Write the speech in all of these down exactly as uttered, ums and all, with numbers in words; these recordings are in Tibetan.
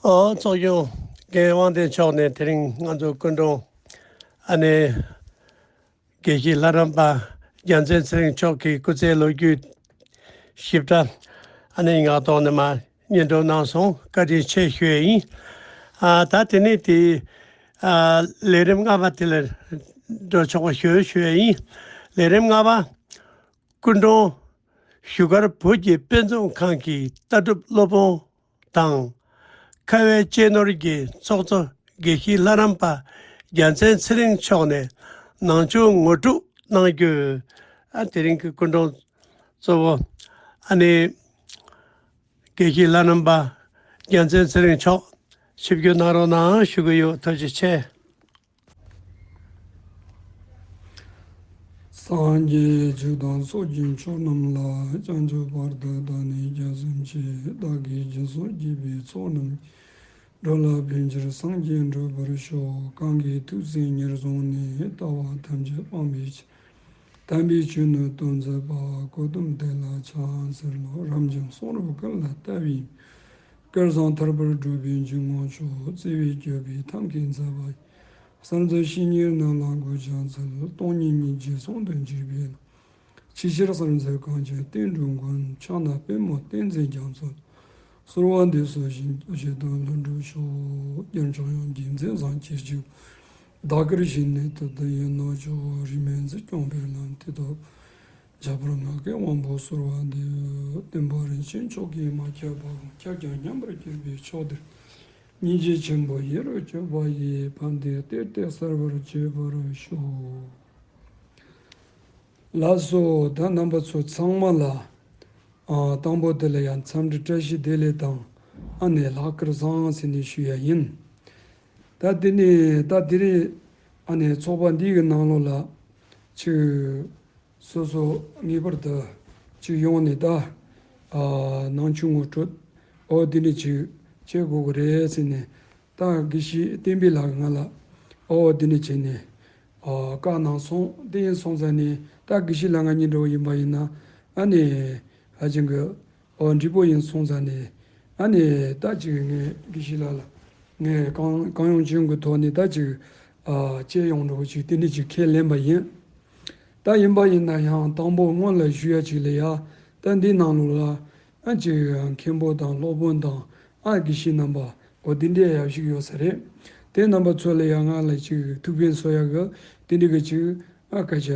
ཨོ་ཚོགས་ཆུང་རྒན་དབང་ལྡན་མཆོག་ནས་དེ་རིང་ང་ཚོ་སྐུ་མགྲོན་ཨ་ནེ་དགེ་བཤེས་ལྷ་རམས་པ་རྒྱལ་མཚན་ཚེ་རིང་མཆོག་གི་སྐུ་ཚེའི་ལོ་རྒྱུས་ཞིབ་ཕྲ་ཨ་ནེ་ངག་ཐོག་ནས་མ་སྙན་སྒྲོན་གནང་སོང་། བཀའ་དྲིན་ཆེ་ཞུ་ཡས་ཡིན། ཨ་ད་དེ་ནས་དེ་ཨ་ལས་རིམ་ལྔ་པ་དེ་ལ་འགྲོ་ཆོག་པ་ཞུ་ཞུ་ཡས་ཡིན། ལས་རིམ་ལྔ་པ། སྐུ་མགྲོན་བཞུགས་སྒར་བོད་ཀྱི་དཔེ་མཛོད་ཁང་གི་ལྟ་གྲུབ་སློབ་དཔོན་དང་། ཁ་བའི་གཅེས་ནོར་གྱི་ཚོགས་གཙོ་དགེ་བཤེས་ལྷ་རམས་པ་རྒྱལ་མཚན་ཚེ་རིང་མཆོག་ནས་ནང་ཆོས་ངོ་སྤྲོད་གནང་རྒྱུ། ཨ་དེ་རིང་གི་སྐུ་མགྲོན་གཙོ་བོ་ཨ་ནི་དགེ་བཤེས་ལྷ་རམས་པ་རྒྱལ་མཚན་ཚེ་རིང་མཆོག་ཆིབས་བསྒྱུར་གནང་རོགས་གནང་ཞུ་གི་ཡོད། ཐུགས་རྗེ་ཆེ། སངས་རྒྱས་ཆོས་དང་ཚོགས་ཀྱི་མཆོག་རྣམས་ལ། བྱང་ཆུབ་བར་དུ་བདག་ནི་སྐྱབས་སུ་མཆི། བདག་གིས་སྦྱིན་སོགས་བགྱིས་པའི་ཚོགས་རྣམས་ཀྱིས། འགྲོ་ལ་ཕན་ཕྱིར་སངས་རྒྱས་འགྲུབ་པར་ཤོག། གང་གིས་ཐུགས་བརྩེ་ཉེར་བཟུང་ནས། ལྟ་བ་ཐམས་ཅད་སྤང་བའི་ཕྱིར། དམ་པའི་ཆོས་ནི་སྟོན་མཛད་པ། གོ་ཏམ་དེ་ལ་ཕྱག་འཚལ་ལོ། རབ་འབྱམས་གསུང་རབ་ཀུན་ལ་ལྟ་བའི། སྐལ་བཟང་ཐར་པར་སྒྲུབ་པའི་འཇུག་ངོགས་མཆོག། བརྩེ་བས་བསྐྱོད་པའི་ཐབས་མཁས་མཛད་པ་ཡི། གསར་འཛིན་བཤེས་གཉེན་རྣམས་ལ་གུས་ཕྱག་འཚལ། སྟོང་ཉིད་སྙིང་རྗེ་ཟུང་དུ་འཇུག་པའི་ལམ། ཆེས་ཆེར་གསལ་མཛད་གངས་ཅན་བསྟན་འགྲོའི་མགོན། ཕྱག་ན་པདྨོ་བསྟན་འཛིན་རྒྱ་མཚོ། གསོལ་བ་འདེབས་སོ་ཞིང་ཞིང་དུ་ལྷུན་གྲུབ་ཤོག། རྒྱལ་མཆོག་དབྱངས་ཀྱི་མཛད་བཟང་ཁྱེད་ཀྱི། བདག་གིར་བཞེས་ནས་ཐུགས་དམ་ཡེ་ནོ་ཅོག། རིས་མེད་འཛིན་སྐྱོང་པའི་ལམ་དེ་ཐོབ། ཁྱད་པར་ངག་གི་དབང་པོ་གསོལ་བ་འདེབས། བསྟན་པ་རིན་ཆེན་མཆོག་གིས་མ་ཁྱབ་པའང་། ཁྱབ་ཀྱང་མཉམ་པར་གྱུར་པའི་ཕྱོགས་འདིར། སྙིང་རྗེ་ཆེན་པོ་ཡེ་རུ་གྱུར་པ་ཡིས། ཕན་བདེའི་གཏེར་དེ་གསལ་བར་བྱེད་པར་ཤོག། ལགས་སོ། ད་རྣམ་པ་ཚོ་ཚང་མ་ལ་ཨ་དང་པོ་དེ་ལ་ཡང་འཚམས་འདྲི་བཀྲ་ཤིས་བདེ་ལེགས་དང་ཨ་ནེ་ལྷག་དཀར་བཟང་ཟེར་ནས་ཞུ་ཡ་ཡིན། ད་དེ་ནས་ད་དེ་རིང་ཨ་ནེ་ཚོགས་པ་འདི་གི་ནང་ལོགས་ལ་ཅིག་སོ་སོ་ངེས་པར་དུ་ཅིག་ཡོང་ནས་ད་ཨ་ནང་ཆོས་ངོ་སྤྲོད་འོ་དེ་འདྲ་ཅིག་བྱེད་དགོས་ཀྱི་རེད་ཟེར་ནས། ད་དགེ་བཤེས་བསྟན་པའི་ལགས་ང་ལ་ཨོ་འདི་འདྲ་བྱས་ནས་ཨོ་བཀའ་གནང་སོང་། དེ་ཡིན་སོང་ཙང་ནས་ད་དགེ་བཤེས་ལགས་ང་གཉིས་འདྲ་བོ་ཡིན་པ་ཡིན་ན་ཨ་ནི་ཧ་ཅང་གི་ཨོ་འགྲིག་པོ་ཡིན་སོང་ཙང་ནས་ཨ་ནི་ད་ཅིག་ངས་དགེ་བཤེས་ལགས་ལ་ངས་གང་གང་ཡོང་ཅི་ཡོང་གི་ཐོག་ནས་ད་ཅིག་ཨ་བྱས་ཡོང་འདྲ་བོ་ཅིག་དེ་འདྲ་ཅིག་ཁས་ལེན་པ་ཡིན། ད་ཡིན་པ་ཡིན་ན་ཡང་དང་པོ་སྔོན་ལ་ཞུ་ཡ་ཅིག་ལ་ཡ་ད་འདི་ནང་ལོགས་ལ། ཨ་ཅིག་མཁན་པོ་དང་སློབ་དཔོན་དང་ཨ་དགེ་བཤེས་རྣམ་པ་འོ་འདི་འདྲའི་ཡབ་ཞིག་ཡོད་ས་རེད། དེ་རྣམ་པ་ཚོ་ལ་ཡང་ང་ལ་ཅིག་ཐུགས་ཕན་གསོ་ཡག་གི་དེ་འདྲ་གི་ཅིག་ཨ་སྐད་ཆ་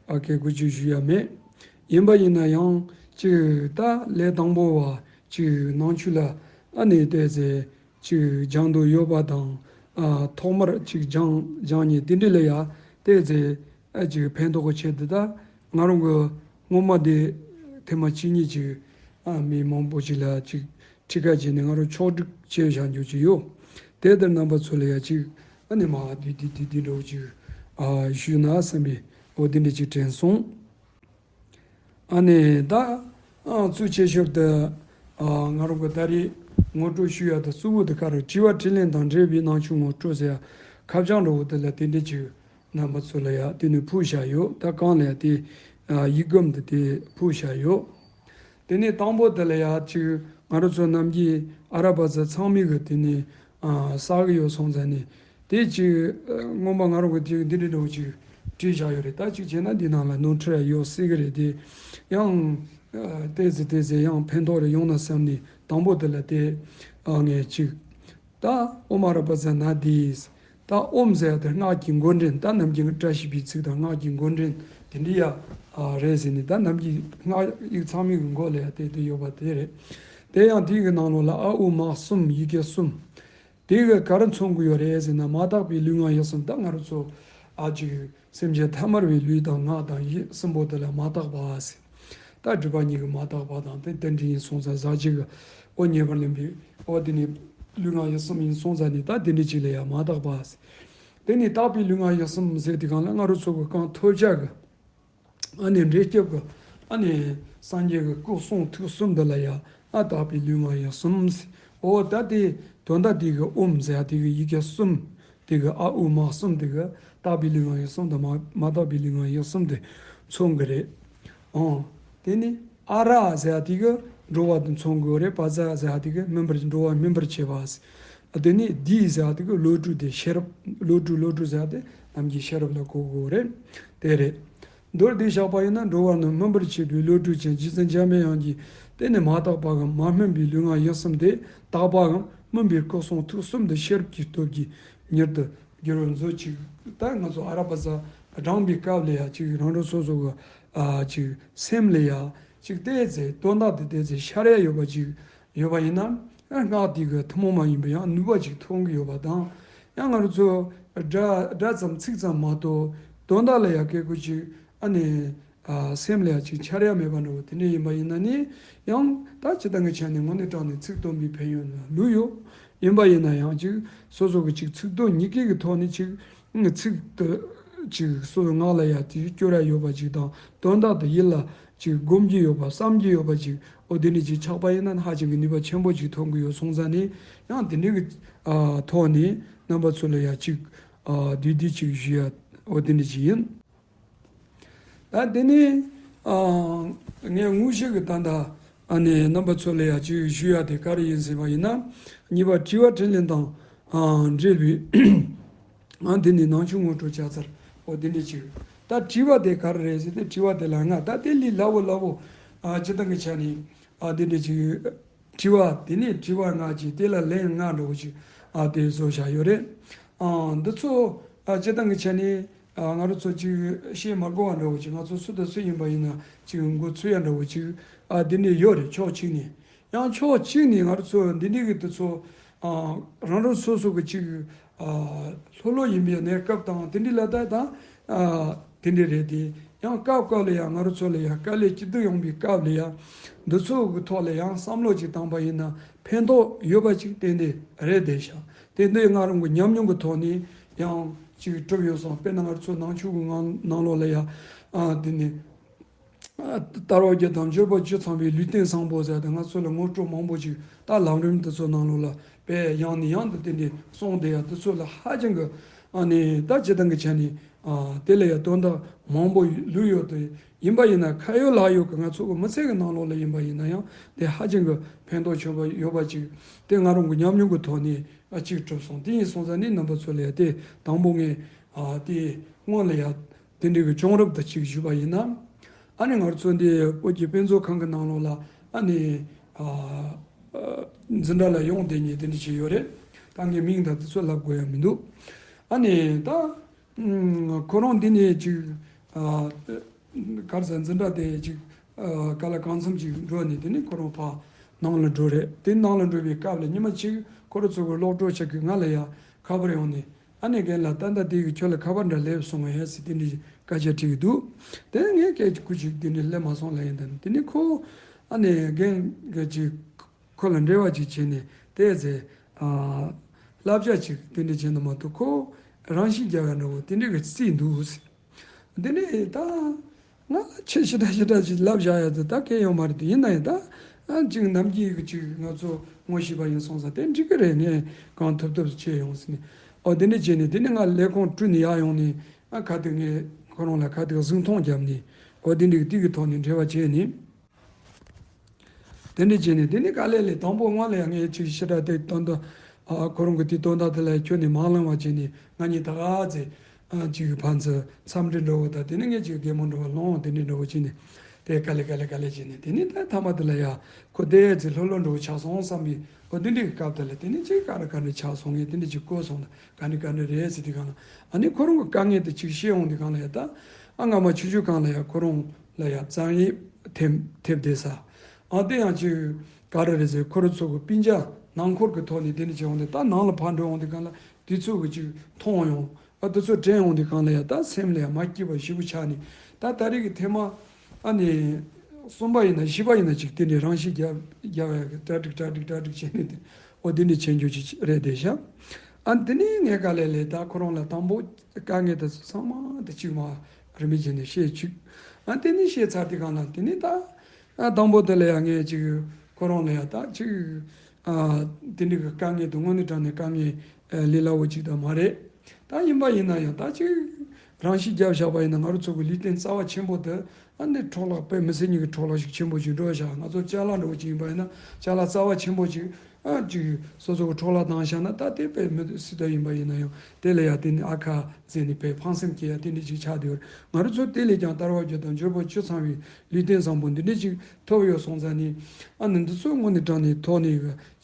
ཨ་སྐད་གོ་ཅིག་ཞུ་ཡ་མེད། ཡིན་པ་ཡིན་ན་ཡང་ཅིག་ད་ལས་དང་པོ་བ་ཅིག་ནང་ཆོས་ལ་ཨ་ནི་བལྟས་ཚེ་ཅིག་སྦྱང་འདོད་ཡོད་པ་དང་ཨ་ཐོག་མར་ཅིག་སྦྱང་སྦྱང་ཉེ་དེ་འདྲ་ལ་ཡ་བལྟས་ཚེ། ཨ་ཅིག་ཕན་ཐོགས་ཀྱི་ཆེད་དུ་ད་ང་རང་གི་སྔོན་མ་དེ་ཐེངས་མ་གཅིག་གཉིས་ཅིག་ཨ་མི་མང་པོ་ཅིག་ལ་ཅིག་ཁྲིད་ཁ་བྱས་ནས་ང་རང་ཕྱོགས་སྒྲིག་བྱས་བཞག་རྒྱུ་ཅིག་ཡོད། དེ་ལྟར་རྣམ་པ་ཚོ་ལ་ཡ་ཅིག་ཨ་ནི་མ་དེ་དེ་དེ་དེ་འདྲ་བོ་ཅིག་ཨ་ཞུས་ན་བསམ་པའི་འོ་དེ་འདྲ་ཅིག་དྲན་སོང་། ཨ་ནི་ད་ཨ་ཚུལ་ཆེ་ཤོས་དེ་ཨ་ང་རང་གི་ད་རེས་ངོ་སྤྲོད་ཞུ་ཡ་དེ་གཙོ་བོ་དེ་ག་རེ་དྲི་བ་དྲིས་ལན་དང་འབྲེལ་བའི་ནང་ཆོས་ངོ་སྤྲོད་ཟེར་ཡ་ཁ་བྱང་འདྲ་བོ་དེ་ལ་དེ་འདྲ་ཅིག་རྣམ་པ་ཚོ་ལ་ཡ་དེ་ནས་ཕུལ་བཞག་ཡོད། ད་གང་ལ་ཡ་དེ་ཡིག་སྒམ་དེ་དེ་ཕུལ་བཞག་ཡོད། དེ་ནས་དང་པོ་དེ་ལ་ཡ་ཅིག་ང་རང་ཚོ་ནམ་རྒྱུན་ཨ་ར་པ་ཚ་ཚང་མས་གི་དེ་ནས་ཨ་བསགས་གི་ཡོད་སོང་ཙང་ནས་དེ་ཅིག་ཨ་སྔོན་མ་ང་རང་གི་དེ་འདི་འདྲ་འདྲ་བོ་ཅིག་བྲིས་བཞག་ཡོད་རེད། ད་ཅིག་བྱས་ན་འདི་ནང་ལ་ནོར་འཁྲུལ་ཡ་ཡོད་སྲིད་གི་རེད། དེ་ཡང་ཨ་ཏོག་ཙམ་ཏོག་ཙམ་ཡང་ཕན་ཐོགས་རེ་ཡོང་ན་བསམ་ནས་དང་པོ་དེ་ལ་དེ་ཨ་ངས་ཅིག་ད་ཨོཾ་ཨ་ར་པ་ཙ་ན་དྷཱིཿ། ད་ཨོཾ་ཟེར་ཡ་དེ་སྔགས་ཀྱི་མགོ་འདྲེན། ད་ནམ་རྒྱུན་བཀྲ་ཤིས་པའི་ཚིག་དང་སྔགས་ཀྱི་མགོ་འདྲེན་དེ་འདྲ་ཡ་ཨ་རེད་ཟེར་ནས། ད་ནམ་རྒྱུན་སྔགས་ཡིག་ཚང་མའི་གི་མགོ་ལ་ཡ་དེ་དེ་ཡོད་པ་དེ་རེད། དེ་ཡང་དེའི་གི་ནང་ལོགས་ལ་ཨ་ཨུ་མ་གསུམ་ཡི་གེ་གསུམ། དེ་གི་ག་རེ་མཚོན་གི་ཡོད་རེད་ཟེར་ན། མ་དག་པའི་ལུས་ངག་ཡིད་གསུམ། ད་ང་རང་ཚོ་ཨ་ཅིག་སེམས་ཅན་ཐ་མལ་པའི་ལུས་དང་ངག་དང་ཡིད་གསུམ་པོ་དེ་ལ་མ་དག་པ་ཟེར། ད་སྒྲིབ་པ་གཉིས་ཀྱི་མ་དག་པ་དང་། དེ་རྟེན་འབྲེལ་ཡིན་སོང་ཙང་ཟག་བཅས་ཀྱི་ཨོ་ཉེ་བར་ལེན་པའི་ཨོ་དེ་ནི་ལུས་ངག་ཡིད་གསུམ་ཡིན་སོང་ཙང་ནི་ད་དེ་འདྲ་ཅིག་ལ་ཡང་མ་དག་པ་ཟེར། དེ་ནི་དག་པའི་ལུས་ངག་ཡིད་གསུམ་ཟེར་དེ་གང་ལ་ང་རང་ཚོ་གི་གང་ཐོབ་བྱ་གི་ཨ་ནི་འབྲས་སྐྱབས་ཀྱི་ཨ་ནི་སངས་རྒྱས་ཀྱི་སྐུ་གསུང་ཐུགས་གསུམ་འདི་ལ་ཡང་ཨ་དག་པའི་ལུས་ངག་ཡིད་གསུམ་ཟེར། ཨོ་ད་དེ་དོན་དག་དེ་གི་ཨོཾ་ཟེར་ཡ་དེ་གི་ཡི་གེ་གསུམ་དེ་གི་ཨ་ཨུ་མ་གསུམ་དེ་གི་དག་པའི་ལུས་ངག་ཡིད་གསུམ་དང་མ་མ་དག་པའི་ལུས་ངག་ཡིད་གསུམ་དེ་མཚོན་གི་རེད། ཨོ་དེ་ནི་ཨ་ར་ཟེར་ཡ་དེ་གི་འགྲོ་བ་དེ་མཚོན་གི་རེད། པ་ཛ་ཟེར་ཡ་དེ་གི་སྨིན་པར་འགྲོ་བ་སྨིན་པར་བྱེད་པ་ཟེར། དེ་ནས་འདིའི་ཟེར་བ་དེ་གི་བློ་གྲོས་དེ་ཤེས་རབ། བློ་གྲོས། བློ་གྲོས་ཟེར་བ་དེ་ནམ་མཁའི་ཤེས་རབ་ལ་གོ་དགོས་རེད། དེ་རེད། མདོར་བསྡུས་བཞག་པ་ཡིན་ན། འགྲོ་བ་རྣམས་སྨིན་པར་བྱེད་པའི་བློ་གྲོས་ཅན། རྗེ་བཙུན་འཇམ་དཔལ་དབྱངས་ཀྱིས། གཏན་ནས་མ་དག་པའམ་མ་སྨིན་པའི་ལུས་ངག་ཡིད་གསུམ་སྟེ། དག་པའམ་སྨིན་པའི་སྐུ་གསུང་ཐུགས་གསུམ་དུ་ཤེས་རབ་ཀྱི་སྟོབས་ཀྱིས་མྱུར་དུ་བསྒྱུར་བར་མཛོད་ཅིག་ད་ང་ཚོ་ཨ་ར་པ་ཟ་བགྲངས་པའི་སྐབས་ལ་ཡ་ཅིག་རང་རང་སོ་སོ་གི་ཨ་ཅིག་སེམས་ལ་ཡ་ཅིག་བལྟས་ཚེ་དོན་དག་དེ་བལྟས་ཚེ་ཤར་ཡ་ཡོད་པ་ཅིག་ཡོད་པ་ཡིན་ན། སྔགས་དེ་གི་ཐུན་མོང་མ་ཡིན་པའི་ཡང་ནུས་པ་ཅིག་ཐོན་གྱི་ཡོད་པ་དང་། ཡང་ང་རང་ཚོ་སྒྲ་སྒྲ་ཙམ་ཚིག་ཙམ་མ་གཏོགས་དོན་དག་ལ་ཡ་སྐད་ཁུ་ཅིག་ཨ་ནི་ཨ་སེམས་ལ་ཡ་ཅིག་འཆར་ཡ་མེད་པ་འདྲ་བོ་དེ་འདྲ་ཡིན་པ་ཡིན་ན་ནི། ཡང་ད་སྤྱིར་བཏང་གི་ཆ་ནས་དངོས་གནས་དྲང་ནས་ཚིག་སྟོན་པའི་ཕན་ཡོན་ལ་ལུས་ཡོད། ཡིན་པ་ཡིན་ན་ཡང་ཅིག་སོ་སོ་གི་ཅིག་ཚིག་དོན་གཉིས་ཀའི་གི་ཐོག་ནས་ཅིག་ཚིག་ཏུ་ཅིག་སོ་སོ་ངག་ལ་ཡ་དེ་སྐྱོར་ཡ་ཡོད་པ་ཅིག་དང་། དོན་དག་དེ་ཡིད་ལ་ཅིག་སྒོམ་རྒྱུ་ཡོད་པ། བསམ་རྒྱུ་ཡོད་པ་ཅིག་འོ་དེ་འདྲ་ཅིག་ཆགས་པ་ཡིན་ན་ཧ་ཅང་གི་ནུས་པ་ཆེན་པོ་ཅིག་ཐོན་གི་ཡོད་སོང་ཙང་ནས། ཡང་དེ་འདྲའི་གི་ཨ་ཐོག་ནས་རྣམ་པ་ཚོ་ལ་ཡ་ཅིག་ཨ་བསྡུས་བསྡུས་ཅིག་ཞུ་ཡ་འོ་དེ་འདྲ་ཅིག་ཡིན། ད་དེ་ནས་ཨ་ངས་དངོས་གཞི་གི་ད་ལྟ་ཨ་ནི་རྣམ་པ་ཚོ་ལ་ཡ་ཅིག་ཞུ་ཡ་དེ་ག་རེ་ཡིན་ཟེར་བ་ཡིན་ན། གཉིས་པ་དྲི་བ་དྲིས་ལན་དང་ཨ་འབྲེལ་བའི་ཨ་དེ་ནས་ནང་ཆོས་ངོ་སྤྲོད་བྱ་ཚར། འོ་དེ་འདྲ་ཅིག་ད་དྲི་བ་དེ་ག་རེ་རེད་ཟེར་ཏེ། དྲི་བ་དེ་ལ་ལྔ། ད་དེ་ལས་སླ་བོ་སླ་བོ་ཨ་སྤྱིར་བཏང་གི་ཆ་ནས་ཨ་དེ་འདྲ་ཅིག་དྲི་བ་དེ་ནས་དྲི་བ་ལྔ་ཅིག་དེ་ལ་ལན་ལྔ་འདྲ་བོ་ཅིག་ཨ་དེ་བཟོ་བཞག་ཡོད་རེད། ཨ་འདི་ཚོ་ཨ་སྤྱིར་བཏང་གི་ཆ་ནས་ཨ་ང་རང་ཚོ་ཅིག་བཤད་མ་དགོས་པ་འདྲ་བོ་ཅིག་ང་ཚོ་སུ་དང་སུ་ཡིན་པ་ཡིན་ན་ཅིག་མགོ་ཚོད་ཡ་འདྲ་བོ་ཅིག་ཨ་དེ་འདྲ་ཡོད་རེད། ཕྱོགས་གཅིག་ནས། ཡང་ཕྱོགས་གཅིག་ནས་ང་རང་ཚོ་འདི་འདྲ་གི་དེ་ཚོ་ཨ་རང་རང་སོ་སོ་གི་ཅིག་ཨ་ལྷོད་ལྷོད་ཡིན་པའི་གནས་སྐབས་དང་དེ་འདྲ་ལ་ད་ད་ཨ་དེ་འདྲ་རེད་དེ། ཡང་སྐབས་སྐབས་ལ་ཡང་ང་རང་ཚོ་ལ་ཡང་དཀའ་ལས་སྐྱིད་སྡུག་ཡོང་པའི་སྐབས་ལ་ཡང་འདི་ཚོ་གི་ཐོག་ལ་ཡང་བསམ་བློ་ཅིག་བཏང་པ་ཡིན་ན་ཕན་ཐོགས་ཡོད་པ་ཅིག་ཏན་ཏན་རེད་བསྡད་ཤག་དེ་འདི་ང་རང་གི་ཉམས་མྱོང་གི་ཐོག་ནས་ཡང་ཅིག་གྲུབ་ཡོད་སོང་། དཔེར་ན་ང་རང་ཚོ་ནང་ཆོས་གི་ངང་ནང་ལོགས་ལ་ཡང་ཨ་དེ་ནས། ལྟ་བ་བརྒྱད་དང་སྤྱོད་པ་བཅུ་ཚང་བའི་ལུས་རྟེན་བཟང་པོ་ཟེར་ཏེ་ང་ཚོ་ལ་ངོ་སྤྲོད་མང་པོ་ཅིག་ད་ལམ་རིམ་དེ་ཚོ་ནང་ལོགས་ལ་དཔེ་ཡང་ནས་ཡང་དུ་དེ་འདྲའི་གསུངས་བསྡད་ཡ་དེ་ཚོ་ལ་ཧ་ཅང་གི་ཨ་ནི་ད་སྤྱིར་བཏང་གི་ཆ་ནས་ཨ་དེ་ལ་ཡ་དོན་དག་མང་པོ་ལུས་ཡོད་དེ། ཡིན་པ་ཡིན་ན་ཁ་ཡོད་ལག་ཡོད་ཀྱི་ང་ཚོ་གི་མི་ཚེ་གི་ནང་ལོགས་ལ་ཡིན་པ་ཡིན་ན་ཡང་དེ་ཧ་ཅང་གི་ཕན་ཐོགས་ཆེན་པོ་ཡོད་པ་ཅིག་དེ་ང་རང་གི་ཉམས་མྱོང་གི་ཐོག་ནས་ཨ་ཅིག་གྲུབ་སོང་། དེ་ཡིན་སོང་ཙང་ནི་རྣམ་པ་ཚོ་ལ་ཡ་དེ་དང་པོ་ངས་ཨ་དེ་སྔོན་ལ་ཡ། དེ་འདྲའི་གི་བྱུང་རབས་དང་གཅིག་ཞུས་པ་ཡིན་ན། ཨ་ནི་ང་ཚོ་འདི་བོད་ཀྱི་དཔེ་མཛོད་ཁང་གི་ནང་ལོགས་ལ་ཨ་ནི་ཨ་ཨ་འཛིན་གྲྭ་ལ་ཡོང་བསྡད་མཁན་དེ་འདྲ་ཅིག་ཡོད་རེད། ད་ངས་མིང་དང་དེ་ཚོ་ལབ་དགོས་ཡ་མི་འདུག་ཨ་ནི་ད་ཨ་ཁོ་རང་འདི་ནས་ཅིག་ཨ་གར་ས་འཛིན་གྲྭ་དེ་ཅིག་ཨ་ག་ལ་གང་འཚམ་ཅིག་འགྲོ་ནས་དེ་ནས་ཁོ་རང་ཕར་ནང་ལ་འགྲོ་རེད། དེ་ནང་ལ་འགྲོ་བའི་སྐབས་ལ་ཉི་མ་གཅིག་ཁོ་རང་ཚོ་གི་སློབ་གྲོགས་ཅིག་གིས་ང་ལ་ཡ་ཁ་པར་ཡོང་ནས། ཨ་ནེ་རྒན་ལགས་ད་ལྟ་དེ་གི་ཁྱོད་ལ་ཁ་པར་འདྲ་སླེབས་སོང་ངས་ཟེར་དེ་འདྲའི་སྐད་ཆ་དྲིས་ཀྱི་འདུག་དེ་ངས་སྐད་ཆ་ཁུ་ཅིག་དེ་འདྲའི་སླེབས་མ་སོང་ལབ་ཡིན། ད་དེ་ནས་ཁོ་ཨ་ནེ་རྒན་གྱིས་ཅིག་ཁོ་ལ་འབྲེལ་བ་ཅིག་བྱས་ནས་བལྟས་ཚེ་ཨ་བསླབ་བྱ་ཅིག་དེ་འདྲ་བྱས་ན་མ་གཏོགས་ཁོ་རང་ཤི་རྒྱག་ཡ་འདྲ་བོ་དེ་འདྲའི་གི་རྩིས་འདུག་ཟེར། དེ་ནས་ད། ང་ལ་ཆེ་ཞེ་དྲག་ཞེ་དྲག་ཅིག་ལབ་བཞག་ཡ་དེ་ད་གལ་ཡོད་མ་རེད་དེ། ཡིན་ན་ཡང་ད་ཨ་ཅིག་ནམ་རྒྱུན་གྱི་ཅིག་ང་ཚོ་ངོ་ཤེས་པ་ཡིན་སོང་ཙང་དེ་འགྲིག་གི་རེད། ངས་གང་ཐུབ་ཐུབ་བྱས་ཡོང་ཟེར་ནས། ཨོ་དེ་འདྲ་བྱས་ནས་དེ་ནས་ང་ལས་ཁུངས་བསྐྲུན་ནས་ཡར་ཡོང་ནས་ཨ་ཁ་ཐུག་ངས་ཁོ་རང་ལ་ཁ་ཐུག་གཟིགས་མཐོང་བརྒྱབ་ནས། ཨོ་དེ་འདྲ་གི་དེ་གི་ཐོག་ནས་འབྲེལ་བ་བྱས་ནས། དེ་འདྲ་བྱས་ནས་དེ་ནས་དཀའ་ལས་ལས་དང་པོ་སྔོན་ལ་ཡང་ངས་ཅིག་ཞེ་དྲག་དེ་དོན་དུ་ཨ་ཁོ་རང་གི་དེ་དོན་དག་དེ་ལ་ཁྱོན་ནས་མ་བླངས་པ་བྱས་ནས་ང་གཉིས་ད་ག་ཚེ་ཨ་ཅིག་ཕན་ཚུན་འཚམས་འདྲི་འདྲ་བོ་དང་། དེ་ནས་ངས་ཅིག་གད་མོ་འདྲ་བོ་སློང་། དེ་འདྲ་འདྲ་བོ་བྱས་ནས་དེ་དཀའ་ལས་དཀའ་ལས་དཀའ་ལས་བྱས་ནས་དེ་ནས་ད་མཐའ་མ་དེ་ལ་ཡ་ཁོ་དེ་ཚེ་ལྷོད་ལྷོད་འདྲ་བོ་ཆགས་སོང་བསམ་པའི། ཨོ་དེ་འདྲའི་སྐབས་དེ་ལ་དེ་ནས་ཅིག་ག་རེ་ག་རེ་ཆགས་སོང་ངས་དེ་འདྲ་ཅིག་གོ་སོང་ད་ག་ནས་ག་ནས་རེད་ཟེར་དུས་སྒང་ལ། ཨ་ནི་ཁོ་རང་གི་དཀའ་ངལ་དེ་ཅིག་བཤད་འོང་དུས་སྒང་ལ་ཡ་ད་ཨ་སྔ་མ་ཆུང་ཆུང་སྒང་ལ་ཡ་ཁོ་རང་ལ་ཡ་བཙན་གཡེམ་ཐེབས་ཐེབས་བསྡད་ས། ཨ་དེ་ཡང་ཅིག་ག་རེ་རེད་ཟེར། ཁོ་རང་ཚོ་གི་སྤུན་ཀྱག་ནང་འཁོར་གི་ཐོག་ནས་དེ་འདྲ་བྱས་འོང་དུས་ད་ནང་ལ་ཕར་འགྲོ་འོང་དུས་སྒང་ལ་དེ་ཚོ་གི་ཅིག་མཐོང་ཡོང་། ཨ་དེ་ཚོ་དྲན་འོང་དུས་སྒང་ལ་ཡ་ད་སེམས་ལ་ཡ་མ་སྐྱིད་པ་ཞེ་པོ་ཆགས་ནས། ད་ད་རེས་ཀྱི་ཐེངས་མ་ཨ་ནི་གསུམ་པ་ཡིན་ན་བཞི་པ་ཡིན་ན་ཅིག་དེ་འདྲའི་རང་ཤི་རྒྱག་རྒྱག་ཡ་གི་གྲ་སྒྲིག་གྲ་སྒྲིག་གྲ་སྒྲིག་བྱས་ནས་དེ། ཨོ་དེ་འདྲའི་བྱེད་རྒྱུ་ཅིག་རེད་བསྡད་ཤག་ཨ་དེ་ནས་ངས་དཀའ་ལས་ལས་ད་ཁོ་རང་ལ་དང་པོ་དཀའ་ངལ་དེ་ཚོ་ཚང་མ་དེ་གཅིག་མ་རིན་མེད་བྱས་ནས་བཤད་བཅུག་ཨ་དེ་ནས་བཤད་ཚར་དུས་སྒང་ལ་དེ་ནས་ད་ཨ་དང་པོ་དེ་ལ་ཡ་ངས་ཅིག་ཁོ་རང་ལ་ཡ་ད་ཅིག་ཨ་དེ་འདྲའི་གི་དཀའ་ངལ་དེ་དངོས་གནས་དྲང་གནས་དཀའ་ངལ་ལས་སླ་བོ་ཅིག་ད་མ་རེད། ད་ཡིན་པ་ཡིན་ན་ཡང་ད་ཅིག་རང་ཤི་རྒྱབ་བཞག་པ་ཡིན་ན་ང་རང་ཚོ་གི་ལུས་རྟེན་རྩ་བ་ཆེན་པོ་དེ་ཨ་ནི་འཕྲོ་བརླག་དཔེ་མི་སྲིད་ཉིད་ཀྱི་འཕྲོ་བརླག་ཞིག་ཆེན་པོ་ཞིག་འགྲོ་བཞག་ང་ཚོ་ཅ་ལག་འདྲ་བོ་ཅིག་ཡིན་པ་ཡིན་ན་ཅ་ལག་རྩ་བ་ཆེན་པོ་ཅིག་ ཨ་ཅིག་སོ་སོ་གི་འཕྲོ་བརླག་བཏང་བཞག་ན། ད་དེ་དཔེ་མི་སྲིད་ད་ཡིན་པ་ཡིན་ན་ཡང་དེ་ལ་ཡ་དེ་ནི་ཨ་ཁ་ཟེར་ནས་དཔེ་ཕངས་སེམས་སྐྱེ་ཡ་དེ་འདྲ་ཅིག་ཆགས་བསྡད་ཡོད་རེད། ང་རང་ཚོ་དེ་ལས་ཀྱང་དར་བ་བརྒྱད་དང་འབྱོར་པ་བཅུ་ཚང་བའི་ལུས་རྟེན་བཟང་པོ་འདི་འདྲ་ཅིག་ཐོབ་ཡོད་སོང་ཙང་ནི། ཨ་ནི་འདི་ཚོ་དངོས་གནས་དྲང་གནས་ཐོག་ནས་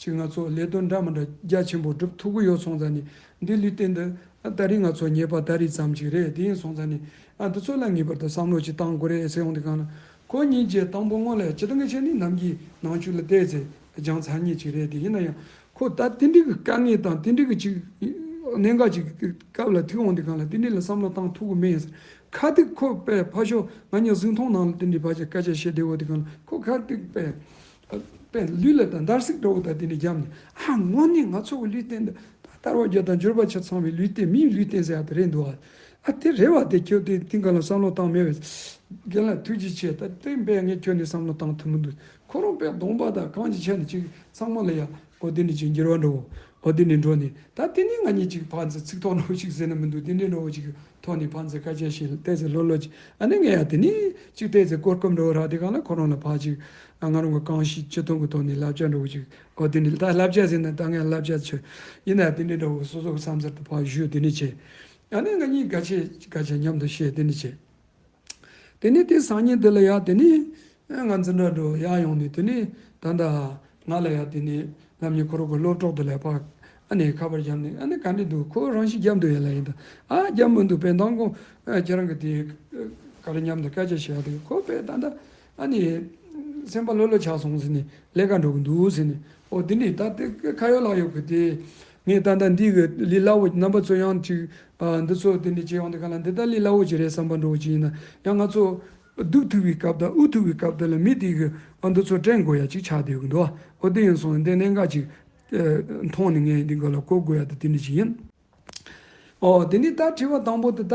ཅིག་ང་ཚོ་ལས་དོན་འདྲ་མི་འདྲ་རྒྱ་ཆེན་པོ་སྒྲུབ་ཐུབ་ཀྱི་ཡོད་སོང་ཙང་ནི། འདི་ལུས་རྟེན་འདི་ཨ་ད་རེས་ང་ཚོ་ཉེས་པ་ད་རེས་ཙམ་ཅིག་རེད། དེ་ཡིན་སོང་ཙང་ནི། ཨ་འདི་ཚོ་ལ་ངེས་པར་དུ་བསམ་བློ་ཅིག་བཏང་དགོས་རེད་ཟེར་ཡོང་དུས་སྒང་ལ། ཁོ་གཉིས་ཀྱི་དང་པོ་སྔོན་ལ་སྤྱིར་བཏང་གི་ཆ་ནས་ནམ་གྱི་ནང་ཆོས་ལ་བལྟས་ཚེ་སྦྱངས་ཚར་མཁན་ཅིག་རེད། དེ་ཡིན་ན་ཡང་ཁོ་ད་དེ་འདྲའི་གི་དཀའ་ངལ་དང་དེ་འདྲའི་གི་ཅིག་གནད་འགག་ཅིག་གི་སྐབས་ལ་ཐུག་འོང་དུས་སྒང་ལ་དེ་འདྲའི་ལ་བསམ་བློ་བཏང་ཐུབ་ཀྱི་མེད་ཟེར། ཁ་ཐུག་ཁོ་དཔེ་ཕར་ཞོག་ང་གཉིས་གཟིགས་མཐོང་ནང་ལ་དེ་འདྲའི་ཕར་ཅིག་སྐད་ཆ་བཤད་བསྡད་འོང་དུས་སྒང་ལ། ཁོ་ཁ་ཐུག་དཔེ་དཔེ་ལུས་ལ་ད་འདར་སིག་འདྲ་བོ་ད་དེ་འདྲའི་བརྒྱབ་ནས། ཨ་དངོས་གནས་ང་ཚོ་གི་ལུས་རྟེན་འདི་ད་དར་བ་བརྒྱད་དང་འབྱོར་པ་བཅུ་ཚང་བའི་ལུས་རྟེན། མིའི་ལུས་རྟེན་ཟེར་ཡ་དེ་རེད་འདུག་ཨ། ཨ་དེ་རེད་བ། དེ་ཁྱོད་དེ་དེ་འགའ་ལ་བསམ་བློ་བཏང་མེད་པས། རྒན་ལགས་ཐུགས་རྗེ་ཆེ། ད་དེ་དཔེ་ངས་ཁྱོད་ནས་བསམ་བློ་བཏང་ཐུབ་མི་འདུག་ཁོ་རང་དཔེ་གདོང་པ་དང་གང་ཅི་བྱས་ནས་ཅིག་ཚང་མ་ལ་ཡ་འོ་དེ་ནས་ཅིག་འགྱུར་བ་འགྲོ་འོ་དེ་ནས་འགྲོ་ནས། ད་དེ་ནས་ང་གཉིས་ཅིག་ཕར་ཚུར་ཚིག་ཐོག་འདྲ་བོ་ཅིག་ཟེར་ན་མི་འདུག་དེ་འདྲའི་འདྲ་བོ་ཅིག་ཐོག་ནས་ཕར་ཚུར་སྐད་ཆ་བཤད་ལ་བལྟས་ཚེ་ལྷོད་ལྷོད་ཅིག་ཨ་ནི་ངས་ཡ་དེ་ནས་ཅིག་བལྟས་ཚེ་གོ་སྐབས་འདྲ་བོ་རག་དུས་སྒང་ལ་ཁོ་རང་ལ་ཕར་ཅིག་ཨ་ང་རང་གི་རྐང་ཤེད་ཅི་ཐུང་གི་ཐོག་ནས་བསླབ་བྱ་འདྲ་བོ་ཅིག་འོ་དེ་འདྲ། ད་བསླབ་བྱ་ཟེར་ན་ད་ངས་བསླབ་བྱ་ཆེ་ཡིན་ན་དེ་འདྲའི་འདྲ་བོ་སོ་སོ་གི་བསམ་ཚུལ་དུ་ཕར་ཞུས་དེ་འདྲ་བྱས། ཨ་ནི་ང་གཉིས་ག་ཆེ་ག་ཆེ་མཉམ་དུ་བཤད་དེ་འདྲ་བྱས། དེ་ནས་དེ་སང་ཉིན་དེ་ལ་ཡ་དེ་ནས་ང་འཛིན་གྲྭ་འགྲོ་ཡར་ཡོང་ནས། དེ་ནས་ད་ལྟ་ང་ལ་ཡ་དེ་ནས་ལམ་ཉེ་ཁོ་རང་གི་སློབ་གྲོགས་དེ་ལ་ཕར་ཨ་ནི་ཁ་པར་བརྒྱབ་ནས། ཨ་ནི་ག་འདྲ་འདུག་ཁོ་རང་ཤི་རྒྱབ་འདུག་ཡ་ལ་ཡིན་ད། ཨ་རྒྱབ་མི་འདུག་དཔེ་མདང་དགོང་ཁྱེད་རང་གི་དེ་ག་རེ་མཉམ་དུ་སྐད་ཆ་བཤད་ཡ་དེ་ཁོ་དཔེ་ད་ལྟ་ཨ་ནི་སེམས་པ་ལྷོད་ལྷོད་ཆགས་སོང་ཟེར་ནས་ལས་ཀ་འགྲོ་གི་འདུག་ཟེར་ནས། ཨོ་དེ་འདྲ་ད་དེ་ཁ་ཡོད་ལག་ཡོད་གི་དེ། ངས་ད་ལྟ་འདི་གི་ལས་སླ་བོ་རྣམ་པ་ཚོ་ཡང་ཅིག་ཨ་འདི་ཚོ་དེ་འདྲ་བྱེད་ཡོང་དུས་སྒང་ལ་འདི་ལྟར་ལས་སླ་བོ་ཅིག་རེད་བསམ་པ་འདྲ་བོ་ཅིག་ཡིན་ན་ཡང་། ང་ཚོ་སྡུག་ཐུག་པའི་སྐབས་དང་དབུགས་ཐུག་པའི་སྐབས་དེ་ལ་མི་དེ་གི་ཨ་འདི་ཚོ་དྲན་དགོས་ཡ་ཅིག་ཆགས་བསྡད་ཀྱི་འདུག་ཨོ་དེ་ཡིན་སོང་འདི་གནད་འགག་ཅིག་ཨ་མཐོང་ནས་ངས་འདི་ག་ལ་གོ་དགོས་ཡ་དེ་དེ་འདྲ་ཅིག་ཡིན། ཨོ་དེ་ནས་ད་དྲི་བ་དང་པོ་དེ་ད་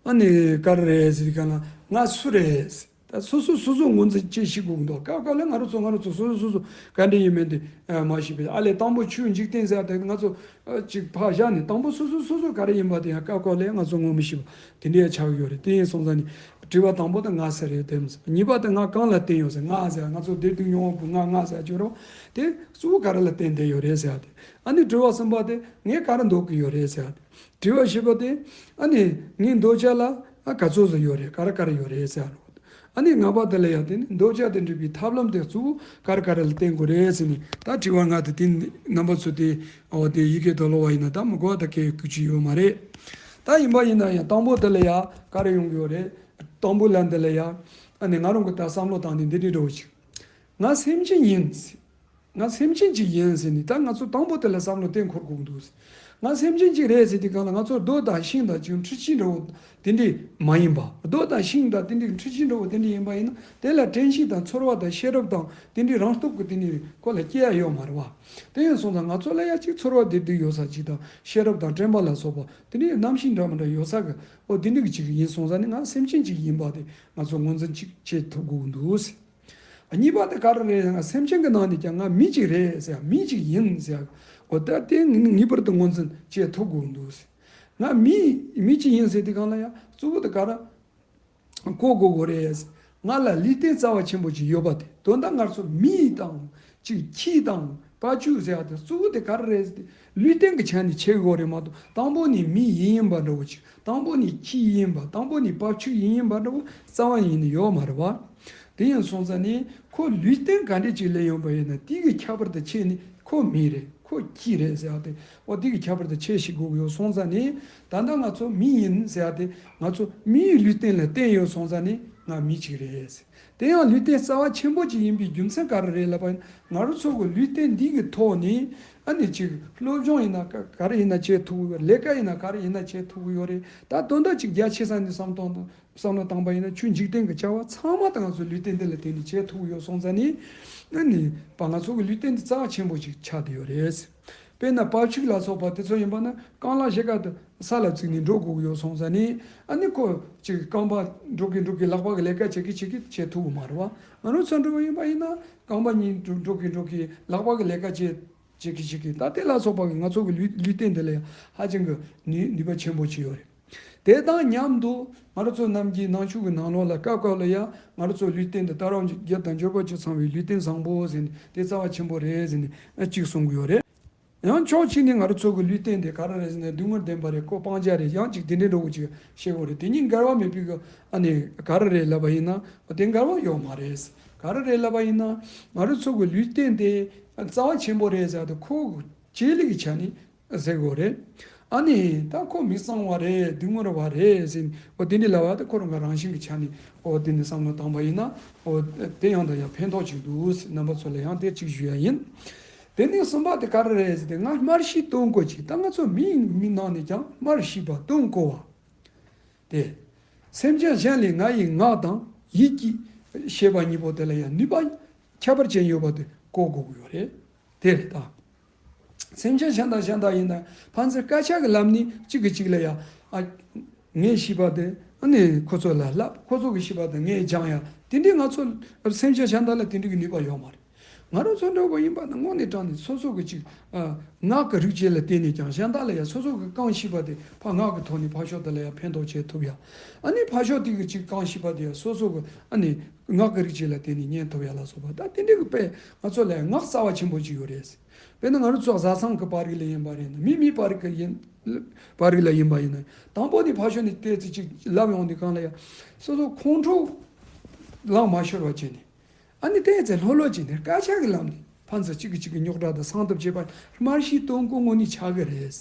ཨ་ནི་ག་རེ་རེད་ཟེར་དུས་སྒང་ལ་ང་སུ་རེད། ད་སོ་སོ་སོ་སོ་ངོས་འཛིན་བྱེད་ཤེས་དགོས་ཀྱི་འདུག་སྐབས་སྐབས་ལ་ང་རང་ཚོ་ང་རང་ཚོ་སོ་སོ་སོ་སོ་ག་འདྲ་ཡིན་མིན་དེ་ཨ་མ་ཤེས་པས། ཨ་ལས་དང་པོ་ཆོས་འཇིག་རྟེན་ཟེར་ཡ་དེ་ང་ཚོ་ཨ་ཅིག་ཕར་བཞག་ནས། དང་པོ་སོ་སོ་སོ་སོ་ག་རེ་ཡིན་པ་དེ་ཡང་སྐབས་སྐབས་ལ་ང་ཚོ་ངོ་མི་ཤེས་པ་དེ་འདྲ་ཡང་ཆགས་ཀྱི་ཡོད་རེད། དེ་ཡིན་སོང་ཙང་ནི་དྲི་བ་དང་པོ་དེ་ང་ཟེར་རེད་དེ་མི་ཟེར། གཉིས་པ་དེ་ང་གང་ལ་བརྟེན་ཡོད་ཟེར། ང་ཟེར་ང་ཚོ་བདེ་སྡུག་མྱོང་བ་བུ་ང་ང་ཟེར་ཅིག་ཡོད་རེད་བ། དེ་གཙོ་བོ་ག་རེ་ལ་བརྟེན་བསྡད་ཡོད་རེད་ཟེར་ཡ་དེ། ཨ་ནི་དྲི་བ་གསུམ་པ་དེ་ངས་ག་རེ་འདོད་ཀྱི་ཡོད་རེད་ཟེར་ཡ་དེ། དྲི་བ་བཞི་པ་དེ་ཨ་ནི་ངའི་འདོད་ཆགས་ལ་ཨ་ག་ཚོད་ཙམ་ཡོད་རེད། ག་རེ་ག་རེ་ཡོད་རེད་ཟེར་ཡ་རེད། ཨ་ནི་ལྔ་པ་དེ་ལ་ཡང་དེ་ནི་འདོད་ཆགས་དེ་འགྲུབ་པའི་ཐབས་ལམ་དེ་གཙོ་བོ་ག་རེ་ག་རེ་ལ་བརྟེན་དགོས་རེད་ཟེར་ནས། ད་དྲི་བ་ལྔ་དེ་དེ་རྣམ་པ་ཚོ་དེ་འོ་དེ་ཡི་གེ་དུ་ཀློག་པ་ཡིན་ན་ད་མི་དགོས་པ་ད་གའི་དགོས་ཀྱི་ཡོད་མ་རེད། ད་ཡིན་པ་ཡིན་ན་ཡང་དང་པོ་དེ་ལ་ཡང་ག་རེ་ཡོང་གི་ཡོད་རེད། དང་པོ་ལ་འདི་ལ་ཡང་ཨ་ནི་ང་རང་གི་ད་བསམ་བློ་བཏང་ནས་འདི་འདྲའི་འདྲ་བོ་ཞིག་ང་སེམས་ཅན་ཡིན། ང་སེམས་ཅན་ཅིག་ཡིན་ཟེར་ནས་ད་ང་ཚོ་དང་པོ་དེ་ལ་བསམ་བློ་གཏན་འཁོར་དགོས་ཀྱི་འདུག་ང་སེམས་ཅན་ཅིག་རེད་ཟེར་དུས་སྒང་ལ་ང་ཚོ་རྡོ་དང་ཤིང་དང་ཅིག་འཕྲུལ་ཆས་འདྲ་བོ་དེ་འདྲས་མ་ཡིན་པ། རྡོ་དང་ཤིང་དང་དེ་འདྲས་འཕྲུལ་ཆས་འདྲ་བོ་དེ་འདྲས་ཡིན་པ་ཡིན་ན་དེ་ལ་དྲན་ཤེས་དང་ཚོར་བ་དང་ཤེས་རབ་དང་དེ་འདྲས་རང་སྟོབས་ཀྱིས་དེ་འདྲས་ཁོ་ལ་སྐྱེ་ཡ་ཡོད་མ་རེད་བ། དེ་ཡིན་སོང་ཙང་ང་ཚོ་ལ་ཡ་ཅིག་ཚོར་བ་བདེ་སྡུག་ཡོད་ས་ཅིག་དང་ཤེས་རབ་དང་དྲན་པ་ལ་སོགས་པ་དེ་འདྲས་རྣམ་ཤེས་འདྲ་མི་འདྲ་ཡོད་ས་གི་འོ་དེ་འདྲས་ཅིག་ཡིན་སོང་ཙང་ནི་ང་སེམས་ཅན་ཅིག་ཡིན་པ་དེ་ང་ཚོ་ངོས་འཛིན་ཅིག་བྱེད་ཐུབ་དགོས་ཀྱི་འདུག་གཉིས་པ་དེ་ག་རེ་རེད་ཟེར་ན། སེམས་ཅན་གྱི་ནང་ནས་ཀྱང་ང་མི་གཅིག་རེད་ཟེར། མི་གཅིག་ཡིན་ཟེར། འོ་ད་དེ་ངེས་པར་དུ་ངོས་འཛིན་བྱེད་ཐུབ་དགོས་འདུག་ཟེར། ང་མི་མི་གཅིག་ཡིན་ཟེར་དུས་སྒང་ལ་ཡང་གཙོ་བོ་དེ་ག་རེ་གོ་དགོས་དགོས་རེད་ཟེར། ང་ལ་ལུས་རྟེན་རྩ་བ་ཆེན་པོ་ཅིག་ཡོད་པ་དེ། དོན་དག་ང་ཚོ་མི་དང་ཅིག་ཁྱི་དང་བ་ཕྱུགས་ཟེར་ཡ་དེ་གཙོ་བོ་དེ་ག་རེ་རེད་ཟེར་ཏེ་ལུས་རྟེན་གྱི་ཆ་ནས་ཕྱེ་དགོས་རེད་མ་གཏོགས། དང་པོ་ནས་མི་ཡིན་ཡིན་པ་འདྲ་བོ་ཅིག་དང་པོ་ནས་ཁྱི་ཡིན་པ། དང་པོ་ནས་བ་ཕྱུགས་ཡིན་ཡིན་པ་འདྲ་བོ་རྩ་བ་ཡིན་ནི་ཡོད་མ་རེད་བ། དེ་ཡིན་སོང་ཙང་ནི་ཁོ་ལུས་རྟེན་ག་འདྲས་ཅིག་ལེན་ཡོང་པ་ཡིན་ན་དེ་གི་ཁྱད་པར་དུ་ཕྱེ་ནི་ཁོ་མི་རེད། ཁོ་ཁྱི་རེད་ཟེར་ཡ་དེ། འོ་དེ་གི་ཁྱད་པར་དུ་ཕྱེ་ཤེས་དགོས་ཀྱི་ཡོད་སོང་ཙང་ནི། ད་ལྟ་ང་ཚོ་མི་ཡིན་ཟེར་ཡ་དེ་ང་ཚོ་མིའི་ལུས་རྟེན་ལ་བརྟེན་ཡོད་སོང་ཙང་ནི་ང་མི་གཅིག་རེད་ཟེར། དེ་ཡང་ལུས་རྟེན་རྩ་བ་ཆེན་པོ་ཅིག་ཡིན་པའི་རྒྱུ་མཚན་ག་རེ་རེད་ལབ་པ་ཡིན་ན། ང་རང་ཚོ་གི་ལུས་རྟེན་འདི་གི་ཐོག་ནས་ཨ་ནི་ཅིག་སློབ་སྦྱོང་ཡིན་ན་ག་ག་རེ་ཡིན་ན་བྱེད་ཐུབ་ཀྱི་ཡོད། ལས་ཀ་ཡིན་ན་ག་རེ་ཡིན་ན་བྱེད་ཐུབ་ཀྱི་ཡོད་རེད། ད་དོན་དག་ཅིག་རྒྱ་ཆེ་ས་ནས་བསམ་བཏང་དང་བསམ་བློ་བཏང་པ་ཡིན་ན་ཆོས་འཇིག་རྟེན་གྱི་བྱ་བ་ཚང་མ་ད་ང་ཚོ་ལུས་རྟེན་འདི་ལ་བརྟེན་ནས་བྱེད་ཐུབ་ཀྱི་ཡོད་སོང་ཙང་ནི། ཨ་ནི་པ་ང་ཚོ་གི་ལུས་རྟེན་འདི་རྩ་བ་ཆེན་པོ་ཅིག་ཆགས་བསྡད་ཡོད་རེད། དཔེར་ན་བ་ཕྱུགས་ལ་སོགས་པ་དེ་ཚོ་ཡིན་པ་ན་རྐང་ལག་ཕྱེད་ཀ་དེ་ས་ལ་བཙུགས་ནས་འགྲོ་དགོས་ཀྱི་ཡོད་སོང་ཙང་ནི། ཨ་ནི་ཁོ་ཅིག་རྐང་པ་འགྲོ་གི་འགྲོ་གི་ལག་པ་གི་ལས་ཀ་བྱེད་ཀྱི་བྱེད་ཀྱི་བྱེད་ཐུབ་ཀྱི་མ་རེད་བ། ང་རང་ཚོ་འགྲོ་བ་ཡིན་པ་ཡིན་ན་རྐང་པ་གཉིས་འགྲོ་འགྲོ་གི་འགྲོ་གི་ལག་པ་གི་ལས་ཀ་བྱེད་བྱེད་ཀྱི་བྱེད་ཀྱི། ད་དེ་ལ་སོགས་པ་གི་ང་ཚོ་གི་ལུས་ལུས་རྟེན་དེ་ལ་ཡང་ཧ་ཅང་གི་ནུས་ནུས་པ་ཆེན་པོ་ཅིག་ཡོད་རེད། དེ་དང་མཉམ་དུ་ང་རང་ཚོ་ནམ་རྒྱུན་ནང་ཆོས་ཀྱི་ནང་ལོགས་ལ་སྐབས་སྐབས་ལ་ཡང་ང་རང་ཚོ་ལུས་རྟེན་འདི་ལྟ་རབ་བརྒྱད་དང་འབྱོར་པ་བཅུ་ཚང་བའི་ལུས་རྟེན་བཟང་པོ་ཟེར་ནས་དེ་རྩ་བ་ཆེན་པོ་རེད་ཟེར་ནས་གཅིག་གསུང་གི་ཡོད་རེད། ཡང་ཕྱོགས་གཅིག་ནས་ང་རང་ཚོ་གི་ལུས་རྟེན་དེ་ག་རེ་རེད་ཟེར་ན་སྡུག་བསྔལ་ལྡན་པ་རེད། ཁོ་སྤང་བྱ་རེད། ཡང་གཅིག་དེ་འདྲའི་འགྲོ་གི་ཅིག་བཤད་དགོས་རེད། དེ་གཉིས་འགལ་བ་མེད་པའི་གི་ཨ་ནི་ག་རེ་རེད་ལབ་པ་ཡིན་ན་དེ་འགལ་བ་ཡོད་མ་རེད། ག་རེ་རེད་ལབ་པ་ཡིན་ན་ང་རང་ཚོ་གི་ལུས་རྟེན་དེ་རྩ་བ་ཆེན་པོ་རེད་ཟེར་དུས་ཁོ་བྱེད་ལས་ཀྱི་ཆ་ནས་ཟེར་དགོས་རེད། ཨ་ནི་ད་ཁོ་མི་གཙང་བ་རེད། སྡུག་བསྔལ་བ་རེད་ཟེར་ནས་འོ་དེ་འདྲའི་ལབ་པ་དེ་ཁོ་རང་གི་རང་བཞིན་གྱི་ཆ་ནས་འོ་དེ་ནས་བསམ་བློ་བཏང་པ་ཡིན་ན་འོ་དེ་ཡང་དང་ཡང་ཕན་ཐོགས་ཅིག་འདུག་ཟེར་རྣམ་པ་ཚོ་ལ་ཡང་དེ་གཅིག་ཞུ་ཡ་ཡིན། དེ་ནས་གསུམ་པ་དེ་ག་རེ་རེད་ཟེར་ཏེ་ང་སྨྲ་ཤེས་དོན་གོ་ཅིག་ད་ང་ཚོ་མིའི་མི་ནང་ནས་ཀྱང་སྨྲ་ཤེས་པ་དོན་གོ་བ། དེ། སེམས་ཅན་གཞན་ལས་ང་ཡི་ངག་དང་ཡིད་ཀྱིས་བཤད་པ་གཉིས་པོ་དེ་ལ་ཡང་ནུས་པ་ཁྱད་པར་ཅན་ཡོད་པ་དེ་གོ་དགོས་ཀྱི་ཡོད་རེད། དེ་རེད་ད། སེམས་ཅན་གཞན་དང་གཞན་དག་ཡིན་ན་ཕན་ཚུན་དཀར་ཆག་གི་ལམ་ནས་གཅིག་གིས་གཅིག་ལ་ཡང་ཨ། ངས་ཤེས་པ་དེ་ཨ་ནི་ཁོ་ཚོ་ལ་ལབ། ཁོ་ཚོ་གིས་ཤེས་པ་དེ་ངས་སྦྱང་ཡ། དེ་འདྲའི་ང་ཚོ་སེམས་ཅན་གཞན་དག་ལ་དེ་འདྲའི་གི་ནུས་པ་ཡོད་མ་རེད། ང་རང་ཚོ་འདྲ་བོ་ཡིན་པ་ན་དངོས་གནས་དྲང་ནས་སོ་སོ་གི་ཅིག་ཨ། ངག་གི་རིག་བྱེད་ལ་བརྟེན་ནས་ཀྱང་གཞན་དག་ལ་ཡང་སོ་སོ་གི་གང་ཤེས་པ་དེ་ཕར་ངག་གི་ཐོག་ནས་ཕར་ཕྱོགས་དེ་ལ་ཡང་ཕན་ཐོགས་བྱེད་ཐུབ་ཡ། ཨ་ནི་ཕར་ཕྱོགས་དེ་གི་ཅིག་གང་ཤེས་པ་དེ་ཡང་སོ་སོ་གི་ཨ་ནི་ངག་གི་རིག་བྱེད་ལ་བརྟེན་ནས་ཉན་ཐུབ་ཡ་ལ་སོགས་པ་ད་དེ་འདྲའི་གི་དཔེ་ང་ཚོ་ལ་ཡང་ངག་རྩ་བ་ཆེན་པོ་ཅིག་ཡོད་རེད། དཔེར་ན་ང་རང་ཚོ་བཟའ་ཚང་གི་བར་གི་ལ་ཡིན་པ་རེད་ན་མི་མི་བར་གི་ཡིན་བར་གི་ལ་ཡིན་པ་ཡིན་ན་དང་པོ་ནས་ཕར་ཕྱོགས་ནས་བལྟས་ཚེ་ཅིག་ལབ་ཡོང་དུས་གང་ལ་ཡང་སོ་སོ་ཁོང་ཁྲོ་ལངས་མ་ཤོར་བ་བྱས་ནས། ཨ་ནི་བལྟས་ཚེ་ལྷོད་ལྷོད་བྱས་ནས་སྐད་ཆ་གི་ལམ་ནས་ཕན་ཚུན་གཅིག་གིས་གཅིག་གི་རྙོག་དྲ་དང་སེལ་ཐབས་བྱེད་པ་སྨྲ་ཤེས་དོན་གོ་དངོས་གནས་ཆགས་ཀྱི་རེད།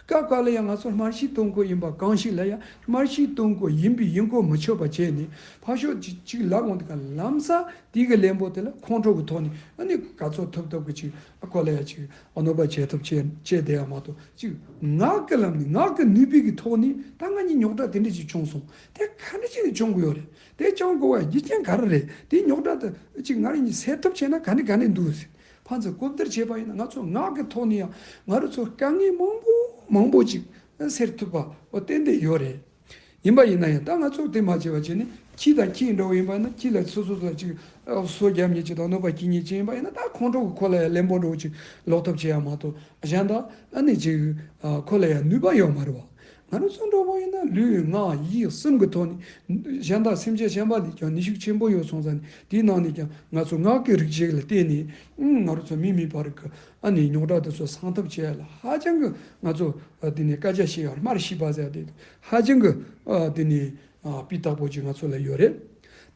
སྐབས་འགའ་ལ་ཡང་ང་ཚོ་སྨྲ་ཤེས་དོན་གོ་ཡིན་པ་གང་ཞིག་ལ་ཡང་སྨྲ་ཤེས་དོན་གོ་ཡིན་པའི་ཡིན་གོ་མི་ཆོད་པ་བྱས་ནས་ཕར་ཕྱོགས་གཅིག་གཅིག་ལབ་འོང་དུས་ག་ལམ་སང་དེའི་གི་ལན་པོ་དེ་ལ་ཁོང་ཁྲོ་གི་ཐོག་ནས་ཨ་ནི་ག་ཚོད་ཐུབ་ཐུབ་གི་ཅིག་ཨ་ཁོ་ལ་ཡང་ཅིག་ཨ་གནོད་པ་བྱེད་ཐུབ་བྱེད་བྱེད་བསྡད་ཡ་མ་གཏོགས་ཅིག་ངག་གི་ལམ་ནས་ངག་གི་ནུས་པའི་གི་ཐོག་ནས་ད་ང་གཉིས་རྙོག་དྲ་དེ་འདྲ་ཅིག་བྱུང་སོང་། དེ་ག་འདྲ་བྱས་ནས་བྱུང་གི་ཡོད་རེད། དེ་བྱུང་དགོས་པའི་རྒྱུ་རྐྱེན་ག་རེ་རེད། དེའི་རྙོག་དྲ་དེ་ཅིག་ང་རང་གཉིས་སེལ་ཐབས་བྱས་ན་ག་ནས་ག་ནས་འདུག་ཟེར། ཕན་ཚུན་གོ་བསྡུར་བྱས་པ་ཡིན་ན་ང་ཚོ་ངག་གི་ཐོག་ནས་ཡང་ང་རང་ཚོ་དཀའ་ངལ་མང་པོ་མང་པོ་ཅིག་སེལ་ཐུབ་པ་འོ་ཏན་ཏན་ཡོད་རེད། ཡིན་པ་ཡིན་ན་ཡང་ད་ང་ཚོ་དེ་མ་བྱས་པ་བྱས་ནས་ཁྱི་དང་ཁྱི་འདྲ་བོ་ཡིན་པ་ཡིན་ན་ཁྱི་ལ་སོ་སོ་ལ་ཅིག་སོ་རྒྱབ་ཉེས་ཅིག་དང་གནོད་པ་སྐྱེལ་ཉེས་ཅིག་ཡིན་པ་ཡིན་ན་ད་ཁོང་ཁྲོ་གི་ཁོ་ལ་ཡང་ལན་པོ་འདྲ་བོ་ཅིག་ལོག་ཐབས་བྱེད་ཡ་མ་གཏོགས་གཞན་དག་ཨ་ནི་ཅིག་ཁོ་ལ་ཡང་ནུས་པ་ཡོད་མ་རེད་བ། ང་རང་ཚོ་འདྲ་བོ་ཡིན་ན་ལུས་ངག་ཡིད་གསུམ་གྱི་ཐོག་ནས་གཞན་དག་སེམས་ཅན་གཞན་པ་ལས་ཀྱང་ནུས་ཤུགས་ཆེན་པོ་ཡོད་སོང་ཙང་དེའི་ནང་ནས་ཀྱང་ང་ཚོ་ངག་གི་རིག་བྱེད་ལ་བརྟེན་ནས་ང་རང་ཚོ་མི་མི་བར་གྱི་ཨ་ནི་རྙོག་དྲ་དེ་ཚོ་སེལ་ཐབས་བྱེད་ཡ་ལ་ཧ་ཅང་གི་ང་ཚོ་དེ་ནས་སྐད་ཆ་བཤད་ཡ་སྨྲ་ཤེས་པ་ཟེར་ཡ་དེ་ཧ་ཅང་གི་དེ་ནས་སྤུས་དག་པོ་ཅིག་ང་ཚོ་ལ་ཡོད་རེད།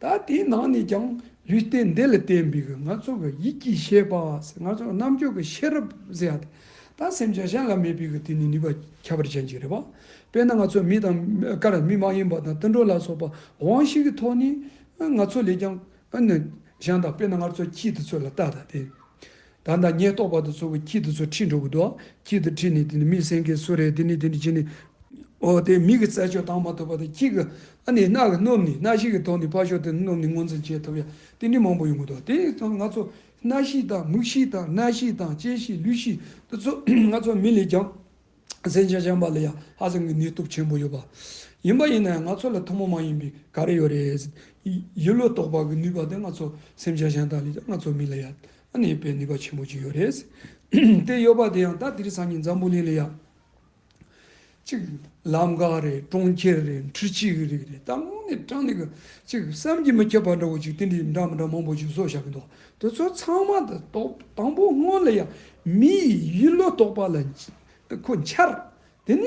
ད་དེའི་ནང་ནས་ཀྱང་ལུས་རྟེན་འདི་ལ་བརྟེན་པའི་གི་ང་ཚོ་གི་ཡིད་ཀྱི་ཤེས་པ་ཟེར་ང་ཚོ་རྣམ་འགྱུར་གྱི་ཤེས་རབ་ཟེར་ཡ་དེ་ད་སེམས་ཅན་གཞན་ལ་མེད་པའི་གི་དེ་ནི་ནུས་པ་ཁྱད་པར་ཅན་ཅིག་རེད་བ། དཔེར་ན་ང་ཚོ་མི་དང་ཀར་མི་མ་ཡིན་པ་དང་དུད་འགྲོ་ལ་སོགས་པ་དབང་ཤེས་ཀྱི་ཐོག་ནས་ང་ཚོ་ལས་ཀྱང་ཨ་ནི་གཞན་དང་དཔེར་ན་ང་ཚོ་ཁྱི་དེ་ཚོ་ལ་ལྟ་ད་དེ། ད་ལྟ་ཉེན་རྟོག་པ་དེ་ཚོ་གི་ཁྱི་དེ་ཚོ་ཁྲིད་འགྲོ་གི་འདུག་ཁྱི་དེ་ཁྲིད་ནས་དེ་ནི་མི་སེམས་ཁམས་སུ་རེད་དེ་ནི་དེ་ནི་ཅི་ནི། ཨོ་དེ་མི་གི་རྩད་གཅོད་བཏང་མ་ཐུབ་པ་དང་ཁྱི་གི་ཨ་ནི་རྣ་གི་སྣོམ་ནི་རྣ་ཤེས་ཀྱི་ཐོག་ནས་ཕར་ཞོག་དེ་སྣོམ་ནི་ངོས་འཛིན་བྱེད་ཐུབ་ཡ་དེ་འདྲའི་མང་པོ་ཡོང་གི་འདུག་དེ་ང་ཚོ་རྣ་ཤེས་དང་མིག་ཤེས་དང་རྣ་ཤེས་དང་ལྕེ་ཤེས་ལུས་ཤེས་དེ་ཚོ་ང་ཚོ་མི་ལས་ཀྱང་སེམས་ཅན་གཞན་པ་ལ་ཡང་ཧ་ཅང་གི་ནུས་སྟོབས་ཆེན་པོ་ཡོད་པ། ཡིན་པ་ཡིན་ན་ཡང་ང་ཚོ་ལ་ཐུན་མོང་མ་ཡིན་པའི་ག་རེ་ཡོད་རེད། ཡིད་བློ་རྟོག་པ་གི་ནུས་པ་དེ་ང་ཚོ་སེམས་ཅན་གཞན་དག་ལས་ཀྱང་ང་ཚོ་མི་ལ་ཡང་ཨ་ནི་དཔེ་ནུས་པ་ཆེན་པོ་ཅིག་ཡོད་རེད། དེ་ཡོད་པ་དེ་ཡང་ད་དེ་རིང་སང་ཉིན་འཛམ་བུ་གླིང་ལ་ཡང་། གཅིག་ལམ་ཁ་རེད། གྲོང་ཁྱེར་རེད། འཕྲུལ་ཆས་རིགས་རེད། ད་དངོས་གནས་དྲང་གནས་ཀྱི་གཅིག་བསམ་གྱིས་མི་ཁྱབ་པ་འདྲ་བོ་ཅིག་དེ་འདྲའི་འདྲ་མི་འདྲ་མང་པོ་ཅིག་བཟོ་བཞག་གི་འདུག་དེ་ཚོ་ཚང་མ་དེ་དོག་དང་པོ་སྔོན་ལ་ཡང་མིའི་ཡིད་བློ་རྟོག་པ་ལ་ཁོ་འཆར། དེ་ནས་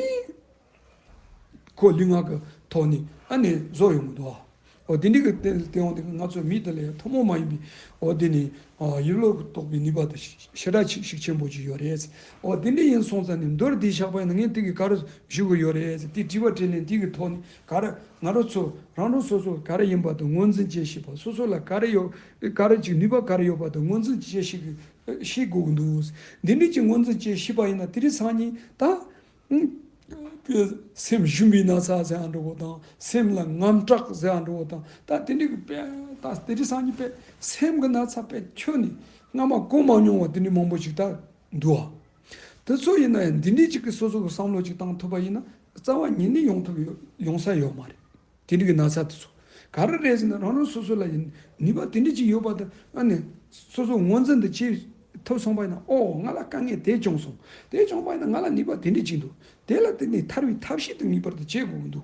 ཁོ་ལུས་ངག་གི་ཐོག་ནས་ཨ་ནི་བཟོ་ཡོང་གི་འདུག་འོ་དེ་འདྲའི་གི་སྟེང་སྟེང་འོག་དེ་ང་ཚོ་མི་དེ་ལ་ཡང་ཐུན་མོང་མ་ཡིན་པའི་འོ་དེ་ནི་ཡིད་བློ་རྟོག་པའི་ནུས་པ་དེ་ཞེ་དྲག་ཅིག་ཤུགས་ཆེན་པོ་ཅིག་ཡོད་རེད། འོ་དེ་འདྲ་ཡིན་སོང་ཙང་ནི་མདོར་བསྡུས་བཞག་པ་ཡིན་ན་ངས་དེ་གི་ག་རེ་ཞུ་གི་ཡོད་རེད། དེ་དྲི་བ་དྲིས་ལན་དེ་གི་ཐོག་ནས་ག་རེ་ང་རང་ཚོ་རང་རང་སོ་སོ་ག་རེ་ཡིན་པ་དེ་ངོས་འཛིན་བྱེད་ཤེས་པ། སོ་སོ་ལ་ག་རེ་ཡོད་ག་རེ་ཅིག་ནུས་པ་ག་རེ་ཡོད་པ་དེ་ངོས་འཛིན་བྱེད་ཤེས་གི་ཤེས་དགོས་ཀྱི་འདུག་འདི་འདྲ་ཅིག་ངོས་འཛིན་བྱེད་ཤེས་པ་ཡིན་ན་དེ་རིང་སང་ཉིན་ད། སེམས་ཞུམ་པའི་ན་ཚ་ཟེར་ཡ་འདྲ་བོ་དང་སེམས་ལ་དངངས་སྐྲག་ཟེར་ཡ་འདྲ་བོ་དང་ད་དེ་འདྲའི་གི་དཔེ་ད་དེ་རིང་སང་ཉིན་དཔེ་སེམས་ཀྱི་ན་ཚ་དཔེ་ཁྱོན་ནས་སྔ་མ་གོ་མ་མྱོང་བ་དེ་འདྲའི་མང་པོ་ཞིག་ད་འདུག་ཨ། དེ་ཚོ་ཡིན་ན་ཡང་འདི་འདྲའི་ཅིག་གི་སོ་སོ་གི་བསམ་བློ་ཅིག་བཏང་ཐུབ་པ་ཡིན་ན་རྩ་བ་ཉིད་ནས་ཡོང་ཐུབ་ཡོང་ས་ཡོད་མ་རེད། དེ་འདྲ་གི་ན་ཚ་དེ་ཚོ་ག་རེ་རེད་ཟེར་ན་རང་རང་སོ་སོ་ལ་ཡིན་ནུས་པ་དེ་འདྲ་ཅིག་ཡོད་པ་དང་ཨ་ནི་སོ་སོ་ངོས་འཛིན་དུ་བྱེད་ ཐུབ་སོང་པ་ཡིན་ན། ཨོ་ང་ལ་དཀའ་ངལ་དེ་བྱུང་སོང་། དེ་བྱུང་པ་ཡིན་ན་ང་ལ་ནུས་པ་དེ་འདྲས་ཅིག་འདུག། དེ་ལ་བརྟེན་ནས་ཐར་བའི་ཐབས་ཤེས་དེ་ངེས་པར་དུ་བྱེད་དགོས་ཀྱི་འདུག།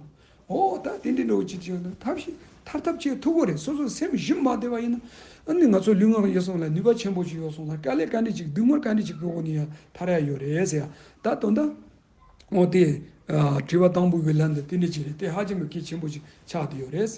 ཨོ་ད་དེ་འདྲས་འདྲ་བོ་ཅིག་བྱུང་ན་ཐབས་ཤེས་ཐར་ཐབས་བྱེད་ཐུབ་ཀྱི་རེད། སོ་སོ་སེམས་ཞུམ་མ་བསྡད་པ་ཡིན་ན། ཨ་ནི་ང་ཚོ་ལུས་ངག་ཡིད་གསུམ་ལ་ནུས་པ་ཆེན་པོ་ཞིག་ཡོད་སོང་ན། དཀའ་ལས་ག་འདྲས་ཅིག་སྡུག་བསྔལ་ག་འདྲས་ཅིག་གི་འོག་ནས་ཡང་ཐར་ཡ་ཡོད་རེད་ཟེར་ཡ། ད་དོན་དག་འོ་དེ། ཨ། དྲི་བ་དང་པོ་གི་ལན་དེ་དེ་འདྲ་ཅིག་རེད། དེ་ཧ་ཅང་གི་གལ་ཆེན་པོ་ཅིག་ཆགས་བསྡད་ཡོད་རེད།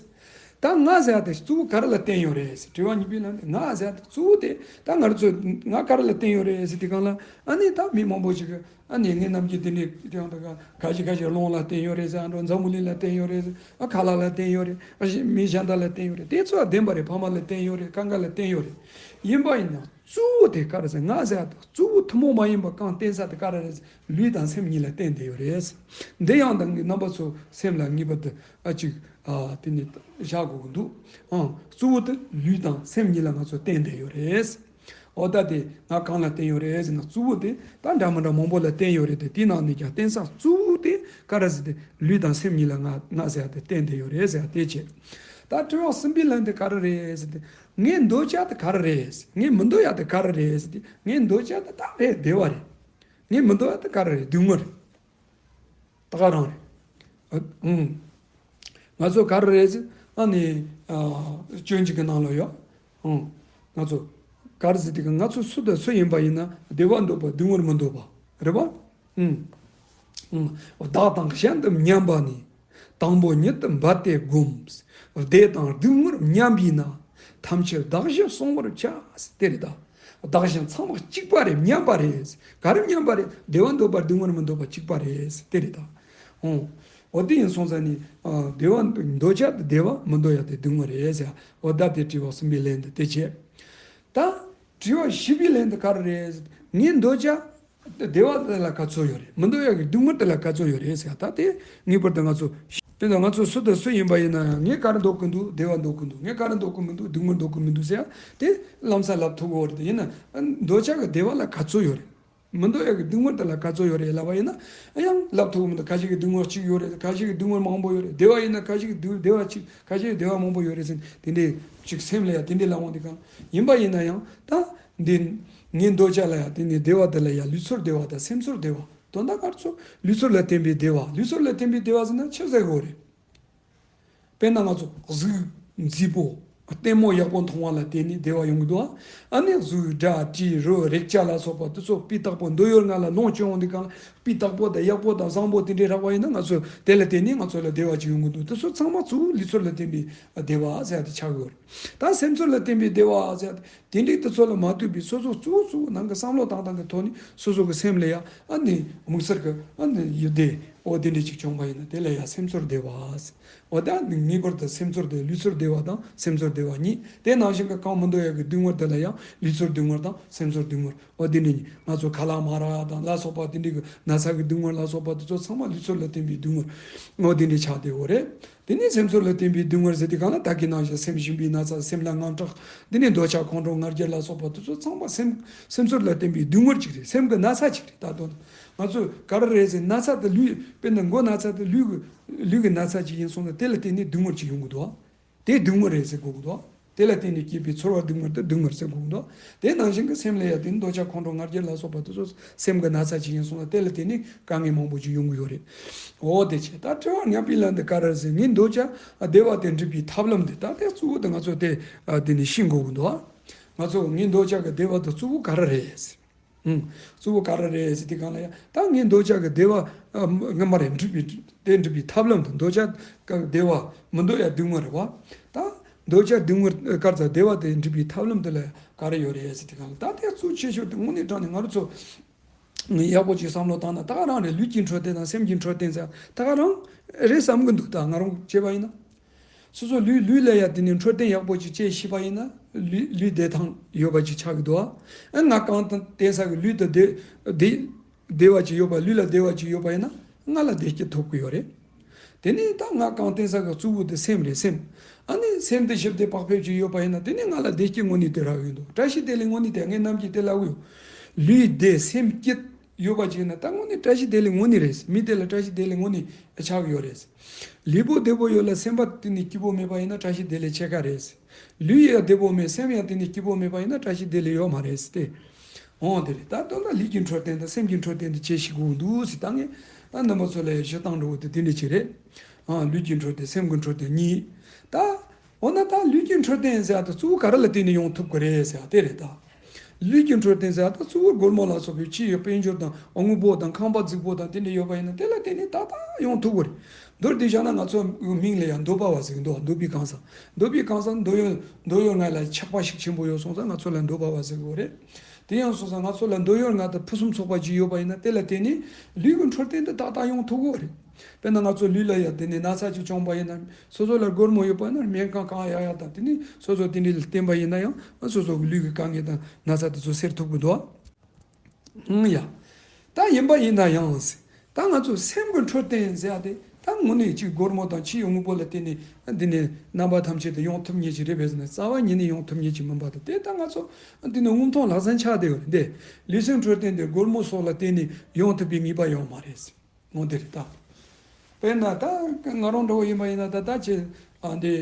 ད་ང་ཟེར་ཡ་དེ་གཙོ་བོ་ག་རེ་ལ་བརྟེན་ཡོད་རེད། དྲི་བ་གཉིས་པའི་ལན་དེ། ང་ཟེར་ཡ་དེ་གཙོ་བོ་དེ་ད་ང་རང་ཚོ་ང་ག་རེ་ལ་བརྟེན་ཡོད་རེད་ཟེར་དུས་སྒང་ལ། ཨ་ནི་ད་མི་མང་པོ་ཞིག་གིས་ཨ་ནི་ངའི་རྣམ་འགྱུར་དེ་འདྲའི་དེ་ཡང་ད་ག་ག་ཞིག་ག་ཞིག་རླུང་ལ་བརྟེན་ཡོད་རེད་ཟེར། ཨ་འགྲོ་འཛམ་བུ་གླིང་ལ་བརྟེན་ཡོད་རེད་ཟེར། ཨ་ཁ་ལག་ལ་བརྟེན་ཡོད་རེད། ཨ་ཞིག་མི་གཞན་དག་ལ་བརྟེན་ཡོད་རེད། དེ་ཚོ་བདེན་པ་རེད། ཕ་མ་ལ་བརྟེན་ཡོད་རེད། གང་ག་ལ་བརྟེན་ཡོད་རེད། ཡིན་པ་ཡིན་ན་གཙོ་བོ་དེ་ག་རེ་ཟེར། ང་ཟེར་ཡ་དེ་གཙོ་བོ་ཐུན་མོང་མ་ཡིན་པ་གང་བརྟེན་ས་དེ་ག་རེ་རེད། ལུས་དང་སེམས་གཉིས་ལ་བརྟེན་བསྡད་ཡོད་རེད། འདི་ཡང་ད་ངས་རྣམ་པ་ཚོ་སེམས་ལ་ངེས་པར་དུ་ཨ་ཅིག་ཨ་དེ་ནས་བཞག་དགོས་ཀྱི་འདུག། ཨང་། གཙོ་བོ་དེ་ལུས་དང་སེམས་གཉིས་ལ་ང་ཚོ་བརྟེན་བསྡད་ཡོད་རེད། འོ་ད་དེ་ང་གང་ལ་བརྟེན་ཡོད་རེད་ཟེར་ན། གཙོ་བོ་དེ་ད་འདྲ་མི་འདྲ་མང་པོ་ལ་བརྟེན་ཡོད་རེད་དེ། དེའི་ནང་ནས་ཀྱང་བརྟེན་ས་གཙོ་བོ་དེ་ག་རེ་ཟེར་དེ། ལུས་དང་སེམས་གཉིས་ལ་ང་ང་ཟེར་ཡ་དེ་བརྟེན་བསྡད་ཡོད་རེད་ཟེར་ཡ་དེ་བྱས། ད་དྲི་བ་གསུམ་པའི་ལན་དེ་ག་རེ་རེད་ཟེར་དེ། ངས་འདོད་བྱ་དེ་ག་རེ་རེད། ངས་མི་འདོད་ཡ་དེ་ག་རེ་རེད་ཟེར་དེ། ངས་འདོད་བྱ་དེ་ད་རེད། བདེ་བ་རེད། ངས་མི་འདོད་ཡ་དེ་ག་རེ་རེད། སྡུག་བསྔལ་རེད། ད་ག་རང་རེད། ཨ། ཨང་། ང་ཚོ་ག་རེ་རེད་ཟེར། ཨ་ནི། ཨ། སྤྱོད་འཇུག་གི་ནང་ལ་ཡོད། ཨང་། ང་ཚོ་ག་རེ་ཟེར་དུས་ང་ཚོ་སུ་དང་སུ་ཡིན་པ་ཡིན་ན་བདེ་བ་འདོད་པ་སྡུག་བསྔལ་མི་འདོད་པ་རེད་པ། ཨང་། ཨང་། བདག་དང་གཞན་དུ་མཉམ་པ་ནི། དང་པོ་ཉིད་དུ་འབད་དེ་བསྒོམས། བདེ་དང་སྡུག་བསྔལ་མཉམ་པས་ན། ཐམས་ཅད་བདག་གཞན་བསྲུང་བར་བྱ། དེ་རེད་ད། བདག་གཞན་ཚང་མ་གཅིག་པ་རེད། མཉམ་པ་རེད། ག་རེ་མཉམ་པ་རེད། བདེ་བ་འདོད་པ་སྡུག་བསྔལ་མི་འདོད་པ་གཅིག་པ་རེད། དེ་རེད་ད། འོ། འོ་དེ་ཡིན་སོང་ཙང་ནི། ཨ། བདེ་བ་འདོད་བྱ་དེ་བདེ་བ། མི་འདོད་ཡ་དེ་སྡུག་བསྔལ་རེད་ཟེར། འོ་ད་དེ་དྲི་བ་གསུམ་པའི་ལན་དེ་དེ་བྱས། ད་དྲི་བ་བཞི་པའི་ལན་དེ་ག་རེ་རེད། ངས་འདོད་བྱ་བདེ་བ་དེ་ལ་ག་ཚོད་ཡོད་རེད། མི་འདོད་ཡ་གི་སྡུག་བསྔལ་དེ་ལ་ག་ཚོད་ཡོད་རེད་ཟེར། ད་དེ་ངེས་པར་དུ་ང་ཚོ། དེ་ད་ང་ཚོ་སུ་དང་སུ་ཡིན་པ་ཡིན་ན་ཡང་ངས་ག་རེ་འདོད་ཀྱི་འདུག། བདེ་བ་འདོད་ཀྱི་འདུག། ངས་ག་རེ་འདོད་ཀྱི་མི་འདུག། སྡུག་བསྔལ་འདོད་ཀྱི་མི་འདུག་ཟེར་ཡ་དེ་ལམ་སང་ལབ་ཐུབ་ཀྱི་ཡོད་རེད། དེ་ཡིན་ན་འདོད་བྱ་གི་བདེ་བ་ལ་ག་ཚོད་ཡོད་རེད། མི་འདོད་ཡ་གི་སྡུག་བསྔལ་དེ་ལ་ག་ཚོད་ཡོད་རེད་ལབ་པ་ཡིན་ན་ཡང་ལབ་ཐུབ་ཀྱི་མི་འདུག། ཁ་ཤས་ཀྱི་སྡུག་བསྔལ་གཅིག་ཡོད་རེད། ཁ་ཤས་ཀྱི་སྡུག་བསྔལ་མང་པོ་ཡོད་རེད། བདེ་བ་ཡིན་ན་ཁ་ཤས་ཀྱི་སྡུག་བདེ་བ་གཅིག། ཁ་ཤས་ཀྱི་བདེ་བ་མང་པོ་ཡོད་རེད་ཟེར། དེ་འདྲའི་གཅིག་སེམས་ལ་ཡ་དེ་འདྲའི་ལབ་འོང་དུས་སྒང་ཡིན་པ་ཡིན་ན་ཡང་། ད་འདི་ངའི་འདོད་བྱ་ལ་ཡ་དེ་ནས་བདེ་བ་དེ་ལ་ཡ་ལུས་ཚོར་བདེ་བ་དང་སེམས་ཚོར་བདེ་བ། དོན་དག་ག་རེ་ཚོ་ལུས་ཚོར་ལ་བརྟེན་པའི་བདེ་བ། ལུས་ཚོར་ལ་བརྟེན་པའི་བདེ་བ་ཟེར་ན་ཆི་ཟེར་དགོས་རེད། དཔེར་ན་ང་ཚོ་གཟུགས་མཛེས་པོ་ལྟད་མོ་ཡག་པོ་མཐོང་བ་ལ་བརྟེན་ནས་བདེ་བ་ཡོང་གི་འདུག། ཨ། ཨ་ནི་གཟུགས་སྒྲ་དྲི་རོ་རེག་བྱ་ལ་སོགས་པ་དེ་ཚོ་སྤུས་དག་པོ་འདོད་ཡོན་ལྔ་ལ་ལོངས་སྤྱོད་འོང་དུས་སྒང་ལ། སྤུས་དག་པོ་དང་ཡག་པོ་དང་བཟང་པོ་དེ་འདྲའི་རག་པ་ཡིན་ན་ང་ཚོ་དེ་ལ་བརྟེན་ནས་ང་ཚོ་ལ་བདེ་བ་ཅིག་ཡོང་གི་འདུག། དེ་ཚོ་ཚང་མ་གཙོ་བོ་ལུས་ཚོར་ལ་བརྟེན་པའི་བདེ་བ་ཟེར་ཡ་དེ་ཆགས་ཡོད་རེད། ད་སེམས་ཚོར་ལ་བརྟེན་པའི་བདེ་བ་ཟེར་ཡ་དེ། དེ་འདྲའི་དེ་ཚོ་ལ་མ་ལྟོས་པའི་སོ་སོ་གཙོ་བོ་གཙོ་བོ་ནང་གི་བསམ་བློ་བཏང་སྟངས་ཀྱི་ཐོག་ནས་སོ་སོ་གི་སེམས་ལ་ཡ་ཨ་ནི་དམིགས་བསལ་གྱི་ཨ་ནི་ཡིད་བདེ་འོ་དེ་འདྲ་ཅིག་བྱུང་བ་ཡིན་ན་དེ་ལ་ཡ་སེམས་ཚོར་བདེ་བ། འོ་ད་ངེས་པར་དུ་སེམས་ཚོར་དེ་ལུས་ཚོར་བདེ་བ་དང་སེམས་ཚོར་བདེ་བ་གཉིས། དེ་ནང་བཞིན་གྱི་གང་མི་འདོད་ཡ་གི་སྡུག་བསྔལ་དེ་ལ་ཡང་ལུས་ཚོར་སྡུག་བསྔལ་དང་སེམས་ཚོར་སྡུག་བསྔལ། འོ་དེ་འདྲ་གཉིས། ང་ཚོ་ཁ་ལག་དམར་བ་དང་ལ་སོགས་པ་དེ་འདྲའི་གི་ན་ཚ་གི་སྡུག་བསྔལ་ལ་སོགས་པ་དེ་ཚོ་ཚང་མ་ལུས་ཚོར་ལ་བརྟེན་པའི་སྡུག་བསྔལ། འོ་དེ་འདྲ་ཆགས་བསྡད་ཡོད་རེད། དེ་ནས་སེམས་ཚོར་ལ་བརྟེན་པའི་སྡུག་བསྔལ་ཟེར་དུས་སྒང་ལ་ད་གིན་ནང་བཞིན་སེམས་ཞུམ་པའི་ན་ཚ། སེམས་ལ་དངངས་སྐྲག། དེ་ནས་འདོད་ཆགས་ཁོང་ཁྲོ་ང་རྒྱལ་ལ་སོགས་པ་དེ་ཚོ་ཚང་མ་སེམས་སེམས་ཚོར་ལ་བརྟེན་པའི་སྡུག་བསྔལ་ཅིག་རེད། སེམས་ཀྱི་ན་ཚ་ཅིག་རེད། ད་དུང་ང་ཚོ་ག་རེ་རེད་ཟེར། ན་ཚ་དེ་ལུས། དཔེར་ན་མགོ་ན་ཚ་དེ་ལུས་ཀྱི་ལུས་ཀྱི་ན་ཚ་ཅིག་ཡིན་སོང་ན་དེ་ལ་བརྟེན་ནས་སྡུག་བསྔལ་ཅིག་ཡོང་གི་འདུག། དེ་སྡུག་བསྔལ་རེད་ཟེར་དགོས་ཀྱི་འདུག། དེ་ལ་བརྟེན་ནས་སྐྱེས་པའི་ཚོར་བ་སྡུག་བསྔལ་དེ་སྡུག་བསྔལ་ཟེར་དགོས་ཀྱི་འདུག། དེ་ནང་བཞིན་གྱི་སེམས་ལ་ཡ་དེ་ནི་འདོད་ཆགས་ཁོང་ཁྲོ་ང་རྒྱལ་ལ་སོགས་པ་དེ་ཚོ་སེམས་ཀྱི་ན་ཚ་ཅིག་ཡིན་སོང་ན་དེ་ལ་བརྟེན་ནས་དཀའ་ངལ་མང་པོ་ཅིག་ཡོང་གི་ཡོད་རེད། འོ་དེ་བྱས། ད་དྲི་བ་ལྔ་པའི་ལན་དེ་ག་རེ་ཟེར། ངའི་འདོད་ཆགས་བདེ་བ་དེ་འགྲུབ་པའི་ཐབས་ལམ་དེ། ད་དེ་གཙོ་བོ་དེ་ང་ཚོ་དེ་དེ་ནས་ཤེས་དགོས་ཀྱི་འདུག། ང་ཚོ་ངའི་འདོད་ཆགས་ཀྱི་བདེ་བ་དེ་གཙོ་བོ་ག་རེ་རེད། ཨང་། གཙོ་བོ་ག་རེ་རེད་ཟེར་དུས་སྒང་ལ་ཡ། ད་ངའི་འདོད་ཆགས་ཀྱི་བདེ་བ། ཨ། ངོ་མ་རེད། འགྲུབ་པའི་དེ་འགྲུབ་པའི་ཐབས་ལམ་དང་། འདོད་ཆགས་ཀྱི་བདེ་བ་མི་འདོད་ཡ་སྡུག་བསྔལ་རེད་བ། ད་འདོད་ཆགས་སྡུག་བསྔལ་ག་རེ་ཟེར། བདེ་བ་དེ་འགྲུབ་པའི་ཐབས་ལམ་དེ་ལ་ག་རེ་ཡོད་རེད་ཟེར་དུས་སྒང་ལ། ད་དེ་གཙོ་ཆེ་ཤོས་དེ་དངོས་གནས་དྲང་གནས་ང་རང་ཚོ་ཡག་པོ་ཅིག་བསམ་བློ་བཏང་ན་ད་ག་རང་རེད། ལུས་ཀྱི་འཕྲོད་བསྟེན་དང་སེམས་ཀྱི་འཕྲོད་བསྟེན་ཟེར་ད་ག་རང་རེད་བསམ་གྱི་འདུག། ད་ང་རང་བྱས་པ་ཡིན་ན། སོ་སོ་ལུས་ལུས་ལ་ཡ་དེ་ནས་འཕྲོད་བསྟེན་ཡག་པོ་ཅིག་བྱེད་ཤེས་པ་ཡིན་ན་ལུས་ལུས་བདེ་ཐང་ཡོད་པ་ཅིག་ཆགས་ཀྱི་འདུག། ཨ། ང་གང་བསྟེན་ས་གི་ལུས་དེ་བདེ་བདེ་བདེ་བ་ཅིག་ཡོད་པ། ལུས་ལ་བདེ་བ་ཅིག་ཡོད་པ་ཡིན་ན་ང་ལ་བདེ་སྐྱིད་ཐོབ་ཀྱི་ཡོད་རེད། དེ་ནས་ད་ང་གང་བསྟེན་ས་གི་གཙོ་བོ་དེ་སེམས་རེད། སེམས། ཨ་ནི་སེམས་དེ་ཞི་བདེ་བག་ཕེབས་ཅིག་ཡོད་པ་ཡིན་ན་དེ་ནས་ང་ལ་བདེ་སྐྱིད་དངོས་གནས་དེ་རག་གི་འདུག། བཀྲ་ཤིས་བདེ་ལེགས་དངོས་གནས་དེ་ངས་ནམ་རྒྱུན་དེ་ལབ་གི་ཡོད། ལུས་བདེ་སེམས་སྐྱིད་ཡོད་པ་ཅིག་ཡིན་ན་ད་དངོས་གནས་བཀྲ་ཤིས་བདེ་ལེགས་དངོས་གནས་རེད། མི་དེ་ལ་བཀྲ་ཤིས་བདེ་ལེགས་དངོས་གནས་ཆགས་ཀྱི་ཡོད་རེད། ལུས་པོ་བདེ་པོ་ཡོད་ལ་སེམས་པ་དེ་ནས་སྐྱིད་པོ་མེད་པ་ཡིན་ན་བཀྲ་ཤིས་བདེ་ལེགས་ཕྱེད་ཀ་རེད། ལུས་ཡང་བདེ་པོ་མེད། སེམས་ཡང་དེ་ནས་སྐྱིད་པོ་མེད་པ་ཡིན་ན་བཀྲ་ཤིས་བདེ་ལེགས་ཡོད་མ་རེད་ཟེར་ཏེ། འོང་དེ་རེད། ད་དོན་དག་ལུས་ཀྱི་འཕྲོད་བསྟེན་དང་སེམས་ཀྱི་འཕྲོད་བསྟེན་དེ་ཅི་ཞིག་དགོས་འདུག་ཟེར། ད་ངས་ད་རྣམ་པ་ཚོ་ལ་ཞུ་སྟངས་འགྲོ་བ་དེ་དེ་འདྲ་ཅིག་རེད། ཨ། ལུས་ཀྱི་འཕྲོད་བསྟེན་སེམས་ཀྱི་འཕྲོད་བསྟེན་གཉིས། ད་འོ་ན་ད་ལུས་ཀྱི་འཕྲོད་བསྟེན་ཟེར་ཡ་ད་གཙོ་བོ་ག་རེ་ལ་བརྟེན་ནས་ཡོང་ཐུབ་ཀྱི་རེད་ཟེར་ཡ་དེ་རེད་ད། ལུས་ཀྱི་འཕྲོད་བསྟེན་ཟེར་ཡ་ད་གཙོ་བོ་སྒོར་མོ་ལ་སོགས་པའི་ཕྱི་ཡི་དཔལ་འབྱོར་དང་དངོས་པོ་དང་ཁང་པ་རྫིག་པོ་དང་དེ་འདྲ་ཡོད་པ་ཡིན་ན་དེ་ལ་བརྟེན་ནས་ད་ད་ཡོང་ཐུབ་ཀྱི་རེད། མདོར་བསྡུས་བཞག་ན་ང་ཚོ་མིང་ལ་ཡང་འདོད་པ་བ་ཟེར་གི་འདུག་འདོད་པའི་གང་ཟག་འདོད་པའི་གང་ཟག་འདོད་ཡོན་འདོད་ཡོན་ལྔ་ལ་ཆགས་པ་ཤུགས་ཆེན་པོ་ཡོད་སོང་ཙང་ང་ཚོ་ལ་འདོད་པ་བ་ཟེར་གི་རེད། དེ་ཡང་སོང་ཙང་ང་ཚོ་ལ་འདོད་ཡོན་ལྔ་དང་ཕུན་སུམ་ཚོགས་པ་ཅིག་ཡོད་པ་ཡིན་ན་དེ་ལ་བརྟེན་ནས་ལུས་ཀྱི་འཕྲོད་བསྟེན་དེ་ཏག་ཏག་ཡོང་ཐུབ་ཀྱི་རེད། དཔེར་ན་ང་ཚོ་ལུས་ལ་ཡང་དེ་ནས་ན་ཚ་ཅིག་བྱུང་བ་ཡིན་ན་སོ་སོ་ལ་སྒོར་མོ་ཡོད་པ་ཡིན་ན་སྨན་ཁང་གང་ཡག་ཡག་དང་དེ་ནས་སོ་སོ་དེ་འདྲ་ལ་བརྟེན་པ་ཡིན་ན་ཡང་སོ་སོ་གི་ལུས་ཀྱི་དཀའ་ངལ་དང་ན་ཚ་དེ་ཚོ་སེལ་ཐུབ་ཀྱི་འདུག་ཨང་ཡ། ད་ཡིན་པ་ཡིན་ན་ཡང་། ད་ང་ཚོ་སེམས་ཀྱི་འཕྲོད་བསྟེན་ཟེར་ཡ་དེ་ད་དངོས་གནས་ཅིག་སྒོར་མོ་དང་ཕྱི་ཡི་དངོས་པོ་ལ་བརྟེན་ནས་འདི་ནས་རྣམ་པ་ཐམས་ཅད་དུ་ཡོང་ཐུབ་མཁན་ཅིག་རེད་པས་ཟེར་ན་རྩ་བ་ཉིད་ནས་ཡོང་ཐུབ་མཁན་ཅིག་མིན་པ་དང་དེ་ད་ང་ཚོ་འདི་ནས་དངོས་མཐོང་ལག་ཟིན་ཆགས་བསྡད་ཡོད་རེད་དེ། ལུས་སེམས་འཕྲོད་བསྟེན་དེ་སྒོར་མོ་སོགས་ལ་བརྟེན་ནས་ཡོང་ཐུབ་པའི་ངེས་པ་ཡོད་མ་རེད། འོ་དེ་རེད་ད། དཔེར་ན་ད་ང་རང་འདྲ་བོ་ཡིན་པ་ཡིན་ན་ད་ད་ཅི་ཨ་འདི་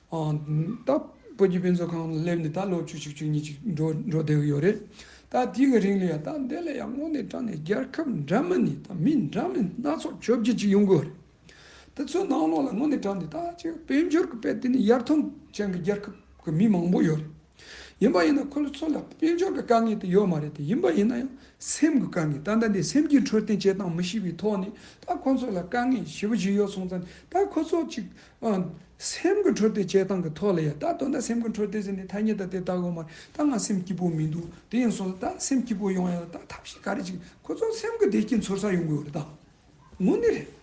ཨ་ད་བོད་ཀྱི་དཔེ་མཛོད་ཁང་ལ་སླེབས་ནས་ད་ལོ་བཅུ་གཅིག་བཅུ་གཉིས་ཅིག་འགྲོ་འགྲོ་བསྡད་ཀྱི་ཡོད་རེད། ད་དེའི་གི་རིང་ལ་ཡང་ད་འདི་ལ་ཡང་དངོས་གནས་དྲང་ནས་རྒྱལ་ཁབ་འདྲ་མིན་ནས་ད་མི་འདྲ་མིན་སྣ་ཚོགས་བཅོ་བརྒྱད་ཅིག་ཡོང་གི་ཡོད་རེད། དེ་ཚོའི་ནང་ལོགས་ལ་དངོས་གནས་དྲང་ནས་ད་ཅིག་དཔལ་འབྱོར་གྱི་དཔེ་དེ་ནི་ཡར་ཐོན་ཅན་གྱི་རྒྱལ་ཁབ་ཀྱི་མི་མང་པོ་ཡོད་རེད། ཡིན་པ་ཡིན་ན་ཁོ་ཚོ་ལ་དཔལ་འབྱོར་གྱི་དཀའ་ངལ་དེ་ཡོད་མ་རེད་དེ། ཡིན་པ་ཡིན་ན་ཡང་སེམས་ཀྱི་དཀའ་ངལ་ད་ལྟ་འདི་སེམས་ཀྱི་འཕྲོད་བསྟེན་བྱེད་སྟངས་མི་ཤེས་པའི་ཐོག་ནས་ད་ཁོ་ཚོ་ལ་དཀའ་ངལ་ཞེ་པོ་ཅིག་ཡོད་སོང་ཙང་ད་ཁོ་ཚོ་ཅིག་ཨ། སེམས་ཀྱི་འཕྲོད་བསྟེན་བྱེད་སྟངས་ཀྱི་ཐོག་ལ་ཡ་ད་དོན་དག་སེམས་ཀྱི་འཕྲོད་བསྟེན་ཟེར་ནས་ཐ་སྙད་ད་དེ་ལྟ་དགོས་མ་རེད། ད་ང་སེམས་སྐྱིད་པོ་མི་འདུག་དེ་ཡིན་སོང་ཙང་ད་སེམས་སྐྱིད་པོ་ཡོང་ཡ་ད་ཐབས་ཤེས་ག་རེ་ཅིག་ཁོ་ཚོ་སེམས་ཀྱི་བདེ་སྐྱིད་འཚོལ་ས་ཡོང་གི་ཡོད་རེད་ད། དངོས་གནས་རེད།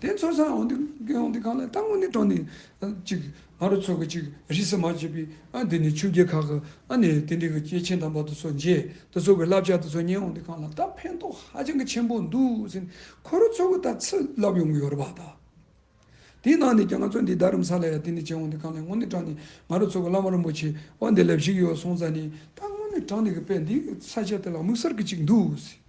དེ་ཚོར་སང་འོང་དུས་འོང་དུས་གང་ལ་ད་དངོས་གནས་དྲང་ནས་ཅིག་ང་རང་ཚོ་གི་ཅིག་རིས་སུ་མ་ཆད་པའི་ཨ་འདི་ནས་ཆོས་རྒྱལ་ཁག་གི་ཨ་ནས་དེ་འདྲའི་གི་སྐྱེས་ཆེན་དམ་པ་དེ་ཚོ་མཇལ་དེ་ཚོ་གི་བསླབ་བྱ་དེ་ཚོ་ཉན་འོང་དུས་གང་ལ་ད་ཕན་ཐོགས་ཧ་ཅང་གི་ཆེན་པོ་འདུག་ཟེར་ཁོ་རང་ཚོ་གི་ད་ཚུར་ལབ་ཡོང་གི་ཡོད་རེད་པ་ད། དེའི་ནང་ནས་ཀྱང་ང་ཚོ་འདི་རྡ་རམ་ས་ལ་ཡ་དེ་ནས་བྱས་འོང་དུས་གང་ལ་དངོས་གནས་དྲང་ནས་ང་རང་ཚོ་གི་བླ་མ་རིན་པོ་ཆེ་འོ་འདི་ལ་བཞུགས་ཡོད་སོང་ཙང་ནས་ད་དངོས་གནས་དྲང་ནས་གི་དཔེ་འདི་ས་ཆ་དེ་ལ་དམིགས་བསལ་གི་ཅིག་འདུག་ཟེར།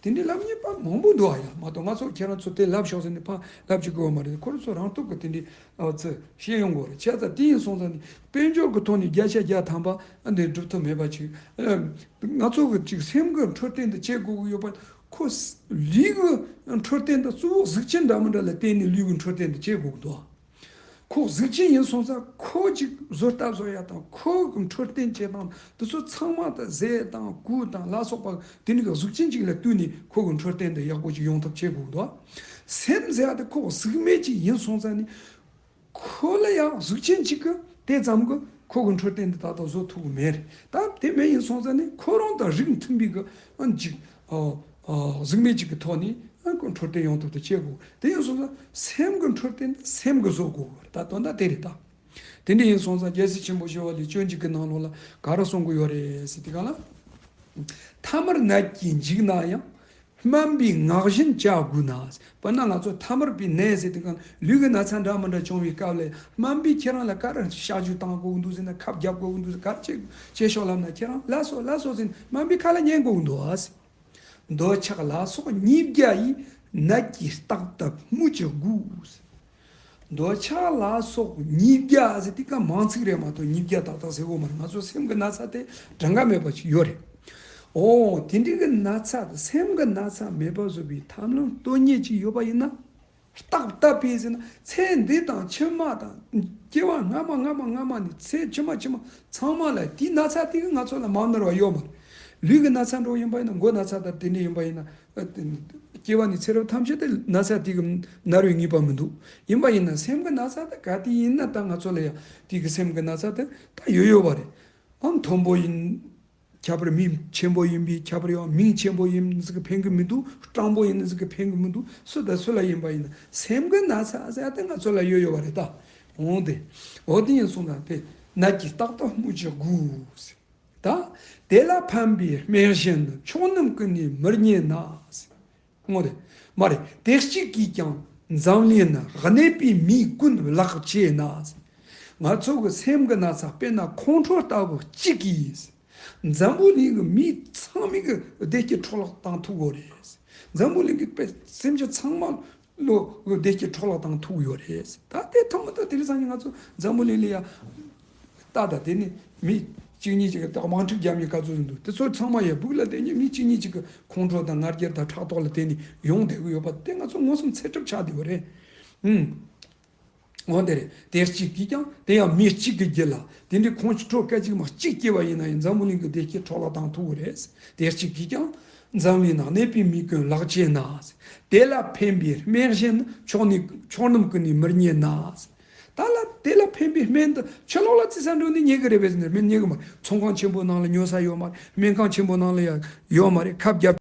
དེ་འདྲའི་ལབ་མཁན་པ་མང་པོ་འདུག་ཨ་ཡ། མ་གཏོགས་ང་ཚོ་ཁྱེད་རང་ཚོ་དེ་ལབ་ཤོག་ཟེར་ནས་ཕར་ལབ་ཅིག་དགོས་པ་མ་རེད། ཁོ་རང་ཚོ་རང་སྟོབས་ཀྱིས་དེ་འདྲའི་ཨ་ཙི་བཤད་ཡོང་དགོས་རེད། བྱས་ཙང་དེ་ཡིན་སོང་ཙང་ནི་དཔལ་འབྱོར་གྱི་ཐོག་ནས་བརྒྱ་ཆ་བརྒྱ་ཐམ་པ་ཨ་འདི་སྒྲུབ་ཐུབ་མེད་པ་ཅིག་ཨ། ང་ཚོ་གི་ཅིག་སེམས་ཀྱི་འཕྲོད་བསྟེན་དུ་བྱེད་དགོས་ཀྱི་ཡོད་པ་ཁོ་ལུས་ཀྱི་འཕྲོད་བསྟེན་དུ་གཙོ་བོ་གཟུགས་ཅན་འདྲ་མི་འདྲ་ལ་བརྟེན་ནས་ལུས་ཀྱི་འཕྲོད་བསྟེན་དུ་བྱེད་དགོས་ཀྱི་འདུག་ཁོ་གཟུགས་ཅན་ཡིན་སོང་ཙང་ཁོ་ཅིག་བཟོ་ལྟ་བཟོ་ཡ་དང་ཁོ་གི་འཕྲོད་བསྟེན་བྱེད་སྟངས་དེ་ཚོ་ཚང་མ་ད་ཟས་དང་གོས་དང་ལ་སོགས་པ་དེ་ནི་གཟུགས་ཅན་ཅིག་ལ་བསྟུན་ནས་ཁོ་གི་འཕྲོད་བསྟེན་དེ་ཡག་པོ་ཅིག་ཡོང་ཐབས་བྱེད་དགོས་འདུག་སེམས་ཟེར་ཡ་དེ་ཁོ་གཟུགས་མེད་ཅིག་ཡིན་སོང་ཙང་ནི་ཁོ་ལ་ཡང་གཟུགས་ཅན་ཅིག་གི་དེ་ཙམ་གི་ཁོ་གི་འཕྲོད་བསྟེན་དེ་ད་ལྟ་བཟོ་ཐུབ་གི་མེད་རེད། ད་དེ་མེད་ཡིན་སོང་ཙང་ནི་ཁོ་རང་དང་རིགས་མཐུན་པའི་གི་ཨ་ཅིག་ཨ་ཨ་གཟུགས་མེད་ཅིག་གི་ཐོག་ནས་ཨ་ཁོ་འཕྲོད་བསྟེན་ཡོང་ཐབས་དེ་བྱེད་དགོས། དེ་ཡིན་སོང་ཙང་སེམས་ཀྱི་འཕྲོད་བསྟེན་དེ་སེམས་ཀྱིས་བཟོ་དགོས་ཀྱི་རེད། ད་དོན་དག་དེ་རེད་ད། དེ་འདྲ་ཡིན་སོང་ཙང་རྒྱལ་སྲས་ཆེན་པོ་ཞི་བ་ལྷས་སྤྱོད་འཇུག་གི་ནང་ལོགས་ལ་ག་རེ་གསུང་གི་ཡོད་རེད་ཟེར་དུས་གང་ལ། ཐ་མལ་ནད་ཀྱིས་འཇིགས་ན་ཡང་། སྨན་པའི་ངག་བཞིན་བྱ་དགོས་ན། དཔེར་ན་ང་ཚོ་ཐ་མལ་པའི་ནད་ཟེར་དུས་གང་ལུས་ཀྱི་ན་ཚ་འདྲ་མི་འདྲ་བྱུང་བའི་སྐབས་ལ་སྨན་པས་ཁྱེད་རང་ལ་ག་རེ་གཤག་བཅོས་བཏང་དགོས་ཀྱི་འདུག་ཟེར་ན་ཁབ་བརྒྱབ་དགོས་ཀྱི་འདུག་ཟེར་ག་རེ་བྱེད་བྱེད་ཤོག་ལབ་ན་ཁྱེད་རང་ལ་སོ་ལ་སོ་ཟེར་ནས་སྨན་པའི་ཁ་ལ་ཉན་དགོས་ཀྱི་འདུག་ཨ། འདོད་ཆགས་ལ་སོགས་ཉིས་བརྒྱ་ཡིས། ནད་ཀྱིས་རྟག་ཏུ་སྨོས་ཅི་དགོས། འདོད་ཆགས་ལ་སོགས་ཉིས་བརྒྱ་ཟེར་དུས་ཀ་མང་ཚིག་རེད་མ་གཏོགས་ཉིས་བརྒྱ་ཏག་ཏག་ཟེར་དགོས་མ་རེད། ང་ཚོ་སེམས་ཀྱི་ན་ཚ་དེ་གྲངས་ཀ་མེད་པ་ཅིག་ཡོད་རེད། ཨོ་དེ་འདྲའི་གི་ན་ཚ་དེ་སེམས་ཀྱི་ན་ཚ་མེད་པ་བཟོ་བའི་ཐབས་ལམ་སྟོན་མཁན་ཅིག་ཡོད་པ་ཡིན་ན། རྟག་ཏུ་བས་ཟེར་ན་ཚེ་འདི་དང་ཕྱི་མ་དང་སྐྱེ་བ་སྔ་མ་སྔ་མ་སྔ་མ་ནས་ཚེ་ཕྱི་མ་ཕྱི་མ་ཚང་མ་ལ་དེའི་ན་ཚ་དེ་གི་ང་ཚོ་ལ་མ་མནར་བ་ཡོད་མ་རེད། ལུས་ཀྱི་ན་ཚ་འདྲ་བོ་ཡིན་པ་ཡིན་ན་མགོ་ན་ཚ་དང་དེ་འདྲ་ཡིན་པ་ཡིན་ན། སྐྱེ་བ་ནས་ཚེ་རབས་ཐམས་ཅད་དུ་ན་ཚ་དེ་གི་མནར་བའི་ངེས་པ་མི་འདུག་ཡིན་པ་ཡིན་ན་སེམས་ཀྱི་ན་ཚ་དེ་ག་དེ་ཡིན་ན་ད་ང་ཚོ་ལ་ཡང་དེ་གི་སེམས་ཀྱི་ན་ཚ་དེ་ད་ཡོད་ཡོད་པ་རེད། ཨང་མཐོན་པོ་ཡིན། ཁྱད་པར་མི་ཆེན་པོ་ཡིན་པས་ཁྱད་པར་ཡོད། མིང་ཆེན་པོ་ཡིན་ཟིག་གི་ཕན་གི་མི་འདུག་སྤྲང་པོ་ཡིན་ཟིག་གི་ཕན་གི་མི་འདུག་སུ་དང་སུ་ལ་ཡིན་པ་ཡིན་ན་སེམས་ཀྱི་ན་ཚ་ཟེར་ཡ་དེ་ང་ཚོ་ལ་ཡོད་ཡོད་པ་རེད་ད། འོང་དེ། འོ་དེ་ཡིན་སོང་ན་དེ་ནད་ཀྱིས་རྟག་ཏུ་སྨོས་ཅི་དགོས། ད་དེ་ལ་ཕན་པའི་སྨན་གཞན་ནི། མཆོག་རྣམས་ཀུན་ནས་མི་རྙེད་ན། ངོ་རེ། མ་རེད། དེ་གཅིག་གིས་ཀྱང་འཛམ་གླིང་ན། གནས་པའི་མིའི་ཀུན་བརླག་བྱེད་ན། ང་ཚོ་གི་སེམས་ཀྱི་ན་ཚ་དཔེར་ན་ཁོང་ཁྲོ་ལྟ་བུ་གཅིག་གིས། འཛམ་བུ་གླིང་གི་མི་ཚང་མའི་གི་བདེ་སྐྱིད་འཕྲོ་བརླག་བཏང་ཐུབ་དགོས་རེད། འཛམ་བུ་གླིང་གི་དཔེ་སེམས་ཅན་ཚང་མ་ལོ་བདེ་སྐྱིད་འཕྲོ་བརླག་བཏང་ཐུབ་ཡོད་རེད། ད་དེ་ཐུབ་མི་ཐུབ་དེ་རིང་སང་ཉིན་ང་ཚོ་འཛམ་བུ་གླིང་ལ་ཡ་ལྟ་ད་དེ་ནི་མི་ གཅིག་གཉིས་ཅིག་གི་དམག་འཁྲུག་རྒྱབ་ནས་ག་ཚོད་འདུག་དེ་ཚོ་ཚང་མ་ཡ་སྦུག་ལ་བསྡད་ནས་མི་གཅིག་གཉིས་ཅིག་གི་ཁོང་ཁྲོ་དང་ང་རྒྱལ་དང་ཕྲག་དོག་ལ་བརྟེན་ནས་ཡོང་བསྡད་གི་ཡོད་པ་དེ་ང་ཚོ་མངོན་སུམ་ཚད་གྲུབ་ཆགས་བསྡད་པ་རེད། ཨུམ། འོ་དེ་རེད། དེ་གཅིག་གིས་ཀྱང་དེ་ཡང་མི་གཅིག་གི་རྒྱུད་ལ་དེ་འདྲའི་ཁོང་ཁྲོ་སྐད་ཅིག་མ་གཅིག་སྐྱེས་པ་ཡིན་ན་ཡང་འཛམ་བུ་གླིང་གི་བདེ་སྐྱིད་འཕྲོ་བརླག་བཏང་ཐུབ་ཀྱི་རེད། དེ་གཅིག་གིས་ཀྱང་འཛམ་གླིང་ན་གནས་པའི་མི་ཀུན་ལག་བཅད་ན། དེ་ལ་ཕན་པའི་སྨན་གཞན་ཕྱོགས་ནས་ཕྱོགས་རྣམས་ཀུན་ནས་མི་རྙེད་ན། ད་ལ་དེ་ལ་ཕན་པའི་སྨན་དུ་ཕྱི་ལོགས་ལ་བརྩི་ས་འགྲོ་ནས་རྙེད་གི་རེད་པས་ཟེར་ན་སྨན་རྙེད་གི་མ་རེད། ཚོང་ཁང་ཆེན་པོ་ནང་ལ་ཉོ་ས་ཡོད་མ་རེད། སྨན་ཁང་ཆེན་པོ་ནང་ལ་ཡང་ཡོད་མ་རེད། ཁབ་རྒྱབ་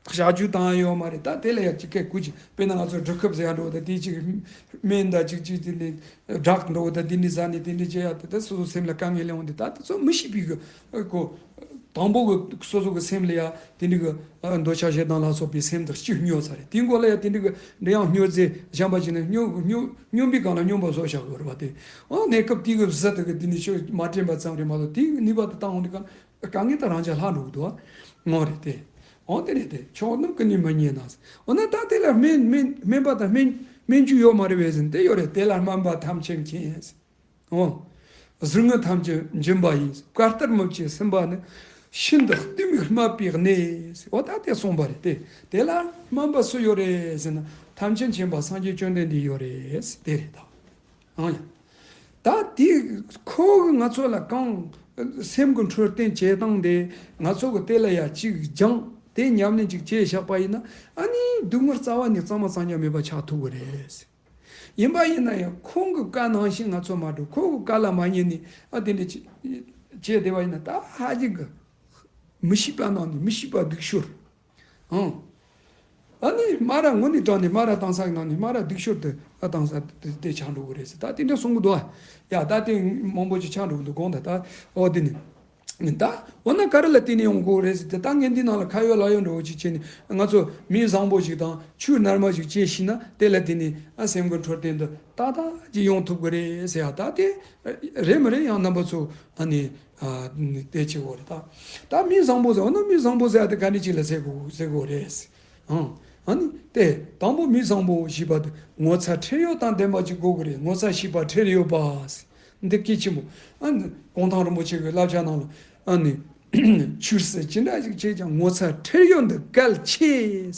གཞག་རྒྱུ་དང་ཡོད་མ་རེད། ད་དེ་ལ་ཡང་ཅིག་སྐད་བཀོད་ཅིག་དཔེར་ན་ང་ཚོ་སྒྲུབ་ཁབ་ཟེར་ཡ་འགྲོ་ད་དེ་ཅིག་སྨན་ད་ཅིག་ཅིག་དེ་ནས་སྦྲགས་འགྲོ་ད་དེ་འདྲ་ཟ་ནས་དེ་འདྲ་བྱེད་ཡ་དེ་ད་སོ་སོ་སེམས་ལ་དཀའ་ངལ་སླེབས་འོང་དེ་ད་དེ་ཚོ་མི་ཤེས་པའི་གི་ཨ་ཁོ། དང་པོ་གི་སོ་སོ་གི་སེམས་ལ་ཡ་དེ་འདྲ་གི་ཨ་འདོད་ཆགས་ཞེ་སྡང་ལ་སོགས་པའི་སེམས་དང་གཅིག་སྨྱོ་ཚར་རེད། དེའི་མགོ་ལ་ཡ་དེ་འདྲ་གི་འདྲ་ཡང་སྨྱོ་རྫས་གཞན་པ་ཅིག་ནི་སྨྱོ་སྨྱོ་སྨྱོན་པའི་སྒང་ལ་སྨྱོན་པ་བཟོ་བཞག་དགོས་རེད་པ་དེ། ཨ་གནས་སྐབས་དེའི་གི་གཟི་དེ་གི་དེ་ནི་ཤོད་མ་དྲན་པ་ཙམ་རེད་མ་གཏོགས་དེའི་གི་ནུས་པ་དེ་བཏང་འོང་དུས་ག་དཀའ་ངལ་དང་རང་ཅག་ལྷག་འགྲོ་གི་འདུག་ཨ་ངོ་རེད་དེ། འོ་དེ་རེད་དེ་ཕྱོགས་རྣམས་ཀུན་ནས་མི་རྙེད་ན། འོ་ན་ད་དེ་ལ་སྨན་སྨན་སྨན་པ་དང་སྨན་སྨན་བཅོས་ཡོད་མ་རེད་པས་ཟེར་ན་དེ་ཡོད་རེད། དེ་ལ་སྨན་པ་ཐམས་ཅད་མཁྱེན། འོ། གཟུགས་བརྙན་ཐམས་ཅད་འབྱིན་པ་ཡིན། བཀའ་ལྟར་མི་བྱེད་སེམས་པ་ནི། ཤིན་ཏུ་གཏི་མུག་སྨད་པའི་གནས། འོ་ད་དེ་གསུངས་པ་རེད་དེ། དེ་ལ་སྨན་པ་སུ་ཡོད་རེད་ཟེར་ན་ཐམས་ཅད་མཁྱེན་པ་སངས་རྒྱས་བཅོམ་ལྡན་འདས་ཡོད་རེད་དེ་རེད་ད། ཨང་ཡ། ད་དེ་ཁོ་གི་ང་ཚོ་ལ་གང་སེམས་ཀྱི་འཕྲོད་བསྟེན་བྱེད་སྟངས་དེ་ང་ཚོ་གི་དེ་ལ་ཡ་གཅིག་སྦྱངས་དེ་ཉམས་ལེན་གཅིག་བྱས་བཞག་པ་ཡིན་ན་ཨ་ནི་སྡུག་བསྔལ་རྩ་བ་ནས་གཙང་མ་གཙང་རྐྱང་མེད་པ་ཆགས་ཐུབ་ཀྱི་རེད། ཡིན་པ་ཡིན་ན་ཡང་ཁོང་གི་བཀའ་ནང་བཞིན་ང་ཚོ་མ་འགྲོ། ཁོང་གི་བཀའ་ལ་མ་ཉན་ནས་ཨ་དེ་འདྲ་བྱས་བསྡད་པ་ཡིན་ན་ད་ཧ་ཅང་གི་མི་ཤེས་པ་ནང་ནས་མི་ཤེས་པ་སྡུག་ཤོར། ཨང་། ཨ་ནི་མ་ར་དངོས་གནས་དྲང་ནས་མ་ར་བཏང་ས་གི་ནང་ནས་མ་ར་སྡུག་ཤོར་དུ་ཨ་བཏང་ས་དེ་དེ་ཆགས་འགྲོ་གི་རེད་ཟེར། ད་དེ་འདྲ་གསུང་གི་འདུག་ཨ། ཡ་ད་དེ་མང་པོ་ཅིག་ཆགས་འགྲོ་གི་འདུག་དགོངས་དག་ད་ཨོ་དེ་ནི། ད་འོ་ན་ག་རེ་ལ་བརྟེན་ནས་ཡོང་དགོས་རེད་ཟེར་ཏེ་ད་ངས་འདི་ནང་ལ་ཁ་ཡོད་ལག་ཡོད་འདྲ་བོ་ཅིག་བྱས་ནས་ང་ཚོ་མི་བཟང་པོ་ཞིག་དང་ཆོས་རྣལ་མ་ཞིག་བྱས་ཤེས་ན་དེ་ལ་བརྟེན་ནས་ཨ་སེམས་ཀྱི་འཕྲོད་བསྟེན་དུ་ཏག་ཏག་ཅིག་ཡོང་ཐུབ་ཀྱི་རེད་ཟེར་ཡ། ད་དེ་རེད་མི་རེད་ཡང་རྣམ་པ་ཚོ་ཨ་ནི་དེ་བྱེད་དགོས་རེད་ད། ད་མི་བཟང་པོ་ཟེར་བ་ན་མི་བཟང་པོ་ཟེར་ཡ་དེ་ག་འདྲ་ཅིག་ལ་ཟེར་དགོས་ཟེར་དགོས་རེད། ཨང་། ཨ་ནི་དེ་དང་པོ་མི་བཟང་པོ་ཞེས་པ་དེ་ངོ་ཚ་ཁྲེལ་ཡོད་དང་ལྡན་པ་ཅིག་དགོས་ཀྱི་རེད། ངོ་ཚ་ཤེས་པ་ཁྲེལ་ཡོད་པ། འདི་སྐད་ཆེན་པོ། ཨ་ནི་གུང་ཐང་རིན་པོ་ཆེ་གི་བསླབ་བྱ་ནང་ལ་ཨ་ནི་ཆོས་སྲིད་ཅི་འདྲ་ཞིག་བྱས་ཀྱང་ངོ་ཚ་ཁྲེལ་ཡོད་འདི་གལ་ཆེ།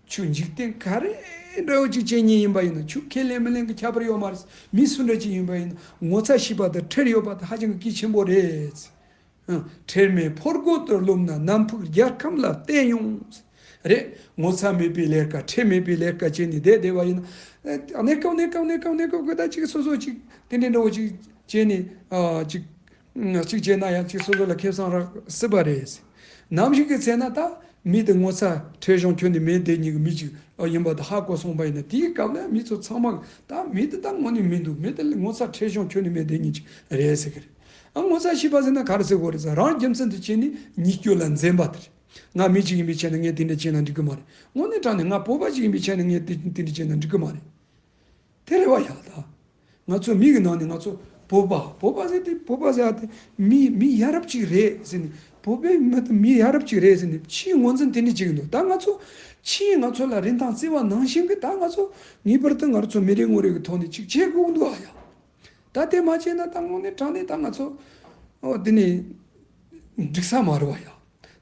ཆོས་འཇིག་རྟེན་ག་རེ་འདྲ་བོ་ཅིག་བྱེད་ཉེན་ཡིན་པ་ཡིན་ན་ཆོས་ཁས་ལེན་མི་ལེན་གྱི་ཁྱད་པར་ཡོད་མ་རེད། མི་སུ་འདྲ་ཅིག་ཡིན་པ་ཡིན་ན་ངོ་ཚ་ཤེས་པ་དང་ཁྲེལ་ཡོད་པ་དེ་ཧ་ཅང་གི་གལ་ཆེན་པོ་རེད། ཁྲེལ་མེད་ཕོ་རྒོད་དུ་རློམ་ན་ནམ་ཕུགས་རྒྱལ་ཁམས་ལ་བརྟན་ཡོང་། རེད། ངོ་ཚ་མེད་པའི་ལས་ཀ་ཁྲེལ་མེད་པའི་ལས་ཀ་བྱས་ནས་བསྡད་བསྡད་པ་ཡིན་ན། གནས་སྐབས་གནས་སྐབས་གནས་སྐབས་གནས་སྐབས་ཀྱི་ད་ཅིག་སོ་སོ་ཅིག་དེ་འདྲའི་འདྲ་བོ་ཅིག་བྱས་ནས་ཅིག་ཅིག་བྱས་ན་ཡང་ཅིག་སོ་སོ་ལ་ཁེ་བཟང་རག་སྲིད་པ་རེད། ནམ་ཞིག་གི་ཚེ་ན་ད་མི་དེ་ངོ་ཚ་ཁྲེལ་གཞུང་ཁྱོན་ནས་མེད་བསྡད་མཁན་གྱི་མི་ཅིག་ཡིན་པ་དེ་ཧ་གོ་སོང་པ་ཡིན་ན་དེའི་སྐབས་ལ་མི་ཚོ་ཚང་མ་ད་མི་དེ་ད་དངོས་གནས་མི་འདུག་མི་དེ་ངོ་ཚ་ཁྲེལ་གཞུང་ཁྱོན་ནས་མེད་བསྡད་མཁན་ཅིག་རེད་ཟེར་གི་རེད། ཨ་ངོ་ཚ་ཤེས་པ་ཟེར་ན་ག་རེ་ཟེར་དགོས་རེད་ཟེར། རང་རྒྱུ་མཚན་དུ་བྱས་ནས་ཉེས་སྤྱོད་ལ་འཛེམ་པ་དེ་རེད། ང་མི་གཅིག་ཡིན་པའི་ཆ་ནས་ངས་དེ་འདྲ་བྱས་ན་འགྲིག་གི་མ་རེད། དངོས་གནས་དྲང་གནས་ང་བོད་པ་གཅིག་ཡིན་པའི་ཆ་ནས་ངས་དེ་དེ་འདྲ་བྱས་ན་འགྲིག་གི་མ་རེད། དེ་རེད་བ་ཡ་ད། ང་ཚོ་མི་གི་ནང་ནས་ང་ཚོ་བོད་པ་བོད་པ་ཟེར་དེ་བོད་པ་ཟེར་ཡ་དེ་མི་མི་ཡ་རབས་གཅིག་རེད་ཟེར་ནས་བོད་པའི་མི་དེ་མི་ཡ་རབས་གཅིག་རེད་ཟེར་ནས་ཕྱིའི་ངོས་འཛིན་དེ་འདྲ་བྱེད་ཀྱི་འདུག་ད་ང་ཚོ་ཕྱིའི་ང་ཚོ་ལ་རིན་ཐང་བརྩི་བ་ནང་བཞིན་གི་ད་ང་ཚོ་ངེས་པར་དུ་ང་ཚོ་མི་རེ་ངོ་རེ་གི་ཐོག་ནས་གཅིག་བྱེད་དགོས་ཀྱི་འདུག་ཨ་ཡ། ད་དེ་མ་བྱས་ན་ད་དངོས་གནས་དྲང་གནས་ད་ང་ཚོ་ཨོ་དེ་ནས་འགྲིག་ས་མ་རེད་བ་ཡ།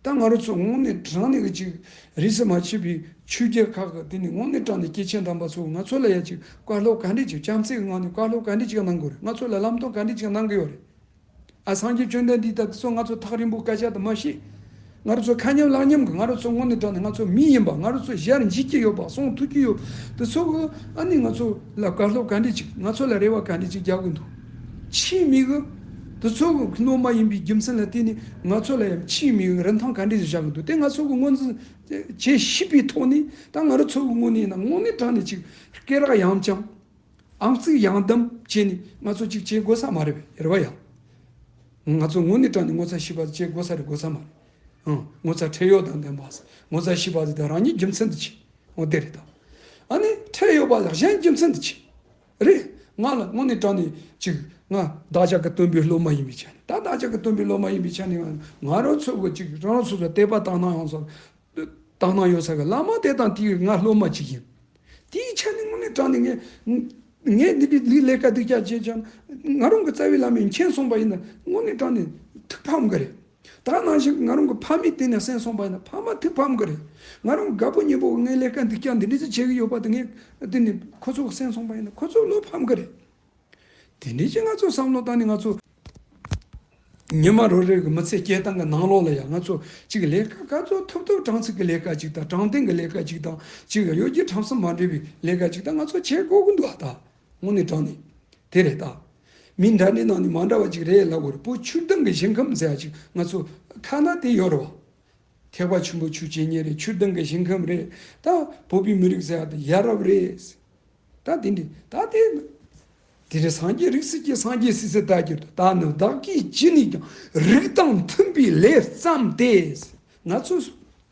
ད་ང་རང་ཚོ་དངོས་གནས་དྲང་གནས་ཀྱི་ཅིག་རིས་སུ་མ་ཆད་པའི་ཆོས་རྒྱལ་ཁག་གི་དེ་ནས་དངོས་གནས་དྲང་གནས་སྐྱེས་ཆེན་དམ་པ་ཚོ་ང་ཚོ་ལ་ཡ་ཅིག་བཀའ་སློབ་ག་འདྲས་ཅིག་བྱམས་བརྩེ་གི་ངང་ནས་བཀའ་སློབ་ག་འདྲས་ཅིག་གནང་དགོས་རེད། ང་ཚོ་ལ་ལམ་སྟོན་ག་འདྲས་ཅིག་གནང་གི་ཡོད་རེད། ཨ་སངས་རྒྱས་བཅོམ་ལྡན་འདས་ད་དེ་ཚོ་ང་ཚོ་ཐག་རིང་པོ་སྐད་ཆ་དུ་མ་བཤད། ང་རང་ཚོ་ཁ་མཉམ་ལག་མཉམ་གི་ང་རང་ཚོ་དངོས་གནས་དྲང་གནས་ང་ཚོ་མི་ཡིན་པ་ང་རང་ཚོ་ཞལ་འཇིགས་ཀྱི་ཡོད་པ་གསུང་ཐུབ་ཀྱི་ཡོད་དེ་ཚོ་གི་ཨ་ནི་ང་ཚོ་ལ་བཀའ་སློབ་ག་འདྲས་ཅིག་ང་ཚོ་ལ་རེ་བ་ག་འདྲས་ཅིག་རྒྱག་གི་འདུག་ཕྱིའི་མི་གི་དེ་ཚོ་གི་སློབ་མ་ཡིན་པའི་རྒྱུ་མཚན་ལ་བརྟེན་ནས་ང་ཚོ་ལ་ཡང་ཕྱིའི་མི་གི་རིན་ཐང་ག་འདྲས་ཅིག་བཞག་གི་འདུག་དེ་ང་ཚོ་གི་ངོས་འཛིན་བྱེད་ཤེས་པའི་ཐོག་ནས་ད་ང་རང་ཚོ་གི་ངོས་ནས་ཡིན་ན་དངོས་གནས་དྲང་གནས་ཅིག་སྐེ་རགས་ཡང་བཅིངས། ཨང་རྩིས་ཡང་བསྡམས་བྱས་ནས་ང་ཚོ་ཅིག་བྱེད་དགོས་ས་མ་རེད་པས་རེད་བ་ཡ། ང་ཚོ་དངོས་གནས་དྲང་གནས་ངོ་ཚ་ཤེས་པ་བྱེད་དགོས་ས་རེད་དགོས་ས་མ་རེད། ཨང་། ངོ་ཚ་ཁྲེལ་ཡོད་དང་ལྡན་པ། ངོ་ཚ་ཤེས་པ་ཟེར་དེ་རང་ཉིད་རྒྱུ་མཚན་དུ་བྱེད། འོ་དེ་རེད་ད། ཨ་ནི་ཁྲེལ་ཡོད་པ་ལ་གཞན་རྒྱུ་མཚན་དུ་བྱེད། རེད། ང་ལ་དངོས་གནས་དྲང་གནས་ཅིག་ང་བདག་ཅག་གི་སྟོན་པའི་སློབ་མ་ཡིན་པའི་ཆ་ནས་ད་བདག་ཅག་གི་སྟོན་པའི་སློབ་མ་ཡིན་པའི་ཆ་ནས་ང་རང་ཚོ་གི་ཅིག་རང་རང་སོ་སོ་དད་པ་དག་སྣང་ཡོང་ས། དག་སྣང་ཡོད་ས་གི་བླ་མ་དེ་དང་དེའི་ང་སློབ་མ་གཅིག་ཡིན། དེའི་ཆ་ནས་དངོས་གནས་དྲང་གནས་ངས་ ངས་འདི་འདྲའི་ལས་ཀ་སྡུག་ཅག་བྱས་ཀྱང་ང་རང་གི་རྩ་བའི་བླ་མས་མཁྱེན་སོང་པ་ཡིན་ན་དངོས་གནས་དྲང་ནས་ཐུགས་ཕམ་གི་རེད། ད་ནང་བཞིན་ང་རང་གི་ཕ་མས་དེ་ནས་གསན་སོང་པ་ཡིན་ན་ཕ་མ་ཐུགས་ཕམ་གི་རེད། ང་རང་གི་རྒད་པོ་གཉེན་པོ་གིས་ངའི་ལས་ཀ་འདི་སྐྱོན་འདི་འདྲ་ཅིག་བྱེད་ཀྱི་ཡོད་པ་དེ་ངས་དེ་ནས་ཁོ་ཚོ་གིས་གསན་སོང་པ་ཡིན་ན་ཁོ་ཚོ་བློ་ཕམ་གི་རེད། དེ་འདྲ་ཅིག་ང་ཚོ་བསམ་བློ་བཏང་ནས་ང་ཚོ་ཉི་མ་རེ་རེ་གི་མི་ཚེ་སྐྱེལ་སྟངས་ཀྱི་ནང་ལོགས་ལ་ཡང་ང་ཚོ་ཅིག་ལས་ཀ་ག་ཚོད་ཐུབ་ཐུབ་དྲང་ཚིག་གི་ལས་ཀ་ཅིག་དང་དྲང་བདེན་གྱི་ལས་ཀ་ཅིག་དང་ཅིག་གཡོ་སྒྱུ་ཁྲམ་གསུམ་མ་འདྲེས་པའི་ལས་ཀ་ཅིག་དང་ང་ཚོ་བྱེད་དགོས་ཀྱི་འདུག་ཨ། ད་དངོས་གནས་དྲང་ནས། དེ་རེད་ད། མི་འདྲ་འདྲའི་ནང་ནས་མ་འདྲ་བ་ཅིག་རེད་ལབ་དགོས་རེད། བོད་ཆོས་ལྡན་གྱི་ཞིང་ཁམས་ཟེར་ཡ་ཅིག་ང་ཚོ་ཁ་ན་དེ་ཡོད་རེད་བ། ཐེག་པ་ཆེན་པོ་ཆོས་ཀྱི་གཉེར་རེད། ཆོས་ལྡན་གྱི་ཞིང་ཁམས་རེད། ད་བོད་པའི་མི་རིགས་ཟེར་ཡ་དེ་ཡ་རབས་རེད། ད་དེ་འདྲ་ད་དེ། དེ་རེད། སངས་རྒྱས་རིགས་སུ་སྐྱེས། སངས་རྒྱས་སྲིད་ཟེར་ལྟ་གྱུར་ཏོ། ད་ནི་བདག་གིས་ཅི་ནས་ཀྱང་རིགས་དང་མཐུན་པའི་ལས་བརྩམས་ཏེ། ང་ཚོ་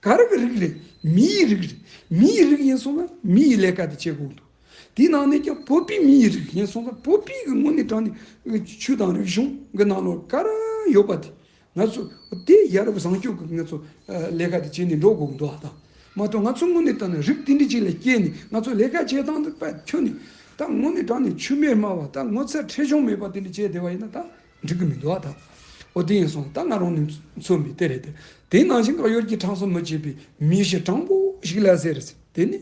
ག་རེ་གི་རིགས་རེད། མིའི་རིགས་རེད། མིའི་རིགས་ཡིན་སོང་ན་མིའི་ལས་ཀ་དེ་བྱེད་དགོས་འདུག་དེའི་ནང་ནས་ཀྱང་བོད་པའི་མིའི་རིགས་ཡིན་སོང་ན་བོད་པའི་གི་དངོས་གནས་དྲང་ནས་ཆོས་དང་རིག་གཞུང་གི་ནང་ལོགས་ག་རེ་ཡོད་པ་དེ། ང་ཚོ་དེ་ཡ་རབས་བཟང་སྤྱོད་ཀྱི་ང་ཚོ་ལས་ཀ་དེ་བྱས་ནས་འགྲོ་དགོས་ཀྱི་འདུག་ཨ། ད་མ་གཏོགས་ང་ཚོ་དངོས་གནས་དྲང་ནས་རིགས་དེ་འདྲ་ཅིག་ལ་སྐྱེས་ནས་ང་ཚོ་ལས་ཀ་བྱེད་སྟངས་དེ་དཔེ་ཁྱོན་ནས་ད་དངོས་གནས་དྲང་ནས་ཆོས་མེད་སྨྲ་བ་ད་ངོ་ཚ་ཁྲེལ་གཞུང་མེད་པ་དེ་འདྲ་བྱས་བསྡད་པ་ཡིན་ན་ད་འགྲིག་གི་མི་འདུག་ཨ། ད་འོ་དེ་ཡིན་སོང་ད་ང་རང་ནས་མཚོན་པའི་དེ་རེད་དེ། དེ་ནང་བཞིན་གྱི་གཡོ་སྒྱུ་ཁྲམ་གསུམ་མི་བྱེད་པའི་མི་གཤིས་དྲང་པོ་ཞིག་ལ་ཟེར་ཟེར་དེ་ནི།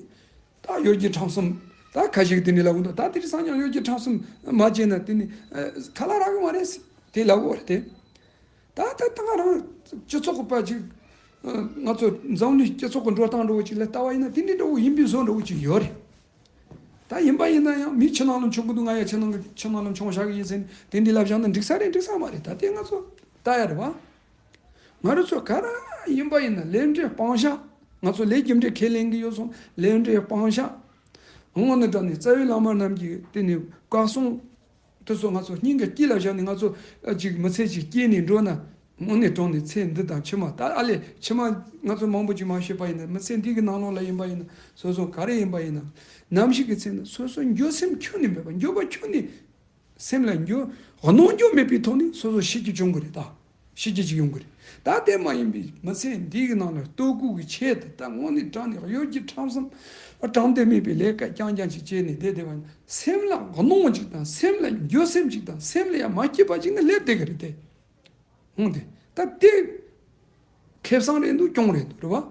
ད་གཡོ་སྒྱུ་ཁྲམ་གསུམ། ད་ཁ་ཤས་ཀྱིས་དེ་འདྲ་ལབ་ཀྱི་འདུག་ད་དེ་རིང་སང་ཉིན་གཡོ་སྒྱུ་ཁྲམ་གསུམ་མ་བྱས་ན་དེ་ནི་ཁ་ལག་རག་གི་མ་རེད་ཟེར་དེ་ལབ་ཀྱི་ཡོད་རེད་དེ། ད་ད་ད་ང་རང་སྤྱི་ཚོགས་ཀྱི་བར་ཅིག་ང་ཚོ་འཛམ་གླིང་སྤྱི་ཚོགས་ཀྱི་འགྲོ་སྟངས་འདྲ་བོ་ཅིག་ལ་ལྟ་བ་ཡིན་ན་དེ་འདྲ་འདྲ་བོ་ཡིན་པའི་བཟོ་འདྲ་བོ་ཅིག་ཡོད་རེད། ད་ཡིན་པ་ཡིན་ན་ཡང་མི་ཕྱི་ནང་ལ་མཆོང་གི་འདུག་ང་ཡང་ཕྱི་ནང་གི་ཕྱི་ནང་ལ་མཆོང་བཞག་གི་ཡིན་ཟེར་ནས་དེ་འདྲ་ལབ་བཞག་ན་འགྲིག་ས་རེད་འགྲིག་ས་མ་རེད། ད་དེ་ང་ཚོ་ལྟ་ཡ་རེད་བ། ང་རང་ཚོ་ག་རེ་ཡིན་པ་ཡིན་ན་ལས་འབྲས་སྤང་བྱ། ང་ཚོ་ལས་རྒྱུ་འབྲས་ཁས་ལེན་གྱི་ཡོད་སོང་ལས་འབྲས་སྤང་བྱ། དངོས་གནས་དྲང་ནས་རྩ་བའི་བླ་མ་རྣམས་ཀྱིས་དེ་ནས་བཀའ་གསུང་དེ་ཚོ་ང་ཚོ་སྙིང་གི་དཀྱིལ་ལ་བཞག་ནས་ང་ཚོ་ཨ་ཅིག་མི་ཚེ་ཅིག་སྐྱེལ་ནས་འགྲོ་ན་དངོས་གནས་དྲང་ནས་ཚེ་འདི་དང་ཕྱི་མ་ད་ཨ་ལས་ཕྱི་མ་ང་ཚོ་མང་པོ་ཅིག་མ་ཤེས་པ་ཡིན་ན་མི་ཚེ་འདི་གི་ནང་ལོགས་ལ་ཡིན་པ་ཡིན་ན་སོ་སོ་ག་རེ་ཡིན་པ་ཡིན་ན་ནམ་ཞིག་གི་ཚེ་ན་སོ་སོ་འགྱོད་སེམས་ཁྱོན་ནས་མེད་པ་འགྱོད་པ་ཁྱོན་ནས། སེམས་ལ་འགྱོད། གནོང་འགྱོད་མེད་པའི་ཐོག་ནས་སོ་སོ་ཤི་རྒྱུ་བྱུང་གི་རེད་ད། ཤི་རྒྱུ་ཅིག་ཡོང་གི་རེད། ད་དེ་མ་ཡིན་པའི་མི་ཚེ་འདིའི་ནང་ལ་ལྟོ་གོས་ཀྱི་ཆེད་དུ་ད་དངོས་གནས་དྲང་ནས་གཡོ་སྒྱུ་ཁྲམ་གསུམ། དྲང་བདེན་མེད་པའི་ལས་ཀ་རྐྱང་རྐྱང་ཅིག་བྱས་ནས་བསྡད་བསྡད་པ་ཡིན་ན་སེམས་ལ་གནོང་ཅིག་དང་སེམས་ལ་འགྱོད་སེམས་ཅིག་དང་སེམས་ལ་ཡང་མ་སྐྱིད་པ་ཅིག་ནི་སླེབས་བསྡད་གི་རེད་དེ། ཧུང་དེ། ད་དེ། ཁེ་བཟང་རེད་འདུག་གྱོང་རེད་འདུག་རེད་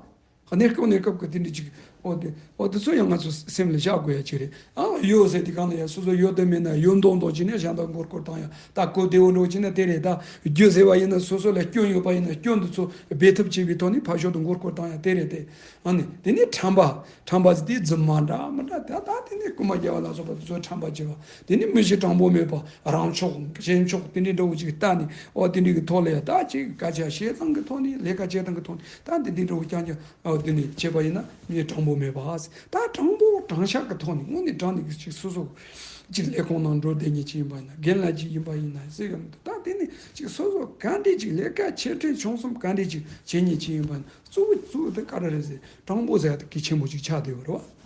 བ། གནས་སྐབས་གནས་སྐབས་ཀྱི་དེ་འདྲ་ཅིག་འོ་དེ་འོ་དེ་ཚོ་ཡང་ང་ཚོ་སེམས་ལ་བཞག་དགོས་ཡ་ཅིག་རེད། ཨ་གཡོ་ཟེར་དེ་གང་ལ་ཡ་སོ་སོ་གཡོ་དེ་མེད་ན་གཡོ་མདོག་མདོག་ཅིག་ནས་གཞན་དག་མགོ་སྐོར་བཏང་ཡ་ད་གོ་བདེ་བོ་འགྲོ་ཅིག་ན་དེ་རེད། ད་རྒྱུ་ཟེར་བ་ཡིན་ན་སོ་སོ་ལ་སྐྱོན་ཡོད་པ་ཡིན་ན་སྐྱོན་དེ་ཚོ་སྦས་ཐབས་བྱེད་པའི་ཐོག་ནས་ཕར་ཕྱོགས་དུ་མགོ་སྐོར་བཏང་ཡ་དེ་རེད་དེ། ཨ་ནི་དེ་ནས་ཁྲམ་པ། ཁྲམ་པ་ཟེར་དེ་རྫུན་མ་འདྲ་མི་འདྲ་ད་ད་དེ་ནས་རྐུན་མ་རྒྱག་པ་ལ་སོགས་པ་དེ་ཚོ་ཁྲམ་པ་བྱེད་པ། དེ་ནས་མི་གཤིས་དྲང་པོ་མེད་པ་རང་ཕྱོགས་གཞན་ཕྱོགས་དེ་འདྲའི་འདྲ་བོ་ཅིག་ལྟ་ནས་ཨོ་དེ་འདྲའི་གི་ཐོག་ལ་ཡ་ད་ཅིག་སྐད་ཆ་བཤད་སྟངས་ཀྱི་ཐོག་ནས་ལས་ཀ་བྱེད་སྟངས་ཀྱི་ཐོག་ནས་ད་དེ་འདྲའི་འདྲ་བོ་རྐྱང་རྐྱང་ཨོ་དེ་ནས་བྱས་པ་ཡིན་ན་མི་དྲང་པོ་མེད་པ་ཟེར། ད་དྲང་པོ་དྲང་བཞག་གི་ཐོག་ནས་དངོས་གནས་དྲང་ནས་ཅིག་སོ་སོ་ཅིག་ལས་ཁུངས་ནང་འགྲོ་བསྡད་མཁན་ཅིག་ཡིན་པ་ཡིན་ན་རྒན་ལགས་ཅིག་ཡིན་པ་ཡིན་ན་ཟེར་གི་མི་འདུག་ད་དེ་ནས་ཅིག་སོ་སོ་ག་འདྲས་ཅིག་ལས་ཀ་ཆེ་ཕྲ་ཆུང་གསུམ་ག་འདྲས་ཅིག་བྱེད་མཁན་ཅིག་ཡིན་པ་ཡིན་ན། གཙོ་བོ་གཙོ་བོ་དེ་ག་རེ་རེད་ཟེར་དྲང་པོ་ཟེར་ཡ་དེ་གལ་ཆེན་པོ་ཅིག་ཆགས་བསྡད་ཡོད་རེད་བ།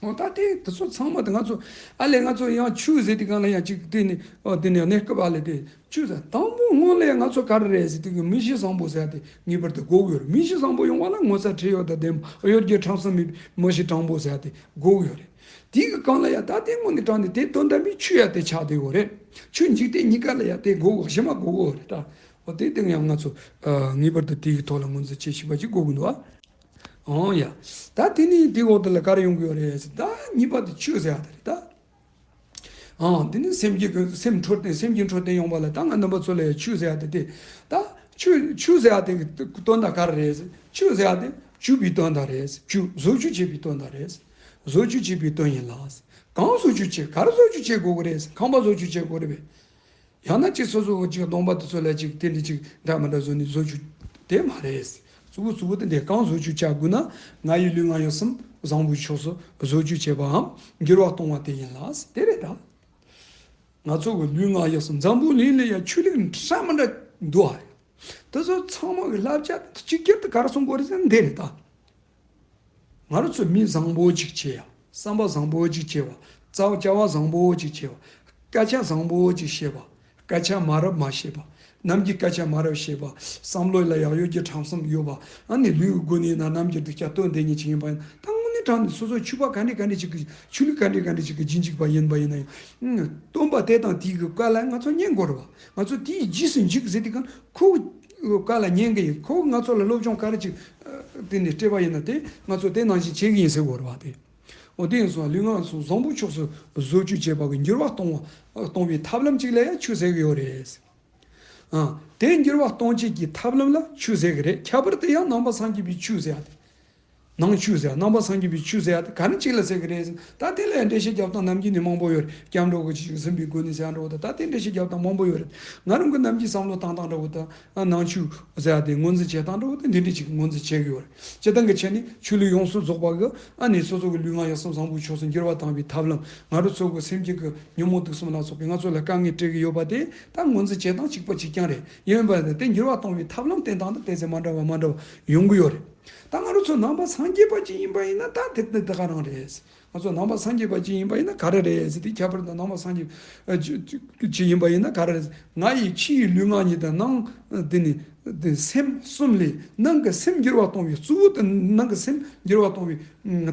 འོ་ད་དེ་དེ་ཚོ་ཚང་མ་དེ་ང་ཚོ་ཨ་ལས་ང་ཚོ་ཡང་ཆོས་ཟེར་དུས་སྒང་ལ་ཡང་ཅིག་དེ་ནི་ཨོ་དེ་ནི་གནས་སྐབས་ཨ་ལས་དེ་ཆོས་ཟེར་དང་པོ་སྔོན་ལ་ཡང་ང་ཚོ་ག་རེ་རེད་ཟེར་དུས་ཀྱི་མི་གཤིས་བཟང་པོ་ཟེར་ཡ་དེ་ངེས་པར་དུ་དགོས་ཀྱི་ཡོད་རེད། མི་གཤིས་བཟང་པོ་ཡོང་བ་ལ་ངོ་ཚ་ཁྲེལ་ཡོད་དང་ལྡན་པ་གཡོ་སྒྱུ་ཁྲམ་གསུམ་མེད་པའི་མི་གཤིས་དྲང་པོ་ཟེར་ཡ་དེ་དགོས་ཀྱི་ཡོད་རེད། དེའི་གི་སྒང་ལ་ཡང་ད་དེ་དངོས་གནས་དྲང་ནས་དེ་དོན་དམ་པའི་ཆོས་ཡ་དེ་ཆགས་བསྡད་ཡོད་རེད། ཆོས་འཇིག་རྟེན་གཉིས་ཀ་ལ་ཡང་དེ་དགོས་གཞི་མ་དགོས་ཀྱི་ཡོད་རེད་ད། འོ་དེ་སྟེང་ཡང་ང་ཚོ་ངེས་པར་དུ་དེའི་གི་ཐོག་ལ་ངོས་འཛིན་བྱེད་ཤེས་པ་ཅིག་དགོས་ཀྱི་འདུག་ཨ། ཨང་ཡ། ད་དེ་ནི་དེ་འོག་དེ་ལ་ག་རེ་ཡོང་གི་ཡོད་རེད་ཟེར་ད་གཉིས་པ་དེ་ཆོས་ཟེར་ཡ་དེ་རེད་ད། ཨང་དེ་ནི་སེམས་ཀྱི་སེམས་འཕྲོད་བསྟེན་སེམས་ཀྱི་འཕྲོད་བསྟེན་ཡོང་བ་ལ་ད་ང་རྣམ་པ་ཚོ་ལ་ཡ་ཆོས་ཟེར་ཡ་དེ་དེ། ད་ཆོས་ཆོས་ཟེར་ཡ་དེ་གི་དོན་དག་ག་རེ་རེད་ཟེར་ཆོས་ཟེར་ཡ་དེ་བཅུ་པའི་དོན་དག་རེད་བཅུ་བཟོ་བཅོས་བྱེད་པའི་དོན་དག་རེད། བཟོ་བཅོས་བྱེད་པའི་དོན་ཡིན་ལ། གང་བཟོ་བཅོས་བྱེད་ག་རེ་བཟོ་བཅོས་བྱེད་དགོས་གི་རེད་ཁང་པ་བཟོ་བཅོས་བྱེད་དགོས་རེད་པས། ཡང་ན་ཅིག་སོ་སོ་ཅིག་གདོང་པ་དེ་ཚོ་ལ་ཅིག་དེ་འདྲ་ཅིག་འདྲ་མི་འདྲ་བཟོ་ནི་བཟོ་བཅོས་དེ་མ་རེད། གཙོ་བོ་གཙོ་བོ་དེ་འདྲ་གང་བཟོ་བཅོས་བྱ་དགོས་ན་ང་ཡི་ལུས་ངག་ཡིད་གསུམ་བཟང་པོའི་ཕྱོགས་སུ་བཟོ་བཅོས་བྱེད་པའམ་འགྱུར་བ་གཏོང་བ་དེ་ཡིན་ལ་དེ་རེད་ད། ང་ཚོ་གི་ལུས་ངག་ཡིད་གསུམ་འཛམ་བུ་གླིང་ལ་ཡ་ཆོས་ལུགས་འདྲ་མི་འདྲ་འདུག་ཨ། དེ་ཚོ་ཚང་མ་གི་བསླབ་བྱ་གཅིག་གྱུར་དུ་ག་རེ་གསུང་དགོས་རེད་ཟེར་ན་འདི་རེད་ད། ང་རང་ཚོ་མི་བཟང་པོ་ཅིག་བྱེད་ཡ། བསམ་པ་བཟང་པོ་ཅིག་བྱེད་པ། རྩ་བ་བྱ་བ་བཟང་པོ་ཅིག་བྱེད་པ། སྐད་ཆ་བཟང་པོ་ཅིག་བཤད་པ། སྐད་ཆ་མ་རབས་མ་བཤད་པ། ནམ་རྒྱུན་སྐད་ཆ་མ་རབས་བཤད་པ། བསམ་བློ་ལ་ཡག་ཡོད་ཀྱི་ཁྲམ་གསུམ་ཡོད་པ། ཨ་ནི་ལུས་ཀྱི་སྒོ་ནས་ན་ནམ་རྒྱུན་སྡུག་ཅག་སྟོན་བསྡད་མཁན་ཅིག་ཡིན་པ་ཡིན་ད་དངོས་གནས་ དྲངས་ནས་སོ་སོ་ཆོས་པ་ག་འདྲ་ག་འདྲ་ཅིག་གི་ཆོས་ལུགས་ག་འདྲ་ག་འདྲ་ཅིག་གི་རྗེས་འཇུག་པ་ཡིན་པ་ཡིན་ན་ཡང་། སྟོན་པ་དེ་དང་དེའི་གི་བཀའ་ལ་ང་ཚོ་ཉན་དགོས་རེད་བ། ང་ཚོ་དེའི་རྗེས་སུ་འཇུག་ཟེར་དུས་གང་ཁོ་བཀའ་ལ་ཉན་གི་ཡིན། ཁོ་ང་ཚོ་ལ་སློབ་སྦྱོང་ག་རེ་ཅིག་དེ་ནས་སྤྲད་པ་ཡིན་ན་དེ་ང་ཚོ་དེ་ནང་བཞིན་བྱེད་གི་ཡིན་ཟེར་དགོས་རེད་བ་དེ། འོ་དེ་ཡིན་སོང་ལུས་ངག་གསུམ་བཟང་པོ་ཕྱོགས་སུ་བཟོ་བཅོས་བྱེད་པ་གི་འགྱུར་བ་གཏོང་བ་གཏོང་བའི་ཐབས་ལམ་ཅིག་ལ་ཡང་ཆོས་ཟེར་གི་ཡོད་རེད། ཨ། དེ་འགྱུར་བ་གཏོང་བྱེད་ཀྱི་ཐབས་ལམ་ལ་ཆོས་ཟེར་གི་རེད། ཁྱད་པར་དུ་ཡང་ནང་པ་སངས་རྒྱས་པའི་ཆོས་ཟེར་ཡ་དེ། ནང་ཆོས་ཟེར་ཡ། ནང་པ་སངས་རྒྱས་པའི་ཆོས་ཟེར་ཡ་དེ་ག་རེ་ཅིག་ལ་ཟེར་གི་རེད་ཟེར་ན། ད་དེ་ལ་འགྲེལ་བཤད་རྒྱབ་སྟངས་ནམ་རྒྱུན་ནས་མང་པོ་ཡོད་རེད། སྐྱབས་འགྲོ་གི་ཅིག་ཟིན་པའི་སྒོ་ནས་ཟེར་ཡ་འདྲ་བོ་དང་། ད་དེ་འགྲེལ་བཤད་རྒྱབ་སྟངས་མང་པོ་ཡོད་རེད། ང་རང་གི་ནམ་རྒྱུན་བསམ་བློ་བཏང་སྟངས་འདྲ་བོ་དང་། ཨ། ནང་ཆོས་ཟེར་ཡ་དེ་ངོས་འཛིན་བྱེད་སྟངས་འདྲ་བོ་དེ་འདི་འདྲ་ཅིག་ངོས་འཛིན་བྱེད་གི་ཡོད་རེད། སྤྱིར་བཏང་གི་ཆ་ནས་ཆོས་ལུགས་ཡོངས་སུ་རྫོགས་པ་གི་ཨ་ནི་སོ་སོ་གི་ལུས་ངག་ཡིད་གསུམ་བཟང་པོའི་ཕྱོགས་སུ་འགྱུར་བ་བཏང་བའི་ཐབས་ལམ། ང་རང་ཚོ་གི་སེམས་བསྐྱེད་ཀྱི་ཉོན་མོངས་དུག་གསུམ་ལ་སོགས་པའི་ང་ཚོ་ལ་དཀའ་ངལ་སྤྲད་ཀྱི་ཡོད་པ་དེ་ད་ངོས་འཛིན་བྱེད་སྟངས་གཅིག་པ་གཅིག་རྐྱང་རེད། ཡིན་པ་དེ་འགྱུར་བ་གཏོང་བའི་ཐབས་ལམ་བསྟེན་སྟངས་དེ་ཏོག་ཙམ་མ་འདྲ་བ་མ་འདྲ་བ་ཡོང་གི་ཡོད་རེད། ད་ང་རང་ཚོ་ནང་པ་སངས་རྒྱས་པ་ཅིག་ཡིན་པ་ཡིན་ན་ད་དེ་དེ་ག་རང་རེད། ང་ཚོ་ནང་པ་སངས་རྒྱས་པ་ཅིག་ཡིན་པ་ཡིན་ན་ག་རེ་རེད་ཟེར་དུས། ཁྱད་པར་དུ་ནང་པ་སངས་རྒྱས་ཅིག་ཡིན་པ་ཡིན་ན་ག་རེ་རེད། ང་ཡི་ཕྱི་ཡི་ལུས་ངག་གཉིས་དང་ནང་དེ་ནི་དེ་སེམས་གསུམ་ལས་ནང་གི་སེམས་འགྱུར་བ་གཏོང་བའི་གཙོ་བོ་དེ། ནང་གི་སེམས་འགྱུར་བ་གཏོང་བའི་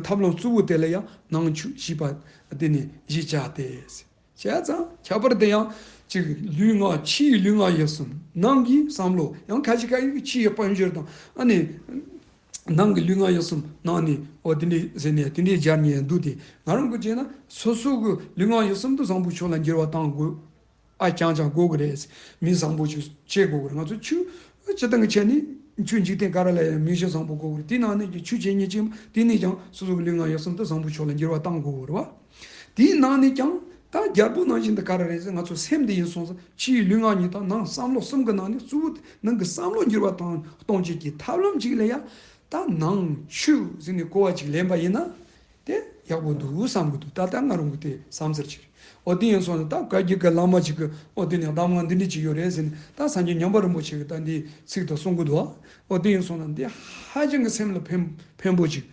ཐབས་ལམ་གཙོ་བོ་དེ་ལ་ཡང་ནང་ཆོས་ཞེས་པ་དེ་ནི་ཞེས་བྱ་སྟེ། བྱས་ཙང་ཁྱད་པར་དུ་ཡང་ཅིག་ལུས་ངག་ཕྱིའི་ལུས་ངག་ཡིད་གསུམ། ནང་གི་བསམ་བློ་ཡང་ཁ་ཅིག་ཁ་ཅིག་ཕྱི་ཡི་དཔལ་འབྱོར་དང་། ཨ་ནི་ནང་གི་ལུས་ངག་ཡིད་གསུམ་ནང་ནས་འོ་དེ་འདྲས་ཟེར་ནས་དེ་འདྲས་སྦྱར་ཉན་འདུག་སྟེ། ང་རང་གི་བྱས་ན་སོ་སོ་གི་ལུས་ངག་ཡིད་གསུམ་དུ་བཟང་པོའི་ཕྱོགས་ལ་འགྱུར་བ་བཏང་དགོས། ཨ། རྐྱང་རྐྱང་དགོས་ཀྱི་རེད། མི་བཟང་པོ་ཅིག་བྱེད་དགོས་ཀྱི་རེད། ང་ཚོ་ཆོས་སྤྱིར་བཏང་གི་ཆ་ནས་ཆོས་འཇིག་རྟེན་ག་རེ་ལ་ཡང་མི་གཞི་བཟང་པོ་དགོས་ཀྱི་རེད། དེའི་ནང་ནས་ཀྱང་ཆོས་བྱེད་མཁན་ཅིག་དེ་ནས་ཀྱང་སོ་སོ་གི་ལུས་ངག་ཡིད་གསུམ་དུ་བཟང་པོའི་ཕྱོགས་ལ་འགྱུར་བ་བཏང་དགོས་ཀྱི་རེད་བ། དེའི་ནང་ནས་ཀྱང་ད་རྒྱལ་པོ་ནང་བཞིན་དུ་ག་རེ་རེད་ཟེར། ང་ཚོ་སེམས་དེ་ཡིན་སོང་ཙང་ཕྱིའི་ལུས་ངག་གཉིས་དང་ནང་བསམ་བློ་གསུམ་གྱི་ནང་ནས་གཙོ་བོ་ནང་གི་བསམ་བློ་འགྱུར་བ་བཏང་གཏོང་བྱེད་ཀྱི་ཐབས་ལམ་ཅིག་ལ་ཡང་། ད་ནང་ཆོས་ཟེར་ནས་གོ་བ་ཅིག་ལེན་པ་ཡིན་ན། དེ་ཡག་པོ་འདུག་བསམ་གི་འདུག་ད་ལྟ་ང་རང་གི་དེ་བསམ་ཚུལ་ཅིག་རེད། འོ་དེ་ཡིན་སོང་ན་ད་བཀའ་བརྒྱུད་ཀྱི་བླ་མ་ཅིག་གི་འོ་དེ་ནས་གདམས་ངག་འདི་འདྲ་ཅིག་ཡོད་རེད་ཟེར་ནས། ད་སངས་རྒྱས་མཉན་པ་རིན་པོ་ཆེ་གིས་ད་འདི་ཚིག་ཏུ་གསུང་གི་འདུག་འོ་དེ་ཡིན་སོང་ན་འདི་ཧ་ཅང་གི་སེམས་ལ་ཕན་ཕན་པོ་ཅིག་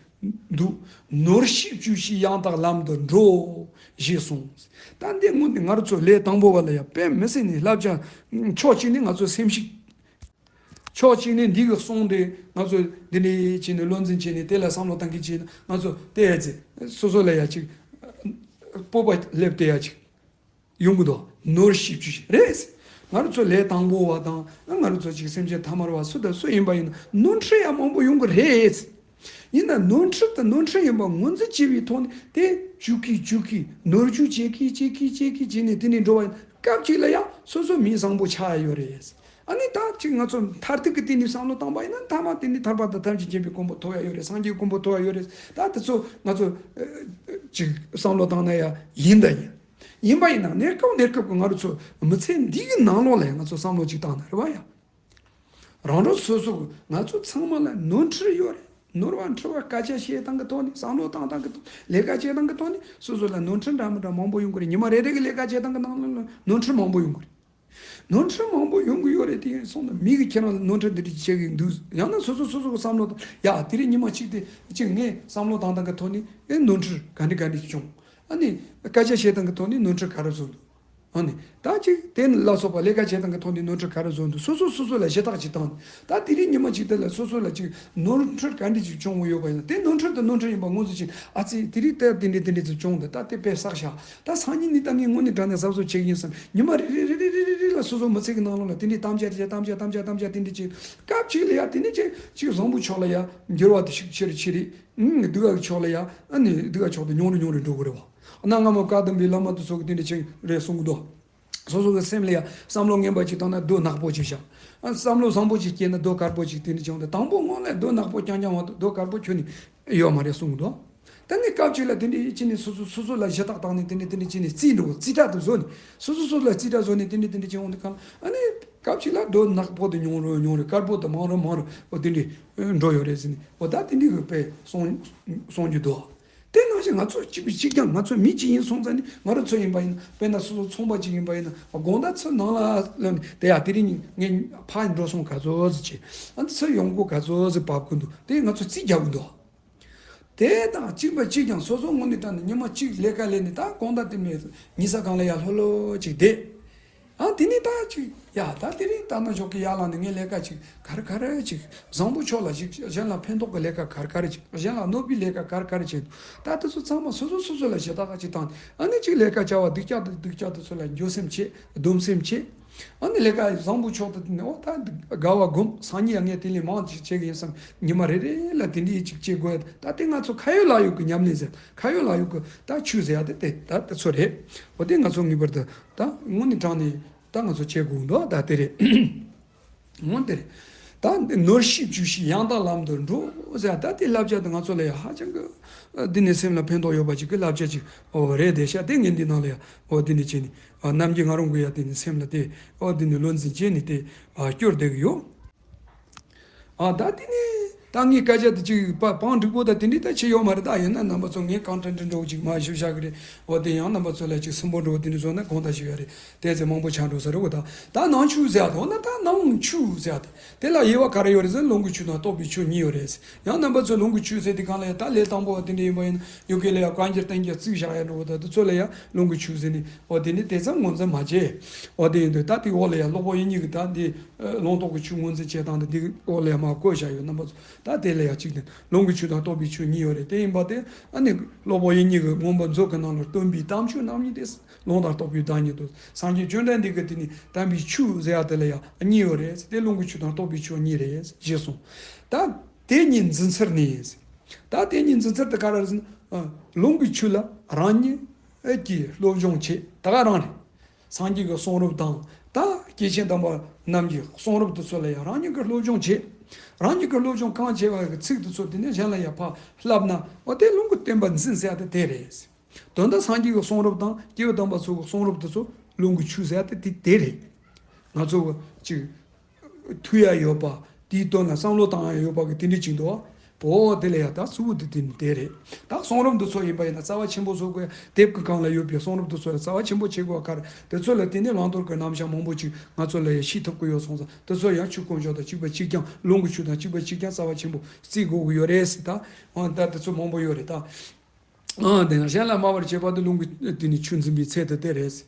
འདུག་ནོར་ཤེས་བཅུ་བཞིའི་ཡང་དག་ལམ་དུ་འགྲོ། ཞེས་གསུངས། ད་འདི་དངོས་གནས་ང་རང་ཚོ་ལས་དང་པོ་བ་ལ་ཡང་དཔེ་མི་སྲིད་ནས་བསླབ་བྱ། ཕྱོགས་གཅིག་ནས་ང་ཚོ་སེམས་ཤུགས། ཕྱོགས་གཅིག་ནས་འདི་གི་གསུང་དེ་ང་ཚོས་འདི་འདྲའི་བྱས་ནས་བློ་འཛིན་བྱས་ནས་དེ་ལ་བསམ་བློ་བཏང་གི་བྱས་ན་ང་ཚོ་དེ་ཡ་ཚེ་སོ་སོ་ལ་ཡ་ཅིག་སྤོབས་པ་སླེབས་ཏེ་ཡ་ཅིག་ཡོང་གི་འདུག་ནོར་ཤེས་བཅུ་བཞི་རེད། ང་རང་ཚོ་ལས་དང་པོ་བ་དང་ང་རང་ཚོ་ཅིག་སེམས་ཅན་ཐ་མལ་བ་སུ་དང་སུ་ཡིན་པ་ཡིན་ན་ནོར་འཁྲུལ་ཡང་མང་པོ་ཡོང་གི་རེད། ཡིན་ན་ནོར་འཁྲུལ་དང་ནོར་འཁྲུལ་ཡིན་པ་ངོས་འཛིན་བྱེད་པའི་ཐོག་ནས་དེ་བཅུག་གི་བཅུག་གི་ནོར་བཅུག་བྱེད་ཀི་བྱེད་ཀི་བྱེད་ཀི་བྱས་ནས་དེ་ནས་འགྲོ་བ་ཡིན། སྐབས་གཅིག་ལ་ཡང་སོ་སོ་མི་བཟང་པོ་ཆགས་ཡ་ཡོད་རེད། ཨ་ནི་ད་ཅིག་ང་ཚོ་མཐར་ཐུག་གི་སྟེང་ནས་བསམ་བློ་བཏང་པ་ཡིན་ན་མཐའ་མ་དེ་ནི་ཐར་པ་དང་ཐམས་ཅད་མཁྱེན་པའི་གོ་འཕང་ཐོབ་ཡ་ཡོད་རེད། སངས་རྒྱས་གོ་འཕང་ཐོབ་ཡ་ཡོད་རེད། ད་དེ་ཚོ་ང་ཚོ་ཨ་ཅིག་བསམ་བློ་བཏང་ན་ཡ་ཡིན་ད་ཡིན། ཡིན་པ་ཡིན་ན་གནས་སྐབས་གནས་སྐབས་ཀྱི་ང་རང་ཚོ་མི་ཚེ་འདི་གི་ནང་ལོགས་ལ་ཡ་ང་ཚོ་བསམ་བློ་ཅིག་བཏང་ན་རེད་བ་ཡ། རང་རང་སོ་སོ་གི་ང་ཚོ་ཚང་མ་ལ་ནོར་འཁྲུལ་ཡོད་རེད། ནོར་བ་འཁྲུལ་བ་སྐད་ཆ་བཤད་སྟངས་ཀྱི་ཐོག་ནས་བསམ་བློ་བཏང་སྟངས་ཀྱི་ཐོག་ལས་ཀ་བྱེད་སྟངས་ཀྱི་ཐོག་ནས་སོ་སོ་ལ་ནོར་འཁྲུལ་འདྲ་མི་འདྲ་མང་པོ་ཡོང་གི་རེད། ཉི་མ་རེ་རེ་གི་ལས་ཀ་བྱེད་སྟངས་ཀྱི་ནང་ལ་ནོར་འཁྲུལ་མང་པོ་ཡོང་གི་རེད། ནོར་འཁྲུལ་མང་པོ་ཡོང་གི་ཡོད་རེད། དེ་ཡིན་སོང་ན་མི་གིས་ཁྱེད་རང་ལ་ནོར་འཁྲུལ་འདི་འདྲ་བྱེད་ཀྱི་འདུག་ཡང་ན་སོ་སོ་སོ་སོ་གི་བསམ་བློ་དང་ཡ་དེ་རིང་ཉི་མ་གཅིག་དེ་གཅིག་ངས་བསམ་བློ་བཏང་སྟངས་ཀྱི་ཐོག་ནས་ཨེ་ནོར་འཁྲུལ་ག་འདྲ་ག་འདྲ་བྱུང་། ཨ་ནི་སྐད་ཆ་བཤད་སྟངས་ཀྱི་ཐོག་ནས་ནོར་འཁྲུལ་ག་རེ་བཟོ་འདུག་ཨ་ནི་ད་ཅིག་དེ་ནི་ལ་སོགས་པ་ལས་ཀ་བྱེད་སྟངས་ཀྱི་ཐོག་ནས་ནོར་འཁྲུལ་ག་རེ་བཟོ་འདུག་སོ་སོ་སོ་སོ་ལ་ཞུ་དག་ཅིག་བཏང་། ད་དེ་རིང་ཉི་མ་གཅིག་དེ་ལ་སོ་སོ་ལ་ཅིག་ནོར་འཁྲུལ་ག་འདྲ་ཅིག་བྱུང་ཡོད་པ་ཡིན་ན་དེ་ནོར་འཁྲུལ་དེ་ནོར་འཁྲུལ་ཡིན་པ་ངོས་འཛིན་བྱས། ཨ་ཙི་དེ་རིང་ལྟར་དེ་འདྲ་དེ་འདྲ་ཅིག་བྱུང་འདུག་ད་དེ་དཔེ་བསགས་བཞག་ད་སང་ཉིན་ནི་ད་ངས་དངོས་གནས་དྲང་གནས་གཟབ་གཟབ་བྱེད་ཀྱི་ཡིན་བསམ། ཉི་མ་རེ་རེ་རེ་རེ་རེ་རེ་ལ་སོ་སོ་མི་ཚེ་གི་ནང་ལོགས་ལ་དེ་འདྲའི་དམ་བཅའ་དེ་བྱས། དམ་བཅའ་དམ་བཅའ་དམ་བཅའ་དེ་འདྲ་བྱས། སྐབས་གཅིག་ལ་ཡ་དེ་འདྲ་བྱས་ཅིག་བཟང་པོའི་ཕྱོགས་ལ་ཡ་འགྱུར་བ་དེ་ཤུགས་ཆེ་རུ་ཆེ་རེད། ཨང་། སྡུག་ག་གི་ཕྱོགས་ལ་ཡ་ཨ་ནི་སྡུག་ག་ཕྱོགས་དེ་ཉུང་རུ་ཉུང་རུ་འགྲོ་གི་རེད་བ། གནའ་སྔ་མོ་བཀའ་གདམས་པའི་བླ་མ་དེ་ཚོ་གི་དེ་འདྲ་ཅིག་རེད་གསུང་གི་འདུག་སོ་སོ་གི་སེམས་ལ་ཡ་བསམ་བློ་ངན་པ་ཅིག་བཏང་ན་རྡོ་ནག་པོ་ཅིག་བཞག་ཨ། བསམ་བློ་བཟང་པོ་ཅིག་སྐྱེས་ན་རྡོ་དཀར་པོ་ཅིག་དེ་འདྲ་ཅིག་འོང་དུས་དང་པོ་སྔོན་ལ་རྡོ་ནག་པོ་རྐྱང་རྐྱང་འོང་དུས་རྡོ་དཀར་པོ་ཁྱོན་ནས་ཡོད་མ་རེད་གསུང་གི་འདུག་ད་ནི་སྐབས་གཅིག་ལ་དེ་འདྲ་ཡིད་ཆེས་ནས་སོ་སོ་སོ་སོ་ལ་ཞུ་དག་བཏང་ནས་དེ་འདྲ་དེ་འདྲ་བྱས་ནས་རྩིས་འགྲོ་རྩིས་ཁྲ་དུ་བཟོ་ནས་སོ་སོ་སོ་སོ་ལ་རྩིས་ཁྲ་བཟོ་ནས་དེ་འདྲ་དེ་འདྲ་བྱས་འོང་དུས་གང་ཨ་ནི་སྐབས་གཅིག་ལ་རྡོ་ནག་པོ་དེ་ཉུང་རུ་ཉུང་རུ་དཀར་པོ་དེ་མང་རུ་མང་རུ་འོ་དེ་འདྲ་འགྲོ་ཡོད་རེད་ཟེར་ནས་འོ་ད་དེ་འདྲ་གི་དཔེ་གསུང་གསུང་རྒྱུ་འདུག་དེ་ནང་བཞིན་ང་ཚོ་གཅིག་པུ་གཅིག་རྐྱང་ང་ཚོ་མི་གཅིག་ཡིན་སོང་ཙང་ནི་ང་རང་ཚོ་ཡིན་པ་ཡིན་ན་དཔེར་ན་སོ་སོ་ཚོང་པ་གཅིག་ཡིན་པ་ཡིན་ན་དགོང་དག་ཚུར་ནང་ལ་སླེབས་ནས་དེ་ཡ་དེ་རིང་ངས་ཕར་འགྲོ་སོང་ག་ཚོད་ཟིག་བྱས། ཨ་ནི་ཚུར་ཡོང་སྒོ་ག་ཚོད་ཟིག་བབས་ཀྱི་འདུག་དེ་ང་ཚོ་རྩིས་རྒྱག་གི་འདུག་དེ་དང་གཅིག་པ་གཅིག་ཀྱང་སོ་སོ་དངོས་གནས་དྲང་ནས་ཉི་མ་གཅིག་ལས་ཀ་ལས་ནས་ད་དགོང་དག་དེ་མེད་ཉི་ཤུ་སྒང་ལ་ཡར་ལྷོད་ལྷོད་ཅིག་བསྡད། ཨ་དེ་ནས་ད་ཅིག་ ཡ་ད་དེ་རིང་ད་ནང་ཞོགས་ཀྱི་ཡར་ལངས་ནས་ངས་ལས་ཀ་ཅིག་ག་རེ་ག་རེ་ཅིག་བཟང་པོ་ཕྱོགས་ལ་ཅིག་གཞན་ལ་ཕན་ཐོགས་ཀྱི་ལས་ཀ་ག་རེ་ག་རེ་ཅིག་གཞན་ལ་གནོད་པའི་ལས་ཀ་ག་རེ་ག་རེ་བྱས་འདུག་ད་དེ་ཚོ་ཚང་མ་སོ་སོ་སོ་སོ་ལ་ཞེ་དྲག་ཅིག་བཏང་ནས་ཨ་ནི་ཅིག་ལས་ཀ་བྱ་བ་སྡུག་ཅག་དང་སྡུག་ཅག་དེ་ཚོ་ལ་འགྱོད་སེམས་བྱེད་སྡོམ་སེམས་བྱེད། ཨ་ནི་ལས་ཀ་བཟང་པོ་ཕྱོགས་དེ་ནི་འོ་ད་དགའ་བ་སྒོམ། སང་ཉིན་ཡང་ངས་དེ་ལས་མང་ཅིག་བྱེད་ཀྱི་ཡིན་བསམ། ཉི་མ་རེ་རེ་ལ་དེ་འདྲའི་ཅིག་བྱེད་དགོས། ད་དེ་ང་ཚོ་ཁ་ཡོད་ལག་ཡོད་ཀྱི་ཉམས་ལེན་ཟེར། ཁ་ཡོད་ལག་ཡོད་ཀྱི་ད་ཆོས་ཟེར་ཡ་དེ་དེ་ད་དེ་ཚོ་རེད། འོ་དེ་ང་ཚོ་ངེས་པར་དུ་ད་དངོས་གནས་དྲང་ནས་ད་ང་ཚོ་བྱེད་དགོས་འདུག་ད་དེ་རེད། འོ་དེ་རེད། ད་འདི་ནོར་ཤེས་བཅུ་ཤེས་ཡང་དག་ལམ་དུ་འགྲོ་ཟེར། ད་དེ་བསླབ་བྱ་དེ་ང་ཚོ་ལ་ཡང་ཧ་ཅང་གི་འདི་ནས་སེམས་ལ་ཕན་ཐོགས་ཡོད་པ་ཅིག་གི་བསླབ་བྱ་ཅིག་འོ་རེད་དེ་ཤ། དེ་ངས་འདི་ནང་ལ་ཡང་འོ་འདི་ནས་བྱས་ནས་ཨ་ནམ་རྒྱུན་ང་རང་གི་ཡང་དེ་ནས་སེམས་ལ་དེ་འོ་འདི་ནས་བློ་འཛིན་བྱས་ནས་དེ་ཨ་སྐྱོར་བསྡད་གི་ཡོད། ཨ་ད་དེ་ནས་ད་ངའི་སྐད་ཆ་དེ་ཅིག་པ་པང་འགྲིག་པོ་ད་དེ་འདྲའི་ད་ཆེ་ཡོད་མ་རེད། ད་ཡིན་ན་རྣམ་པ་ཚོ་ངས་གང་དྲན་དྲན་འགྲོ་ཅིག་མ་ཞུ་བཞག་གི་རེད། འོ་དེ་ཡང་རྣམ་པ་ཚོ་ལ་ཅིག་སུན་པོ་འགྲོ་དེ་འདྲ་བཟོ་ན་དགོངས་དག་ཞུ་ཡ་རེད། དེ་ཚེ་མང་པོ་ཆགས་འགྲོ་ས་རེད་འོ། ད་ད་ནང་ཆོས་ཟེར་ཡ་དེ་འོ་ན་ད་ནང་ཆོས་ཟེར་ཡ་དེ་དེ་ལ་དབྱེ་བ་ག་རེ་ཡོད་རེད་ཟེར་ན་ལོངས་སྐུའི་ཆོས་དང་རྟོགས་པའི་ཆོས་གཉིས་ཡོད་རེད། ཡང་རྣམ་པ་ཚོས་ལོངས་སྐུའི་ཆོས་ཟེར་དེ་གང་ལ་ཡང་ད་ལས་དང་པོ་བ་དེ་འདྲ་ཡིན་པ་ཡིན་ན་ཡོ་གའི་ལ་ཡང་བཀའ་འགྱུར་བསྟན་འགྱུར་བརྩིགས་བཞག་ཡ་འགྲོ་བ་ད་དེ་ཚོ་ལ་ཡང་ལོངས་སྐུའི་ཆོས་ཟེར་ནས་འོ་དེ་ནི་དེ་ཙམ་ངོས་འཛིན་མ་བྱེད། འོ་དེ་ཡིན་དུས་ད་དེ་འོག་ལ་ཡང་སློབ་དཔོན་དབྱིག་གཉེན་གྱི་ད་འདི་ལུང་རྟོགས་ཀྱི་ཆོས་ངོས་འཛིན་བྱེད་སྟངས་དེ་དེ་འོག་ལ་ཡང་མར་བཀོད་བཞག་ཡོད། རྣམ་པ་ཚོ་ད་དེ་ལ་ཡང་གཅིག་དེ་ལོངས་སྐུའི་ཆོས་དང་རྟོགས་པའི་ཆོས་གཉིས་ཡོད་རེད། དེ་ཡིན་པ་དེ་ཨ་ནི་སློབ་དཔོན་དབྱིག་གཉེན་གྱི་མངོན་པ་མཛོད་ཀྱི་ནང་ལ་སྟོན་པའི་དམ་ཆོས་རྣམ་གཉིས་ཏེ། ལུང་དང་རྟོགས་པའི་བདག་ཉིད་དོ། སངས་རྒྱས་བཅོམ་ལྡན་འདས་ཀྱིས་དེ་ནི་དམ་པའི་ཆོས་ཟེར་ཡ་དེ་ལ་ཡང་གཉིས་ཡོད་རེད། དེ་ལོངས་སྐུའི་ཆོས་དང་རྟོགས་པའི་ཆོས་གཉིས་རེད་ཞེས་གསུངས། ད་དེ་གཉིས་འཛིན་ཚུལ་ནི། ད་དེ་གཉིས་འཛིན་ཚུལ་དེ་ག་རེ་རེད་ཟེར་ན། ལོངས་སྐུའི་ཆོས་ལ་རང་ཉིད་ཀྱིས་སློབ་སྦྱོང་བྱེད་ད་ག་རང་རེད། སངས་རྒྱས་ཀྱི་གསུང་རབ་དང་ད་སྐྱེས་ཆེན་དམ་པ་རྣམས་ཀྱི་གསུང་རབ་དེ་ཚོ་ལ་ཡང་རང་ཉིད་ཀྱིས་སློབ་སྦྱོང་བྱེད། རང་ཉིད་ཀྱིས་སློབ་སྦྱོང་གང་བྱས་པ་གི་ཚིག་དེ་ཚོ་དེ་ནས་གཞན་ལ་ཡང་ཕར་བསླབ་ན་འོ་དེ་ལོངས་སྐུ་བསྟན་པ་འཛིན་ཟེར་ཡ་དེ་དེ་རེད། དོན་དག་སངས་རྒྱས་ཀྱི་གསུང་རབ་དང་སྐྱེས་བུ་དམ་པ་ཚོ་གི་གསུང་རབ་དེ་ཚོ་ལོངས་སྐུའི་ཆོས་ཟེར་ཡ་དེ་དེ་དེ་རེད། ང་ཚོ་གི་ཅིག་ཐོས་ཡ་ཡོད་པ། དེའི་དོན་ལ་བསམ་བློ་བཏང་ཡ་ཡོད་པ་གི་དེ་འདྲ་ཅིག་འདུག་བ། འོ་དེ་ལ་ཡ་ད་གཙོ་བོ་དེ་དེ་ནི་དེ་རེད། ད་གསུང་རབ་འདི་ཚོ་ཡིན་པ་ཡིན་ན་རྩ་བ་ཆེན་པོ་བཟོ་དགོས། དེབ་ཀྱི་སྒང་ལ་ཡོད་པའི་གསུང་རབ་འདི་ཚོ་ལ་རྩ་བ་ཆེན་པོ་བྱེད་དགོས་པ་ག་རེ། དེ་ཚོ་ལ་བརྟེན་ནས་བླང་དོར་གྱི་རྣམ་གཞག་མང་པོ་ཅིག་ང་ཚོ་ལ་ཡ་ཤེས་ཐུབ་ཀྱི་ཡོད་སོང་ཙང་དེ་ཚོ་ཡང་ཆོས་དཀོན་མཆོག་དང་གཅིག་པ་གཅིག་རྐྱང་། ལོངས་སྐུའི་ཆོས་དང་གཅིག་པ་གཅིག་རྐྱང་རྩ་བ་ཆེན་པོ་བརྩི་དགོས་ཀྱི་ཡོད་རེད་ཟེར། ད་འོ་ད་དེ་ཚོ་མང་པོ་ཡོད་རེད་ད། ཨང་དེ་ཡང་གཞན་ལ་སྨྲ་བར་བྱེད་པ་དེ་ལོངས་སྐུ་དེ་ནི་ཆོས་འཛིན་པའི་ཚད་དུ་དེ་རེད།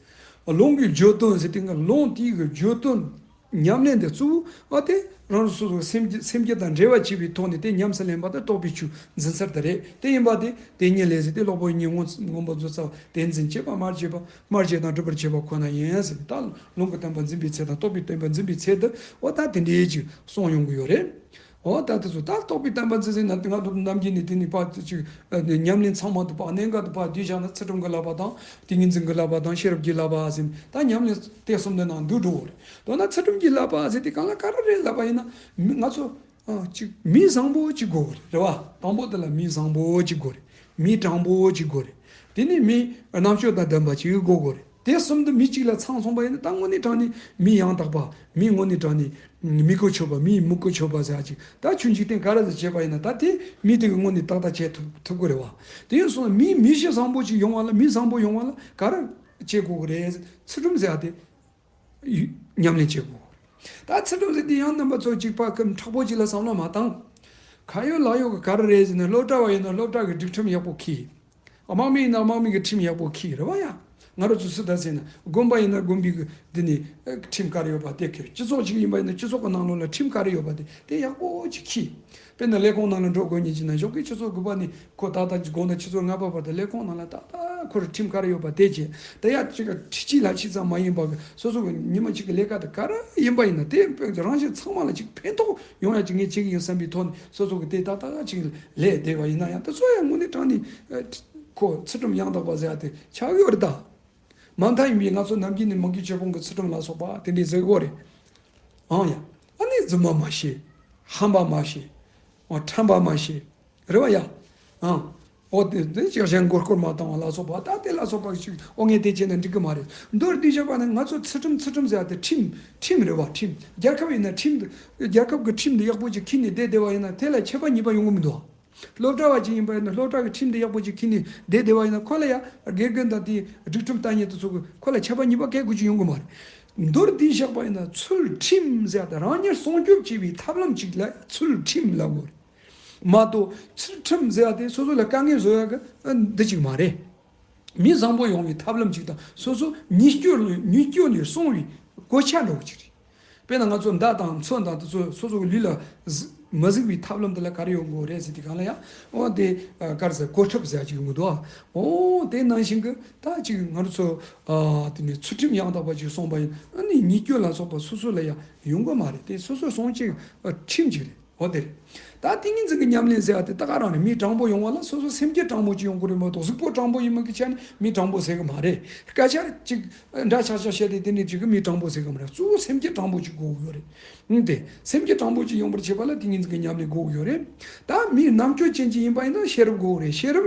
ལོངས་སྐུའི་བརྗོད་དོན་ཟེར་དེ་ང་ལོངས་དེའི་གི་བརྗོད་དོན་ཉམས་ལེན་དེ་གཙོ་བོ་ཨ་དེ་རང་རང་སོ་སོའི་སེམས་རྒྱུད་སེམས་རྒྱུད་དང་འབྲེལ་བ་བྱས་པའི་ཐོག་ནས་དེ་ཉམས་སུ་ལེན་པ་དེ་རྟོགས་པའི་ཆོས་འཛིན་ཚུལ་དེ་རེད། དེ་ཡིན་པ་དེ་དེ་ཉིད་ལས་ཟེར་དེ་སློབ་དཔོན་དབྱིག་གཉེན་མངོན་པ་མཛོད་རྩ་བ་དེ་འཛིན་བྱེད་པ་སྨྲ་བྱེད་པ་སྨྲ་བྱེད་དང་སྒྲུབ་པར་བྱེད་པ་ཁོ་ན་ཡིན་ཟེར་ནས་ད་ལོངས་སྐུ་བསྟན་པ་འཛིན་པའི་ཚད་དང་རྟོགས་པའི་བསྟན་པ་འཛིན་པའི་ཚད་དུ་འོ་ད་དེ་འདྲའི་ཅིག་གསུངས་ཡོང་གི་ཡོད་རེད། འོ་ད་དེ་ཚོ་ད་རྟོགས་པའི་བསྟན་པ་འཛིན་ཟིན་ན་དེ་ང་ཚོ་ནམ་རྒྱུན་ནས་དེ་ནི་ཕར་ཅིག་ཉམས་ལེན་ཚང་མ་དུ་ཕར་གནད་འགག་དུ་ཕར་བསྡུས་བཞག་ན་ཚུལ་ཁྲིམས་ཀྱི་བསླབ་པ་དང་ཏིང་ངེ་འཛིན་གྱི་བསླབ་པ་དང་ཤེས་རབ་ཀྱི་བསླབ་པ་ཟེར་ད་ཉམས་ལེན་དེ་གསུམ་དེ་ནང་འདུས་འགྲོ་གི་རེད། མདོར་ན་ཚུལ་ཁྲིམས་ཀྱི་བསླབ་པ་ཟེར་དེ་གང་ལ་ག་རེ་རེད་ལབ་པ་ཡིན་ན་མི་ང་ཚོ་ཨ་ཅིག་མི་བཟང་པོ་ཅིག་དགོས་གི་རེད་བ། དང་པོ་དེ་ལ་མི་བཟང་པོ་ཅིག་དགོས་རེད། མི་དྲང་པོ་ཅིག་དགོས་རེད། དེ་ནས་མི་རྣམ་དཔྱོད་དང་ལྡན་པ་ཅིག་དགོས་གི་རེད། དེ་གསུམ་དུ་མི་གཅིག་ལ་ཚང་སོང་པ་ཡིན་ན་ད་དངོས་གནས་དྲང་གནས་མི་ཡང་དག་པ། མི་དངོས་གནས་དྲང་གནས་མི་གོ་ཆོད་པ། མིའི་མི་གོ་ཆོད་པ་ཟེར་ཡ་ཅིག་ད་ཆུང་འཇིག་རྟེན་ག་རེ་ཟེར་བྱས་པ་ཡིན་ན་ད་དེ་མི་དེ་གི་དངོས་གནས་ཏག་ཏག་བྱེད་ཐུབ་ཐུབ་གི་རེད་བ། དེ་ཡིན་སོང་ན་མི་མི་གཤིས་བཟང་པོ་ཅིག་ཡོང་བ་ལ་མི་བཟང་པོ་ཡོང་བ་ལ་ག་རེ་བྱེད་དགོས་གི་རེད། ཚུལ་ཁྲིམས་ཟེར་ཡ་དེ་ཉམས་ལེན་བྱེད་དགོས་གི་རེད། ད་ཚུལ་ཁྲིམས་ཟེར་དེ་ཡང་རྣམ་པ་ཚོ་གཅིག་པ་ཀུན་མཁྲེགས་པོ་ཅིག་ལ་བསམ་བློ་མ་བཏང་། ཁ་ཡོད་ལག་ཡོད་གི་ག་རེ་རེད་ཟེར་ན་སློབ་གྲྭ་བ་ཡིན་ན་སློབ་གྲྭ་གི་སྒྲིག་ཁྲིམས་ཡག་པོ་འཁྱེར། དམག་མི་ཡིན་ན་དམག་མི་གི་ཁྲིམས་ཡག་པོ་འཁྱེར་རེད་བ་ཡ། ང་རང་ཚོ་སུ་ད་ཟེར་ན་དགོན་པ་ཡིན་ན་དགོན་པའི་གི་འདི་ནི་ཁྲིམས་ག་རེ་ཡོད་པ་དེ་འཁྱེར། སྤྱི་ཚོགས་ཅིག་ཡིན་པ་ཡིན་ན་སྤྱི་ཚོགས་ཀྱི་ནང་ལོགས་ལ་ཁྲིམས་ག་རེ་ཡོད་པ་དེ་དེ་ཡག་པོ་ཅིག་འཁྱེར། དཔེར་ན་ལས་ཁུངས་ནང་ལ་འགྲོ་དགོས་ཉིན་ཅིག་ན་ཞོགས་ཀའི་ཆུ་ཚོད་དགུ་པ་ནས་ཁོ་ད་ལྟ་དགོང་དག་ཆུ་ཚོད་ལྔ་པ་བར་དུ་ལས་ཁུངས་ནང་ལ་ཏག་ཏག་ཁོ་རང་ཁྲིམས་ག་རེ་ཡོད་པ་དེ་བྱས། དེ་ཡ་ཅིག་ཁྲི་གཅིག་ལྷག་གཅིག་ཙམ་མ་ཡིན་པ་གི་སོ་སོ་གི་ཉི་མ་གཅིག་གི་ལས་ཀ་དེ་ག་རེ་ཡིན་པ་ཡིན་ན་དེ་རང་བཞིན་ཚང་མ་ལ་ཅིག་ཕན་ཐོགས་ཡོང་ཡ་ཅིག་ངས་བྱེད་ཀྱི་ཡིན་བསམ་པའི་ཐོག་ནས་སོ་སོ་གི་དེ་ཏག་ཏག་ཅིག་ལས་བསྡད་པ་ཡིན་ན་ཡང་དེ་ཚོ་ཡང་དངོས་གནས་དྲང་གནས་ཁོ་ཚུལ་ཁྲིམས་ཡང་དག་པ་ཟེར་ཡ་དེ་ཆགས་ཡོད་རེད་ད། མ་མཐའ་ཡིན་པའི་ང་ཚོ་ནམ་རྒྱུན་ནས་མི་དགེ་བཅུ་སྤོང་གི་ཚུལ་ཁྲིམས་ལ་སོགས་པ་དེ་འདྲའི་ཟེར་གོ་རེད། ཨང་ཡ། ཨ་ནི་རྫུན་མ་མ་བྱེད། ཧམ་པ་མ་བྱེད། ཨོ་ཁྲམ་པ་མ་བྱེད། རེད་བ་ཡ། ཨང་། ཨོ་དེ་དེ་ཅིག་གཞན་མགོ་སྐོར་མ་བཏང་བ་ལ་སོགས་པ་ད་དེ་ལ་སོགས་པ་ཞིག་ཨོ་ངས་དེ་བྱས་ན་འགྲིག་གི་མ་རེད། མདོར་བསྡུས་བྱས་པ་ནི་ང་ཚོ་ཚུལ་ཁྲིམས་ཚུལ་ཁྲིམས་ཟེར་ཡ་དེ་ཁྲིམས་ཁྲིམས་རེད་བ་ཁྲིམས། རྒྱལ་ཁབ་ཡིན་ན་ཁྲིམས་དེ་རྒྱལ་ཁབ་ཀྱི་ཁྲིམས་དེ་ཡག་པོ་ཅིག་འཁྱེར་ནས་བསྡད་བསྡད་པ་ཡིན་ན་དེ་ལ་ཆད་པ་གཉིས་པ་ཡོང་གི་མི་འདུག་སློབ་གྲྭ་བ་ཅིག་ཡིན་པ་ཡིན་ན་སློབ་གྲྭ་གི་ཁྲིམས་དེ་ཡག་པོ་ཅིག་འཁྱེར་ནས་བསྡད་བསྡད་པ་ཡིན་ན་ཁོ་ལ་ཡ་དགེ་རྒན་དང་དེའི་སྒྲིག་ཁྲིམས་ལྟ་མཁན་དེ་ཚོ་གི་ཁོ་ལ་ཆད་པ་གཉིས་པ་གང་དགོས་ཀྱི་ཡོང་གི་མ་རེད། མདོར་བསྡུས་བཞག་པ་ཡིན་ན་ཚུལ་ཁྲིམས་ཟེར་ཡ་དེ་རང་ཉིད་སྲུང་སྐྱོབ་བྱེད་པའི་ཐབས་ལམ་ཅིག་ལ་ཚུལ་ཁྲིམས་ལབ་དགོས་རེད། མ་གཏོགས་ཚུལ་ཁྲིམས་ཟེར་ཡ་དེ་སོ་སོ་ལ་དཀའ་ངལ་བཟོ་ཡ་གི་འདི་ཅིག་མ་རེད། མི་བཟང་པོ་ཡོང་བའི་ཐབས་ལམ་ཅིག་དང་སོ་སོ་ཉེས་སྐྱོན་ལས་ཉེས་སྐྱོན་ལས་སྲུང་བའི་གོ་ཆ་འདྲ་བོ་ཅིག་རེད། དཔེར་ན་ང་ཚོ་མདའ་དང་མཚོན་དང་དེ་ཚོ་སོ་སོ་གི་ལུས་ལ་གཟི་མ་གཟིགས་པའི་ཐབས་ལམ་དེ་ལ་ག་རེ་ཡོང་དགོས་རེད་ཟེར་དུས་སྒང་ལ་ཡང་། འོ་དེ་ག་རེ་ཟེར། གོ་ཁྲབ་ཟེར་ཡ་ཅིག་ཡོང་གི་འདུག་འོ་དེ་ནང་བཞིན་གི་ད་ཅིག་ང་རང་ཚོ་དེ་ནས་ཚུལ་ཁྲིམས་ཡང་དག་པ་ཅིག་སྲུང་བ་ཡིན་ཨ་ནི་ཉེས་སྐྱོན་ལ་སོགས་པ་སོ་སོ་ལ་ཡང་ཡོང་གི་མ་རེད། དེ་སོ་སོ་སྲུང་བྱེད་ཁྲིམས་ཅིག་རེད། འོ་དེ་རེད། ད་ཏིང་ངེ་འཛིན་གྱི་ཉམས་ལེན་ཟེར་བ་དེ་ད་ག་རང་རེད། མི་དྲང་པོ་ཡོང་བ་ལ་སོ་སོ་སེམས་རྒྱུད་དྲང་པོ་ཅིག་ཡོང་དགོས་རེད་མ་གཏོགས་གཟུགས་པོ་དྲང་པོ་ཡིན་མིན་གྱི་ཆ་ནས་མི་དྲང་པོ་ཟེར་གི་མ་རེད། སྐད་ཆ་ཅིག་འདྲ་ཆགས་ཆགས་བཤད་དེ་དེ་འདྲ་ཅིག་གི་མི་དྲང་པོ་ཟེར་གི་མ་རེད། གཙོ་བོ་སེམས་རྒྱུད་དྲང་པོ་ཅིག་དགོས་ཀྱི་ཡོད་རེད། ཨང་། དེ་སེམས་རྒྱུད་དྲང་པོ་ཅིག་ཡོང་བར་བྱེད་པ་ལ་ཏིང་ངེ་འཛིན་གྱི་ཉམས་ལེན་དགོས་ཀྱི་ཡོད་རེད། ད་མི་རྣམ་དཔྱོད་ཅན་ཅིག་ཡིན་པ་ཡིན་ན་ཤེས་རབ་དགོས་ཀྱི་རེད། ཤེས་རབ་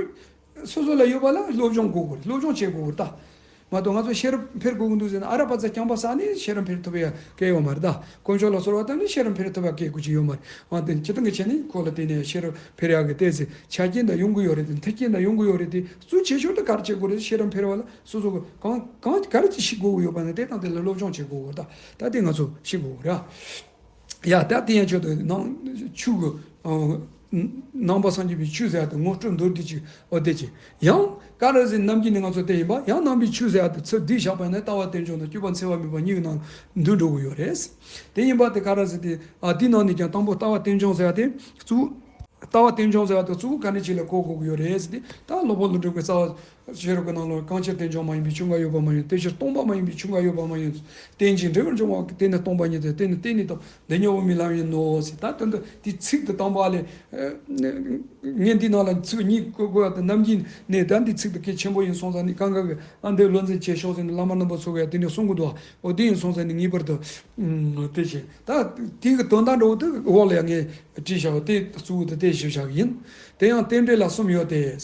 སོ་སོ་ལ་ཡོད་པ་ལ་སློབ་སྦྱོང་དགོས་ཀྱི་རེད། སློབ་སྦྱོང་བྱེད་དགོས་ཀྱི་རེད་ད། མ་གཏོགས་ང་ཚོ་ཤེས་རབ་འཕེལ་དགོས་ཀྱི་འདུག་ཟེར་ན་ཨ་ར་པ་ཙ་རྐྱང་པ་བསགས་ནས་ཤེས་རབ་འཕེལ་ཐུབ་ཡ་གལ་ཡོད་མ་རེད་ད། དཀོན་མཆོག་ལ་གསོལ་བ་བཏབ་ནས་ཤེས་རབ་འཕེལ་ཐུབ་ཡ་གལ་དགོས་ཀྱི་ཡོད་མ་རེད། འོན་ཏེ་སྤྱིར་བཏང་གི་ཆ་ནས་ཁོ་ལ་བརྟེན་ནས་ཤེས་རབ་འཕེལ་ཡ་གི་ཏོག་ཙམ་ཆ་རྐྱེན་དང་ཡོང་གི་ཡོད་རེད་དེ། མཐུན་རྐྱེན་དང་ཡོང་གི་ཡོད་རེད་དེ། གཙོ་ཆེ་ཤོས་དེ་ག་རེ་བྱེད་དགོས་རེད། ཤེས་རབ་འཕེལ་བ་ལ་སོ་སོ་གི་གང་གང་ག་རེ་ཅིག་ཤེས་དགོས་ཀྱི་ཡོད་པ་ན་དེ་དང་དེ་ལ་སློབ་སྦྱོང་བྱེད་དགོས་ཀྱི་ཡོད་རེད་ད། ད་དེ་ང་ཚོ་ཤེས་དགོས་ཀྱི་རེད། ཡ། ད་དེ་ཡན་ཆོད་དུ་ནང་ཆོས་ཀྱི་ཨ་ནང་པ་སངས་རྒྱས་པའི་ཆོས་ཟེར་ཡ་དེ་ངོ་སྤྲོད་མདོར་བསྡུས་ཅིག་འོ་དེ་ཅིག་ཡང་ག་རེ་ཟེར། ནམ་རྒྱུན་ནས་ང་ཚོ་དེ་ཡིན་པ་ཡང་ནང་པའི་ཆོས་ཟེར་ཡ་དེ་ཚུར་བསྡུས་བཞག་པ་ཡིན་ན་ལྟ་བ་རྟེན་འབྱུང་དང་སྤྱོད་པ་འཚེ་བ་མེད་པ་གཉིས་ཀྱི་ནང་འདུས་འགྲོ་གི་ཡོད་རེད། དེ་ཡིན་པ་དེ་ག་རེ་ཟེར་ཏེ། ཨ་དེའི་ནང་ནས་ཀྱང་དང་པོ་ལྟ་བ་རྟེན་འབྱུང་ཟེར་ཡ་དེ་གཙོ་བོ། ལྟ་བ་རྟེན་འབྱུང་ཟེར་བ་དེ་གཙོ་བོ་ག་འདྲ་ཅིག་ལ་གོ་དགོས་ཀྱི་ཡོད་རེད་ཟེར་ཏེ། ད་སློབ་དཔོན་ཀླུ་སྒྲུབ་ཀྱི་རྩ་བ་ཤེས་རབ་ཀྱི་ནང་ལོགས་གང་ཕྱིར་རྟེན་འབྱུང་མ་ཡིན་པའི་ཆོས་འགའ་ཡོད་པ་མ་ཡིན། དེ་ཕྱིར་སྟོང་པ་མ་ཡིན་པའི་ཆོས་འགའ་ཡོད་པ་མ་ཡིན། རྟེན་ཅིང་འབྲེལ་བར་འབྱུང་བ་དེ་ནི་སྟོང་པ་ཉིད་དེ། དེ་ནི་རྟེན་ནི་སྟོང་། འདི་ཉིད་དབུ་མའི་ལམ་ཡིན་ནོ་ཟེར། ད་དོན་དུ་དེ་ཚིག་དེ་དང་པོ་ལས། ངས་འདི་ནང་ལ་ཚིག་གཉིས་བཀོད་དགོས་པ་དེ་ནམ་རྒྱུན་ནས་ད་འདི་ཚིག་དེ་གལ་ཆེན་པོ་ཡིན་སོང་ཙང་ནི་གང་ག་གི་ཨ་འདི་བློ་འཛིན་བྱེད་ཤོག་ཟེར་ནས་བླ་མ་རྣམ་པ་ཚོ་གིས་དེ་འདྲ་གསུང་གི་འདུག་འོ་དེ་ཡིན་སོང་ཙང་ནི་ངེས་པར་དུ་དེ་བྱེད། ད་དེ་གི་དོན་དག་འདྲ་བོ་དེ་འོག་ལ་ཡང་ངས་བྲིས་བཞག་པ་དེ་གཙོ་བོ་དེ་དེ་ཞིབ་བཞག་གི་ཡིན། དེ་ཡང་རྟེན་འབྲེལ་ལ་གསུམ་ཡོད་དེ།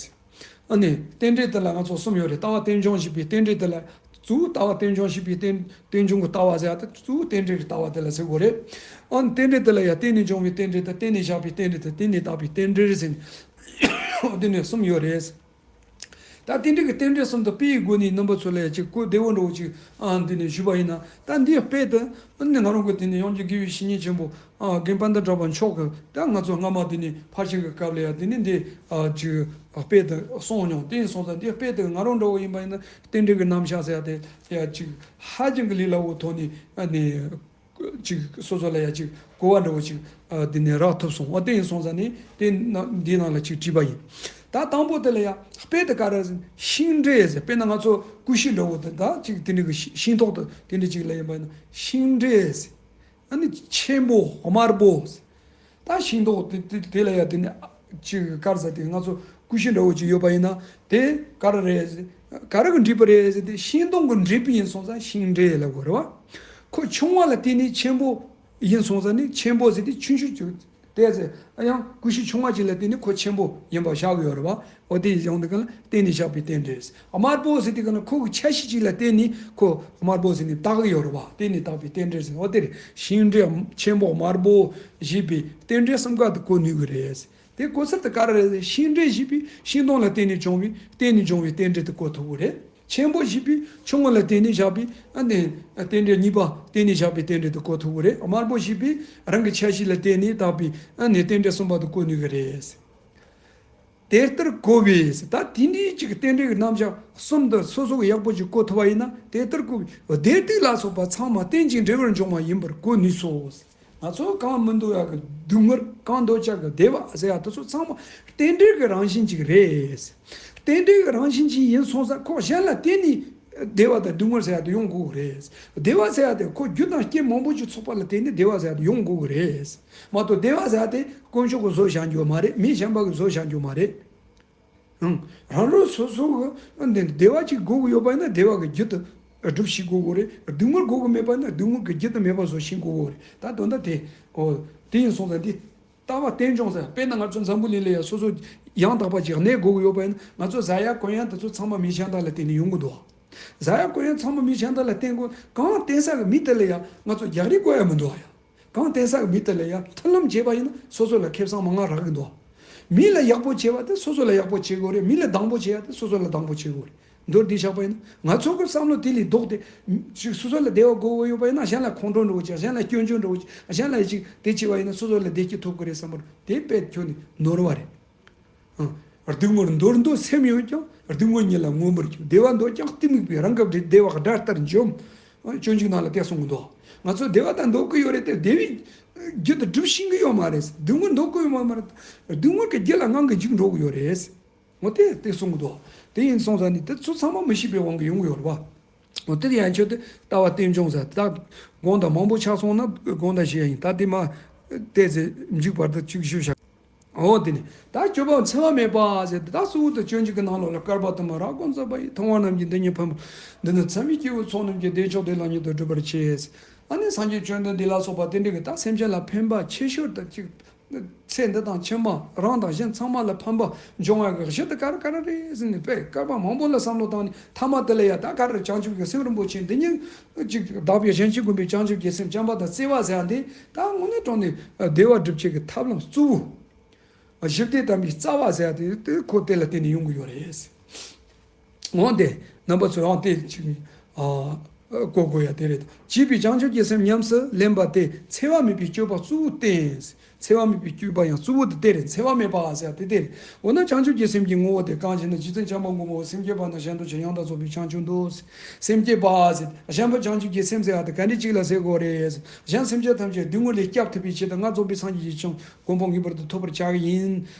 ཨ་ནི་རྟེན་འབྲེལ་དེ་ལ་ང་ཚོ་གསུམ་ཡོད་རེད། ལྟ་བ་རྟེན་འབྱུང་བྱེད་པའི་རྟེན་འབྲེལ་དེ་ལ་གཙོ་བོ་ལྟ་བ་རྟེན་འབྱུང་བྱེད་པའི་རྟེན་རྟེན་འབྱུང་གི་ལྟ་བ་ཟེར་ཡ་དེ་གཙོ་བོ་རྟེན་འབྲེལ་གྱི་ལྟ་བ་དེ་ལ་ཟེར་དགོས་རེད། ཨ་ནི་རྟེན་འབྲེལ་དེ་ལ་ཡང་བརྟེན་ནས་འབྱུང་བའི་རྟེན་འབྲེལ་དང་། བརྟེན་ནས་བཞག་པའི་རྟེན་འབྲེལ་དང་། བརྟེན་ནས་བཏགས་པའི་རྟེན་འབྲེལ་ཟེར་ནས་འདི་ནས་གསུམ་ཡོད་རེད། ད་རྟེན་འབྲེལ་གྱི་རྟེན་འབྲེལ་གསུམ་དུ་དཔེའི་སྒོ་ནས་རྣམ་པ་ཚོ་ལ་ཡང་ཅིག་གོ་བདེ་བོ་འདྲ་བོ་ཅིག་ཨ་འདི་ནས་ཞུས་པ་ཡིན་ན། ད་འདིའི་དཔེ་དེ་ཨ་ནི་ང་རང་གི་དེ་ནས་ཡང་རྒྱུ་དགེ་བའི་བཤེས་གཉེན་ཆེན་པོ་ཨ་རྒན་པཎ་ཌི་གྲགས་པ་མཆོག་གིས། ད་ང་ཚོ་སྔ་མ་དེ་ནས་ཕར་ཕྱིན་གྱི་སྐབས་ལ་ཡང་དེ་ནས་འདི་ཨ་ཅིག་དཔེ་དེ་གསུངས་མྱོང་། དེ་ཡིན་སོང་ཙང་འདིའི་དཔེ་དེ་ང་རང་འདྲ་བོ་ཡིན་པ་ཡིན་ན་རྟེན་འབྲེལ་གྱི་རྣམ་གཞག་ཟེར་ཡ་དེ་ཡ་ཅིག་ཧ་ཅང་གི་ལས་སླ་བོ་ཐོག་ནས་ཨ་ནི་ཅིག་སོ་སོ་ལ་ཡ་ཅིག་གོ་བ་འདྲ་བོ་ཅིག་ཨ་དེ་ནས་རག་ཐུབ་སོང་། འོ་དེ་ཡིན་སོང་ཙང་ནི་དེ་ན་འདིའི་ནང་ལ་ཅིག་བྲིས་པ་ཡིན། ད་དང་པོ་དེ་ལ་ཡ་དཔེ་དེ་ག་རེ་ཟེར། ཤིང་འབྲས་ཟེར། དཔེར་ན་ང་ཚོ་ཀུ་ཤུ་འདྲ་བོ་དེ་ད་ཅིག་དེ་འདྲ་གི་ཤིང་ཤིང་ཏོག་དེ་དེ་འདྲ་ཅིག་ལ་ཡིན་པ་ཡིན་ན་ཤིང་འབྲས་ཟེར། ཨ་ནི་ཆེན་པོ་དམར་པོ་ཟེར། ད་ཤིང་ཏོག་དེ་དེ་དེ་ལ་ཡ་དེ་ནི་ཅིག་ག་རེ་ཟེར། དེ་ང་ཚོ་ཀུ་ཤུ་འདྲ་བོ་ཅིག་ཡོད་པ་ཡིན་ན་དེ་ག་རེ་རེད་ཟེར། ག་རེ་གི་འབྲས་བུ་རེད་ཟེར། དེ་ཤིང་སྡོང་གི་འབྲས་བུ་ཡིན་སོང་ཙང་ཤིང་འབྲས་ལབ་དགོས་རེད་བ། ཁོ་ཆུང་བ་ལ་བརྟེན་ནས་ཆེན་པོ་ཡིན་སོང་ཙང་ནི་ཆེན་པོ་ཟེར་དེ་ཆུང་ཆུང་ཅིག་དེ་ཟེར། ཨ་ཡང་ཀུ་ཤུ་ཆུང་བ་ཅིག་ལ་བརྟེན་ནས་ཁོ་ཆེན་པོ་ཡིན་པ་བཞག་ཡོད་རེད་བ། འོ་དེ་ཡང་དེ་ག་ལ་བརྟེན་ནས་བཞག་པའི་རྟེན་འབྲེལ། དམར་པོ་ཟེར་དེ་ག་ལ་ཁོ་གི་ཆ་ཤས་ཅིག་ལ་བརྟེན་ནས་ཁོ་དམར་པོ་ཟེར་ནས་བཏགས་ཀྱི་ཡོད་རེད་བ། བརྟེན་ནས་བཏགས་པའི་རྟེན་འབྲེལ་ཟེར། འོ་དེ་རེད། ཤིང་འབྲས་ཆེན་པོ་དམར་པོ་ཞེས་པའི་རྟེན་འབྲེལ་གསུམ་ཀ་དེ་གོ་ནུས་ཀྱི་རེད། དེ་གོ་ཚུལ་དེ་ག་རེ་རེད་ཟེར། ཤིང་འབྲས་ཞེས་པའི་ཤིང་སྡོང་ལ་བརྟེན་ནས་བྱུང་བའི་བརྟེན་ནས་བྱུང་བའི་རྟེན་འབྲེལ་དེ་གོ་ཐུབ་ཀྱི་རེད། ཆེན་པོ་ཞེས་པའི་ཆུང་ངུ་ལ་བརྟེན་ནས་བཞག་པའི་ཨ་ནི་རྟེན་འབྲེལ། གཉིས་པ་བརྟེན་ནས་བཞག་པའི་རྟེན་འབྲེལ་དེ་གོ་ཐུབ་ཀྱི་རེད། དམར་པོ་ཞེས་པའི་རང་གི་ཆ་ཤས་ལ་བརྟེན་ནས་བཏགས་པའི་ཨ་ནི་རྟེན་འབྲེལ་གསུམ་པ་དེ་གོ་ནུས་ཀྱི་རེད། དེ་ལྟར་གོ་བས། ད་དེ་འདྲའི་ཅིག་རྟེན་འབྲེལ་གྱི་རྣམ་གཞག་གསུམ་དེ་སོ་སོ་གིས་ཡག་པོ་ཅིག་གོ་ཐུབ་པ་ཡིན་ན། དེ་ལྟར་གོ་བས། བདེ་སྡུག་ལ་སོགས་པ་ཚང་མ་རྟེན་ཅིང་འབྲེལ་བར་འབྱུང་བ་ཡིན་པར་གོ་ནུས་སོ། ང་ཚོ་གང་མི་འདོད་ཡག་གི་སྡུག་བསྔལ། གང་འདོད་ཡག་གི་བདེ་བ་ཟེར་ཡག་དེ་ཚོ་ཚང་མ་རྟེན་འབྲེལ་གྱི་རང་བཞིན་ཅིག་རེད། རྟེན་འབྲེལ་གྱི་རང་བཞིན་ཅིག་ཡིན་སོང་ཙང་ཁོ་གཞན་ལ་བརྟེན་ནས་བདེ་བ་དང་སྡུག་བསྔལ་ཟེར་ཡག་དེ་ཡོང་དགོས་ཀྱི་རེད། བདེ་བ་ཟེར་ཡག་དེ་ཁོ་རྒྱུ་དང་རྐྱེན་མང་པོ་ཅིག་ཚོགས་པ་ལ་བརྟེན་ནས་བདེ་བ་ཟེར་ཡག་དེ་ཡོང་དགོས་ཀྱི་རེད། མ་གཏོགས་བདེ་བ་ཟེར་ཡག་དེ་དཀོན་མཆོག་གིས་བཟོས་བཞག་རྒྱུ་མ་རེད། མི་གཞན་པ་གིས་བཟོས་བཞག་རྒྱུ་མ་རེད། ཨང་། རང་རང་སོ་སོ་གི་འདི་བདེ་བ་ཅིག་དགོས་ཀྱི་ཡོད་པ་ཡིན་ན་བདེ་བ་གི་རྒྱུ་དེ་སྒྲུབ་ཤེས་དགོས་ཀྱི་རེད། སྡུག་བསྔལ་དགོས་ཀྱི་མེད་པ་ཡིན་ན་སྡུག་བསྔལ་གྱི་རྒྱུ་དེ་མེད་པ་བཟོ་ཤེས་དགོས་ཀྱི་རེད། ད་དོན་དག་དེ། འོ། དེ་ཡིན་སོང་ཙང་འདི་ལྟ་བ་རྟེན་འབྱུང་ཟེར། དཔེར་ན་ང་ཚོ་འཛམ་བུ་གླིང་ལ་ཡང་སོ་སོ་ཡང་དག་པ་ཅིག་གནས་དགོས་ཀྱི་ཡོད་པ་ཡིན་ན། ང་ཚོ་བཟའ་ཡག་གོན་ཡག་དེ་ཚོ་ཚང་མ་མི་གཞན་དག་ལ་བརྟེན་ནས་ཡོང་གི་འདུག་བཟའ་ཡག་གོན་ཡག་ཚང་མ་མི་གཞན་དག་ལ་བརྟེན་དགོས། གང་བརྟེན་ས་གི་མི་དེ་ལ་ཡང་ང་ཚོ་རྒྱག་རེས་དགོས་ཡ་མི་འདུག་ཡ། གང་བརྟེན་ས་གི་མི་དེ་ལ་ཡང་མཐུན་ལམ་བྱས་པ་ཡིན་ན་སོ་སོ་ལ་ཁེ་བཟང་མང་ང་རག་གི་འདུག་མི་ལ་ཡག་པོ་བྱས་པ་དེ་སོ་སོ་ལ་ཡག་པོ་བྱེད་དགོས་རེད། མི་ལ་སྡང་པོ་བྱས་ཡ་དེ་སོ་སོ་ལ་སྡང་པོ་བྱེད་དགོས་རེད། མདོར་བསྡུས་བཞག་པ་ཡིན་ན། ང་ཚོ་གི་བསམ་བློ་དེ་ལས་ལྡོག་སྟེ། ཅིག་སོ་སོ་ལ་བདེ་བ་དགོས་ཀྱི་ཡོད་པ་ཡིན་ན་གཞན་ལ་ཁོང་ཁྲོ་འདྲ་བོ་བྱས། གཞན་ལ་སྐྱོན་བརྗོད་འདྲ་བོ་བྱས། གཞན་ལ་ཅིག་དེ་བྱས་པ་ཡིན་ན་སོ་སོ་ལ་བདེ་སྐྱིད་ཐོབ་ཀྱི་རེད་བསམ་པ་དེ་དཔེ་ཁྱོན་ནས་ནོར་བ་རེད། ཨང་། སྡུག་བསྔལ་འདོར་འདོད་སེམས་ཡོད་ཀྱང་། སྡུག་བསྔལ་ཉིད་ལ་མངོན་པར་གྱུར། བདེ་བ་འདོད་ཀྱང་གཏི་མུག་པས། རང་གི་བདེ་བ་དགྲ་ལྟར་འཇོམས། སྤྱོད་འཇུག་ནང་ལ་དེ་གསུང་གི་འདུག་ང་ཚོ་བདེ་བ་དང་འདོད་ཀྱི་ཡོད་རེད་དེ། བདེ་བའི་རྒྱུ་དེ་སྒྲུབ་ཤེས་ཀྱི་ཡོད་མ་རེད། སྡུག་བསྔལ་འདོད་ཀྱི་ཡོད་མ་མ་རེད། སྡུག་བསྔལ་གྱི་རྒྱུ་ལ་ངང་གིས་འཇུག་འགྲོ་གི་ཡོད་རེད། འོ་དེ་དེ་གསུང་གི་འདུག་དེ་ཡིན་སོང་ཙང་ནི་དེ་ཚོ་ཚང་མ་མི་ཤེས་པའི་དབང་གིས་ཡོང་གི་ཡོད་རེད་བ། འོ་དེ་ཡང་ཁྱོད་དེ་ལྟ་བ་རྟེན་འབྱུང་ཟེར། ད་དགོངས་དག་མང་པོ་ཆགས་སོང་ན་དགོངས་དག་བཞེས་ཡ་ཡིན། ད་དེ་མ་བལྟས་ཚེ་མཇུག་བར་དུ་གཅིག་ཞུ་བཞག་འོ་དེ་ནི་ད་སྤྱོད་པ་འཚེ་བ་མེད་པ་ཟེར་ཏེ། ད་གཙོ་བོ་དེ་སྤྱོད་འཇུག་གི་ནང་ལོགས་ལ། བསྐལ་པ་དུ་མར་རབ་བསྒོམས་བརྩམས་པ་ཡི། མཐོང་བ་རྣམས་ཀྱི་འདི་ཉིད་ཕུང་པོ་འདི་ནི། མཚན་མའི་སྐྱེས་བུའི་ཚོགས་རྣམས་ཀྱིས། བདེ་མཆོག་དེ་ལ་ཉིད་དུ་བསྒྲུབ་པར་བྱེད། ཨ་ནི་སངས་རྒྱས་བཅོམ་ལྡན་འདས་ལ་སོགས་པ་དེ་འདྲ་གིས་ད་སེམས་ཅན་ལ་ཕན་པ་ཆེ་ཤོས་དེ་གཅིག་ཚེ་འདི་དང་ཕྱི་མ་རང་དང་གཞན་ཚང་མ་ལ་ཕན་པ་འབྱུང་བ་གི་གཞི་དེ་ག་རེ་ག་རེ་རེད་ཟེར་ནས། དཔེ་བསྐལ་པ་མང་པོ་ལ་བསམ་བློ་བཏང་ནས་མཐའ་མ་དེ་ལ་ཡ་ད་ག་རེ། བྱང་ཆུབ་ཀྱི་སེམས་རིན་པོ་ཆེ་འདི་ཉིད་ཅིག་དག་པའི་གཞན་གཅེས་བསྒོམ་པའི་བྱང་ཆུབ་ཀྱི་སེམས། བྱམས་པ་དང་བརྩེ་བ་ཟེར་ཡ་འདི་ད་དངོས་གནས་དྲང་གནས་བདེ་བ་སྒྲུབ་བྱེད་ཀྱི་ཐབས་ལམ་གཙོ་བོ། ཞི་བདེ་དམ་པའི་རྩ་བ་ཟེར་ཡ་དེ་དེ་ཁོ་དེ་ལ་བརྟེན་ནས་ཡོང་གི་ཡོད་རེད། འོན་ཏེ་རྣམ་པ་ཚོས་ཡང་དེ་ཅིག་ཨ་གོ་དགོས་ཡ་དེ་རེད། བྱིས་པའི་བྱང་ཆུབ་ཀྱི་སེམས་ཉམས་སུ་ལེན་པ་དེ་འཚེ་བ་མེད་པའི་སྤྱོད་པ་གཙོ་བོ་བསྟན། འཚེ་བ་མེད་པའི་སྤྱོད་པ་ཡང་གཙོ་བོ་དེ་དེ་རེད། འཚེ་བ་མེད་པ་ཟེར་ཡ་དེ་དེ་རེད། འོ་ན་བྱང་ཆུབ་ཀྱི་སེམས་ཀྱི་ངོ་བོ་དེ་གང་ཞེ་ན། རྗེ་བཙུན་བྱམས་པ་མགོན་པོ། སེམས་བསྐྱེད་པ་ནི་གཞན་དོན་ཕྱིར། ཡང་དག་རྫོགས་པའི་བྱང་ཆུབ་འདོད། སེམས་བསྐྱེད་པ་ཟེར། གཞན་ཕན་བྱང་ཆུབ་ཀྱི་སེམས་ཟེར་ཡ་དེ་ག་འདྲ་ཅིག་ལ་ཟེར་དགོས་རེད། གཞན་སེམས་ཅན་ཐམས་ཅད་སྡུག་བསྔལ་ལས་བསྐྱབ་ཐུབ་པའི་ཆེད་དུ་ང་རྫོགས་པའི་སངས་རྒྱས་ཀྱི་བྱང་གོ་འཕང་ངེས་པར་དུ་ཐོབ་པར་བྱ་གི་ཡིན་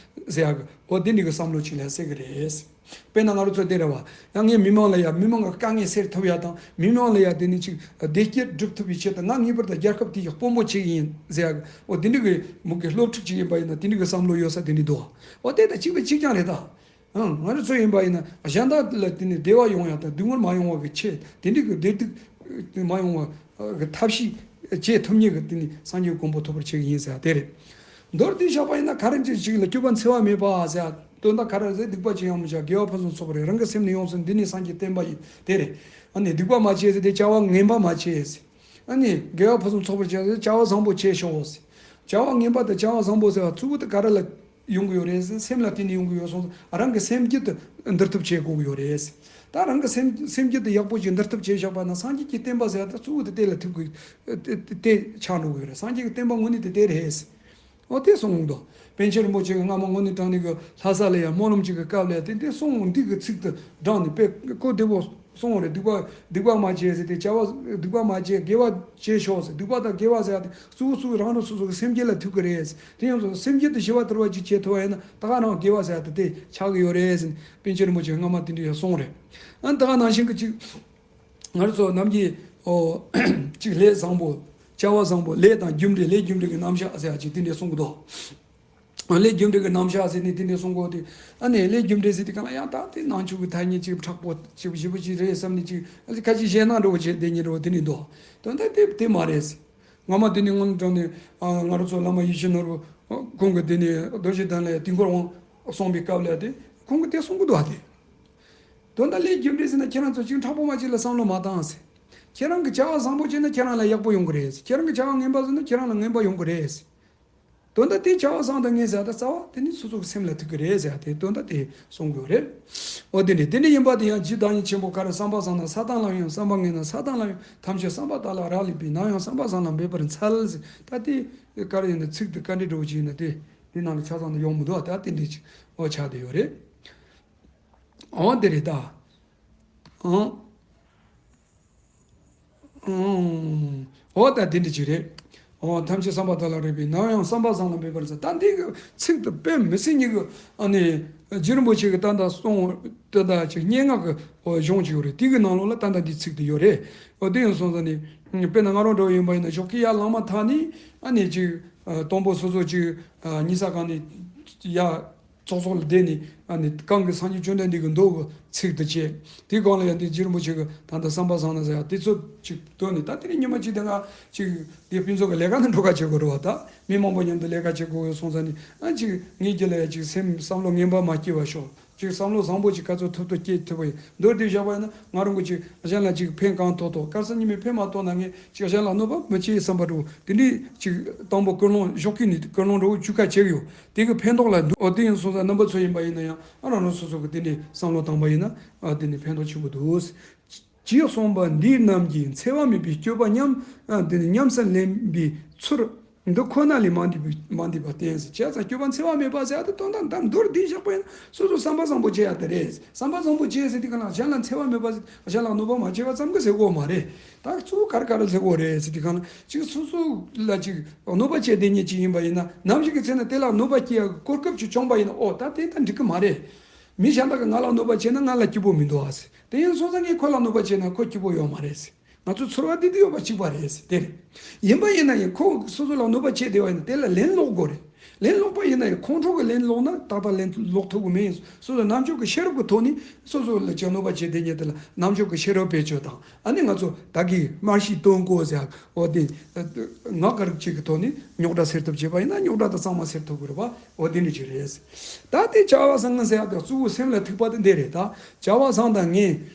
ཟེར་ཡ་གི། འོ་དེ་འདྲ་གི་བསམ་བློ་ཅིག་ལ་ཟེར་གི་རེད། དཔེར་ན་ང་རང་ཚོ་དེ་རེད་བ། ཡང་ངས་མི་མང་ལ་ཡ། མི་མང་གི་དཀའ་ངལ་སེལ་ཐུབ་ཡ་དང་། མི་མང་ལ་ཡ་དེ་ནི་ཅིག་བདེ་སྐྱིད་སྒྲུབ་ཐུབ་པའི་ཆེད་དུ་ང་ངེས་པར་དུ་རྒྱལ་ཁབ་དེ་ཡི་དཔོན་པོ་ཅིག་ཡིན་ཟེར་ཡ་གི། འོ་དེ་འདྲ་གི་མོ་གི་སློབ་ཕྲུག་ཅིག་ཡིན་པ་ཡིན་ན་དེ་འདྲ་གི་བསམ་བློ་ཡོད་ས་དེ་འདྲ་འདུག་འོ་དེ་དང་གཅིག་པ་གཅིག་རྐྱང་རེད་ད། ཨང་། ང་རང་ཚོ་ཡིན་པ་ཡིན་ན་གཞན་དག་ལ་དེ་ནི་བདེ་བ་ཡོང་ཡ་དང་སྡུག་བསྔལ་མ་ཡོང་བ་གི་ཆེད། དེ་འདྲ་གི་བདེ་སྡུག་མ་ཡོང་བ་གི་ཐབས་ཤེས་བྱེད་ཐུབ་མཁན་གི་དེ་ནི་སངས་རྒྱས་གོ་འཕང་ཐོབ་པར་བྱེད་གི་ཡིན་ཟེར་ཡ་དེ་རེད། མདོར་བསྡུས་བཞག་པ་ཡིན་ན་ག་རེ་ཅིག་ཅིག་ལ་སྤྱོད་པ་འཚེ་བ་མེད་པ་ཟེར་ཡ་དོན་དག་ག་རེ་ཟེར། སྡིག་པ་ཅི་ཡང་མི་བྱ། དགེ་བ་ཕུན་སུམ་ཚོགས་པར། རང་གི་སེམས་ནི་ཡོངས་སུ་འདུལ་ནི་སངས་རྒྱས་བསྟན་པ་ཡིན། དེ་རེད། ཨ་ནི་སྡིག་པ་མ་བྱེད་ཟེར་ཏེ་བྱ་བ་ངན་པ་མ་བྱེད་ཟེར། ཨ་ནི་དགེ་བ་ཕུན་སུམ་ཚོགས་པར་བྱ་ཟེར་བྱ་བ་བཟང་པོ་བྱེད་ཤོག་ཟེར། བྱ་བ་ངན་པ་དང་བྱ་བ་བཟང་པོ་ཟེར་བ་གཙོ་བོ་དེ་ག་རེ་ལ་ཡོང་གི་ཡོད་རེད་ཟེར། སེམས་ལ་བརྟེན་ནས་ཡོང་གི་ཡོད་སོང་ཙང་རང་གི་སེམས་རྒྱུད་དེ་འདུལ་ཐབས་བྱེད་དགོས་ཀྱི་ཡོད་རེད། ད་རང་གི་སེམས་སེམས་རྒྱུད་དེ་ཡག་པོ་ཞིག་འདུལ་ཐབས་བྱས་བཞག་པ་ན་སངས་རྒྱས་ཀྱི་བསྟན་པ་ཟེར་བ་ད་གཙོ་བོ་དེ་དེ་ལ་ཐུག་གི། དེ་དེ་ཆགས་འགྲོ་གི་ཡོད་རེད། སངས་རྒྱས་ཀྱི་བསྟན་པ་དངོས་གནས་དེ་དེ་རེད། འོ་དེ་གསུངས་འདུག་པཎ་ཆེན་རིན་པོ་ཆེ་གིས་སྔ་མ་དངོས་གནས་དྲང་གནས་ཀྱི་ལྷ་ས་ལ་ཡང་སྨོན་ལམ་ཅིག་གི་སྐབས་ལ་དེ་འདྲ་གསུངས། འདི་གི་ཚིག་དེ་དྲངས་ནས་དཔེ་གོ་བདེ་པོ་གསུངས་རེད། སྡིག་པ་སྡིག་པ་མ་བྱེད་ཟེར་ཏེ་བྱ་བ་སྡིག་པ་མ་བྱེད། དགེ་བ་བྱེད་ཤོག་ཟེར། སྡིག་པ་དང་དགེ་བ་ཟེར་ཡ་དེ་གཙོ་བོ་གཙོ་བོ་རང་རང་སོ་སོ་གི་སེམས་རྒྱུད་ལ་ཐུག་གི་རེད། དེ་ཡང་སོ་སོ་སེམས་རྒྱུད་དེ་ཞི་བ་དུལ་བ་ཅིག་བྱེད་ཐུབ་པ་ཡིན་ན་ད་ག་རང་དགེ་བ་ཟེར་ཡ་དེ་དེ་ཆགས་ཀྱི་ཡོད་རེད་ཟེར་ནས་པཎ་ཆེན་རིན་པོ་ཆེ་སྔ་མ་དེ་འདྲ་ཡང་གསུངས་རེད། ཨ་ད་ག་ནང་བཞིན་གྱི་ཅིག་ང་རང་ཚོ་ནམ་རྒྱུན་ཨོ་གཅིག་ལས་བཟང་པོ། བྱ་བ་བཟང་པོ། ལས་དང་རྒྱུ་འབྲས། ལས་རྒྱུ་འབྲས་ཀྱི་རྣམ་གཞག་ཟེར་ཡ་ཅིག་དེ་འདྲས་གསུང་གི་འདུག་ལས་རྒྱུ་འབྲས་ཀྱི་རྣམ་གཞག་ཟེར་ནས་དེ་འདྲས་གསུང་གི་འདུག་ཨ་ནི་ལས་རྒྱུ་འབྲས་ཟེར་དུས་སྒང་ལ་ཡང་ད་དེ་ནང་ཆོས་ཀྱི་ཐ་སྙད་ཅིག་མཁྲེགས་པོ་ཅིག་ཞིབ་པོ་ཅིག་རེད་བསམ་ནས་ཅིག་ཨ་ཁ་ཅིག་ཞེད་སྣང་འདྲ་བོ་བྱས་བསྡད་མཁན་འདྲ་བོ་དེ་འདྲས་འདུག་དོན་དག་དེ་དེ་མ་རེད། སྔ་མ་དེ་ནས་སྔོན་དྲངས་ནས་ང་རང་ཚོ་བླ་མ་ཡིད་བཞིན་ནོར་བུ་ཁོང་གི་དེ་ནས་རྡོ་རྗེ་གདན་ལ་དུས་འཁོར་དབང་གསུངས་པའི་སྐབས་ལ་དེ་ཁོང་གིས་དེ་གསུང་གི་འདུག་ཨ་དེ། དོན་དག་ལས་རྒྱུ་འབྲས་ཟེར་ན་ཁྱེད་རང་ཚོ་ཅིག་མཁྲེགས་པོ་མ་བྱེད་ལ་བསམ་བློ་མ་བཏང་ཟེར། ཁྱེད་རང་གི་བྱ་བ་བཟང་པོ་བྱས་ན་ཁྱེད་རང་ལ་ཡག་པོ་ཡོང་གི་རེད་ཟེར། ཁྱེད་རང་གི་བྱ་བ་ངན་པ་བཟོས་ན་ཁྱེད་རང་ལ་ངན་པ་ཡོང་གི་རེད་ཟེར། དོན་དག་དེ་བྱ་བ་བཟང་དང་ངན་ཟེར་ཡ་ད་རྩ་བ་དེ་ནི་སོ་སོ་གི་སེམས་ལ་ཐུག་གི་རེད་ཟེར་ཡ་དེ་དོན་དག་དེ་གསུང་གི་ཡོད་རེད། འོ་དེ་འདྲ་དེ་འདྲ་ཡིན་པ་དེ་ཡང་ཇི་ལྟར་ཡིན་ཆེན་པོ་ག་རེ། བསམ་པ་བཟང་ན་ས་དང་ལམ་ཡང་། བསམ་པ་ངན་ན་ས་དང་ལམ་ཡང་། ཐམས་ཅད་བསམ་པ་དག་ལ་རག་ལས་པས། ནམ་ཡང་བསམ་པ་བཟང་ལ་འབད་པར་འཚལ་ཟེར། ད་དེ་ག་རེ་ཡིན་ན་ཚིག་དེ་ག་འདྲ་འདྲ་བོ་ཅིག་ཡིན་ན་དེ་དེ་ནང་ལ་ཆ་ཚང་དུ་ཡོང་མི་འདུག་ད་དེ་འདྲ་ཅིག་འོ་ཆགས་བསྡད་ཡོད་རེད། འོ་དེ་རེད་ད། ཨང་། ཨང་། འོ་ད་དེ་འདྲ་ཅིག་རེད། འོ་ཐམས་ཅད་བསམ་པ་དག་ལ་རག་པས། ནམ་ཡང་བསམ་པ་བཟང་ལ་འབད་པར་འཚལ། ད་འདི་གི་ཚིག་དེ་དཔེ་མི་སྲིད་ཉིད་ཀྱི་ཨ་ནི་རྗེ་རིན་པོ་ཆེ་གི་ད་ལྟ་གསུང་ད་ལྟ་ཅིག་སྙན་ངག་གི་འོ་གཞུང་ཅིག་ཡོད་རེད། དེ་གི་ནང་ལོགས་ལ་ད་ལྟ་འདི་ཚིག་དེ་ཡོད་རེད། འོ་དེ་ཡིན་སོང་ཙང་ནི་དཔེར་ན་ང་རང་འདྲ་བོ་ཡིན་པ་ཡིན་ན་ཞོགས་ཀས་ཡར་ལངས་མ་ཐག་ནས་ཨ་ནི་ཅིག་དང་པོ་སོ་སོ་ཅིག་ཉལ་ས་གང་ནས་ཡར་ཚོགས་ཚོགས་ལ་བསྡད་ནས་ཨ་ནི་གང་གི་སངས་རྒྱས་བཅོམ་ལྡན་འདས་ཀྱི་མདོ་གི་ཚིག་དེ་བྱས། དེའི་སྒང་ལ་ཡང་དེ་རྗེ་རིན་པོ་ཆེ་གི་ད་ལྟ་བསམ་པ་བཟང་ན་ཟེར་ཡ་དེ་ཚོ་ཅིག་བཏོན་ནས། ད་དེ་ནས་ཉི་མ་གཅིག་དེ་ང་ཅིག་དེ་ཕུན་ཚོགས་ཀྱི་ལས་ཀ་ནང་འགྲོ་ཁ་བྱེད་དགོས་རེད་བ། ད་མི་མང་པོ་མཉམ་དུ་ལས་ཀ་བྱེད་དགོས་ཡོད་སོང་ཙང་ནི་ཨ་ཅིག་ངའི་རྒྱུད་ལ་ཡང་ཅིག་སེམས་བསམ་བློ་ངན་པ་མ་སྐྱེ་བ་ཤོག་ཅིག་བསམ་བློ་བཟང་པོ་ཅིག་ག་ཚོད་ཐུབ་ཐུབ་སྐྱེ་ཐུབ་པ་ཡིན། མདོར་བསྡུས་བཞག་པ་ཡིན་ན་ང་རང་གི་ཅིག་གཞན་ལ་ཅིག་ཕན་གང་ཐོགས་ཐོགས། ག་རེ་ཟེར་ཉི་མས་ཕན་མ་ཐོགས་ན་ངས་ཅིག་གཞན་ལ་གནོད་པ་མི་བྱེད་བསམ་པ་འདྲ་བོ་དེ་འདྲའི་ཅིག་དང་པོ་ཀུན་སློང་ཞོགས་ཀས་ནས་ཀུན་སློང་འདྲ་བོ་བཅུག་ཁ་བྱེད་ཀྱི་ཡོད། དེ་གི་ཕན་ཐོགས་ལ་འདུག་འོ་དེ་ཡིན་སོང་ཙང་རྣམ་པ་ཚོ་ཡིན་པ་ཡིན་ན་ཡང་ཨ་རང་རང་སོ་སོ་གི་དེ་འདྲའི་བསམ་བློ་བཏང་པ་ཡིན་ན་ཨ་དེ་ནས་ཕན་ཐོགས་ཆེན་པོ་འདུག་ཅེས་གསུངས་པ་འདི་རྣམས་ཀྱིས་འཚེ་བ་མེད་པའི་སྤྱོད་པ་ཉམས་ཨ་དེ་ནས་ཉམས་སུ་ལེན་པའི་ཚུལ། འདི་ཁོ་ན་ལས་མ་འདས་པ་མ་འདས་པ་བསྟན་ཟེར། བྱས་ཙང་སྤྱོད་པ་འཚེ་བ་མེད་པ་ཟེར་ཡ་དེ་དོན་དག་ད་མདོར་བསྡུས་བཞག་པ་ཡིན་ན་སོ་སོ་བསམ་པ་བཟང་པོ་བྱེད་ཡ་དེ་རེད། བསམ་པ་བཟང་པོ་བྱེད་ཟེར་དུས་ག་ལ་གཞན་ལ་འཚེ་བ་མེད་པ་ཟེར། གཞན་ལ་གནོད་པ་མ་བྱེད་པ་ཙམ་གྱིས་ཟེར་གོ་མ་རེད། ད་གཙོ་བོ་ག་རེ་ག་རེ་ཟེར་གོ་རེད་ཟེར་དུས་ག་ལ་ཅིག་སོ་སོ་ལ་ཅིག་གནོད་པ་བྱེད་བསྡད་མཁན་ཅིག་ཡིན་པ་ཡིན་ན། ནམ་ཞིག་གི་ཚེ་ན་དེ་ལ་གནོད་པ་སྐྱེལ་ཡ་གི་གོ་སྐབས་ཅིག་བྱུང་པ་ཡིན་ན། ཨོ་ད་དེ་ད་འགྲིག་གི་མ་རེད། མི་གཞན་དག་གིས་ང་ལ་གནོད་པ་བྱས་ན་ང་ལ་སྐྱིད་པོ་མི་འདུག་ཨ་ཟེར། དེ་ཡིན་སོང་ཙང་ངས་ཁོ་ལ་གནོད་པ་བྱས་ན་ཁོ་སྐྱིད་པོ་ཡོད་མ་རེད་ཟེར། ང་ཚོ་ཚོར་བ་དེ་དུ་ཡོད་པ་གཅིག་པ་རེད་ཟེར། དེ་རེད། ཡིན་པ་ཡིན་ན་ཡང་ཁོ་སོ་སོ་ལ་གནོད་པ་བྱས་བསྡད་པ་ཡིན་ན་དེ་ལ་ལན་སློག་དགོས་རེད། ལན་སློག་པ་ཡིན་ན་ཡང་ཁོང་ཁྲོ་གི་ལན་སློག་ན་ཏག་ཏག་ལན་སློག་ཐུབ་ཀྱི་མེད། སོ་སོ་རྣམ་དཔྱོད་ཀྱི་ཤེས་རབ་ཀྱི་ཐོག་ནས་སོ་སོ་ལ་ཅིག་གནོད་པ་བྱས་བསྡད་མཁན་དེ་ལ་རྣམ་དཔྱོད་ཀྱི་ཤེས་རབ་བེད་སྤྱོད་དང་། ཨ་ནི་ང་ཚོ་ད་གི་མར་ཤི་སྟོན་གོ་ཟེར། འོ་དེ་ངག་གི་རིགས་གཅིག་གི་ཐོག་ནས་རྙོག་དྲ་སེལ་ཐབས་བྱས་པ་ཡིན་ན་རྙོག་དྲ་དེ་གཙང་མ་སེལ་ཐུབ་ཀྱི་རེད་པ། འོ་དེ་འདྲ་ཅིག་རེད། ད་དེ་བྱ་བ་བཟང་ངན་ཟེར་ཡག་དེ་གཙོ་བོ་སེམས་ལ་ཐུག་པ་དེ་འདི་རེད། ད་བྱ་བ་བཟང་དང་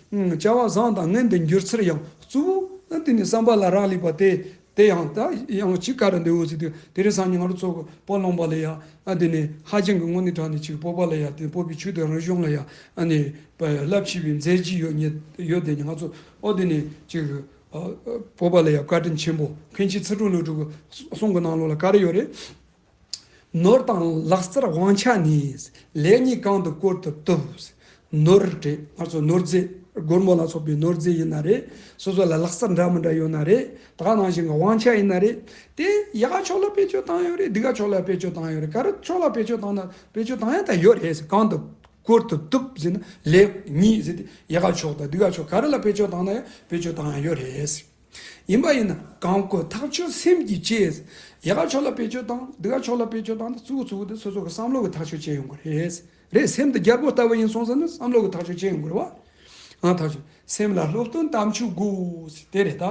ངན། བྱ་བ་བཟང་དང་ངན་དུ་འགྱུར་ཚུལ་ཡང་གཙོ་བོ་དེ་ནི་བསམ་པ་ལ་རག་ལས་པ་དེ། དེ་ཡང་ད་ཡང་ཅིག་ག་རེ་འདི་འོ་ཟེར་དུས། དེ་རིང་སང་ཉིན་ང་རང་ཚོ་གི་སྤོ་ལུང་པ་ལ་ཡ། ཨ་དེ་ནི་ཧ་ཅང་གི་དངོས་གནས་དྲང་ནས་ཅིག་སྤོ་བ་ལ་ཡ། དེ་སྤོ་བའི་ཆོས་དང་རིག་གཞུང་ལ་ཡ། ཨ་ནི་རླབས་ཆེ་བའི་མཛད་རྗེས་ཡོད་ཉེ་ཡོད་དེ་ནི་ང་ཚོ། ཨོ་དེ་ནི་ཅིག་སྤོ་བ་ལ་ཡ་བཀའ་དྲིན་ཆེན་པོ་མཁན་ཆེན་ཚུལ་ཁྲིམས་བློ་གྲོས་ཀྱི་གསུང་གི་ནང་ལོགས་ལ་ག་རེ་ཡོད་རེད། ནོར་དང་ལག་རྩལ་དབང་ཆ་ནི། ལས་ཉིད་གང་དུ་བཀོལ་དུ་བཏུབ། ནོར་རེད། ང་ཚོ་ནོར་རྫས་སྒོར་མོ་ལ་སོགས་པའི་ནོར་རྫས་ཡིན་ན་རེད། སོ་སོ་ལ་ལག་རྩལ་འདྲ་མི་འདྲ་ཡོད་ན་རེད། ད་ག་ནང་བཞིན་གྱི་དབང་ཆ་ཡིན་ན་རེད། དེ་ཡག་ག་ཕྱོགས་ལ་བེད་སྤྱོད་བཏང་ཡོད་རེད། སྡུག་ག་ཕྱོགས་ལ་བེད་སྤྱོད་བཏང་ཡོད་རེད། ག་རེ་ཕྱོགས་ལ་བེད་སྤྱོད་བཏང་ན་བེད་སྤྱོད་བཏང་ཡ་ད་ཡོད་རེད། གང་དུ་བཀོལ་དུ་བཏུབ་ཟེར་ན། ལས་ཉིད་ཟེར་དུས་ཡག་ག་ཕྱོགས་དང་སྡུག་ག་ཕྱོགས་ག་རེ་ལ་བེད་སྤྱོད་བཏང་ན་ཡང་བེད་སྤྱོད་བཏང་ཡ་ཡོད་རེད། ཡིན་པ་ཡིན་ན་གང་བཀོལ་ཐག་ཆོད་སེམས་ཀྱིས་བྱེད། ཡག་ག་ཕྱོགས་ལ་བེད་སྤྱོད་བཏང་། སྡུག་ག་ཕྱོགས་ལ་བེད་སྤྱོད་བཏང་ན་གཙོ་བོ་གཙོ་བོ་དེ་སོ་སོ་གི་བསམ་བློ་གི་ཐག་གཅོད་བྱེད་ཡོང་གི་རེད། རེད། སེམས་དེ་རྒྱལ་པོ་ལྟ་བུ་ཡིན་སོང་ཙང་ནི་བསམ་བློ་གི་ཐག་གཅོད་བྱེད་ཡོང་གི་རེད་བ། ཨ་ཐག་གཅོད། སེམས་ལ་སློབ་སྟོན་དམ་ཆོས་དགོས་ཟེར་དེ་རེད་ད།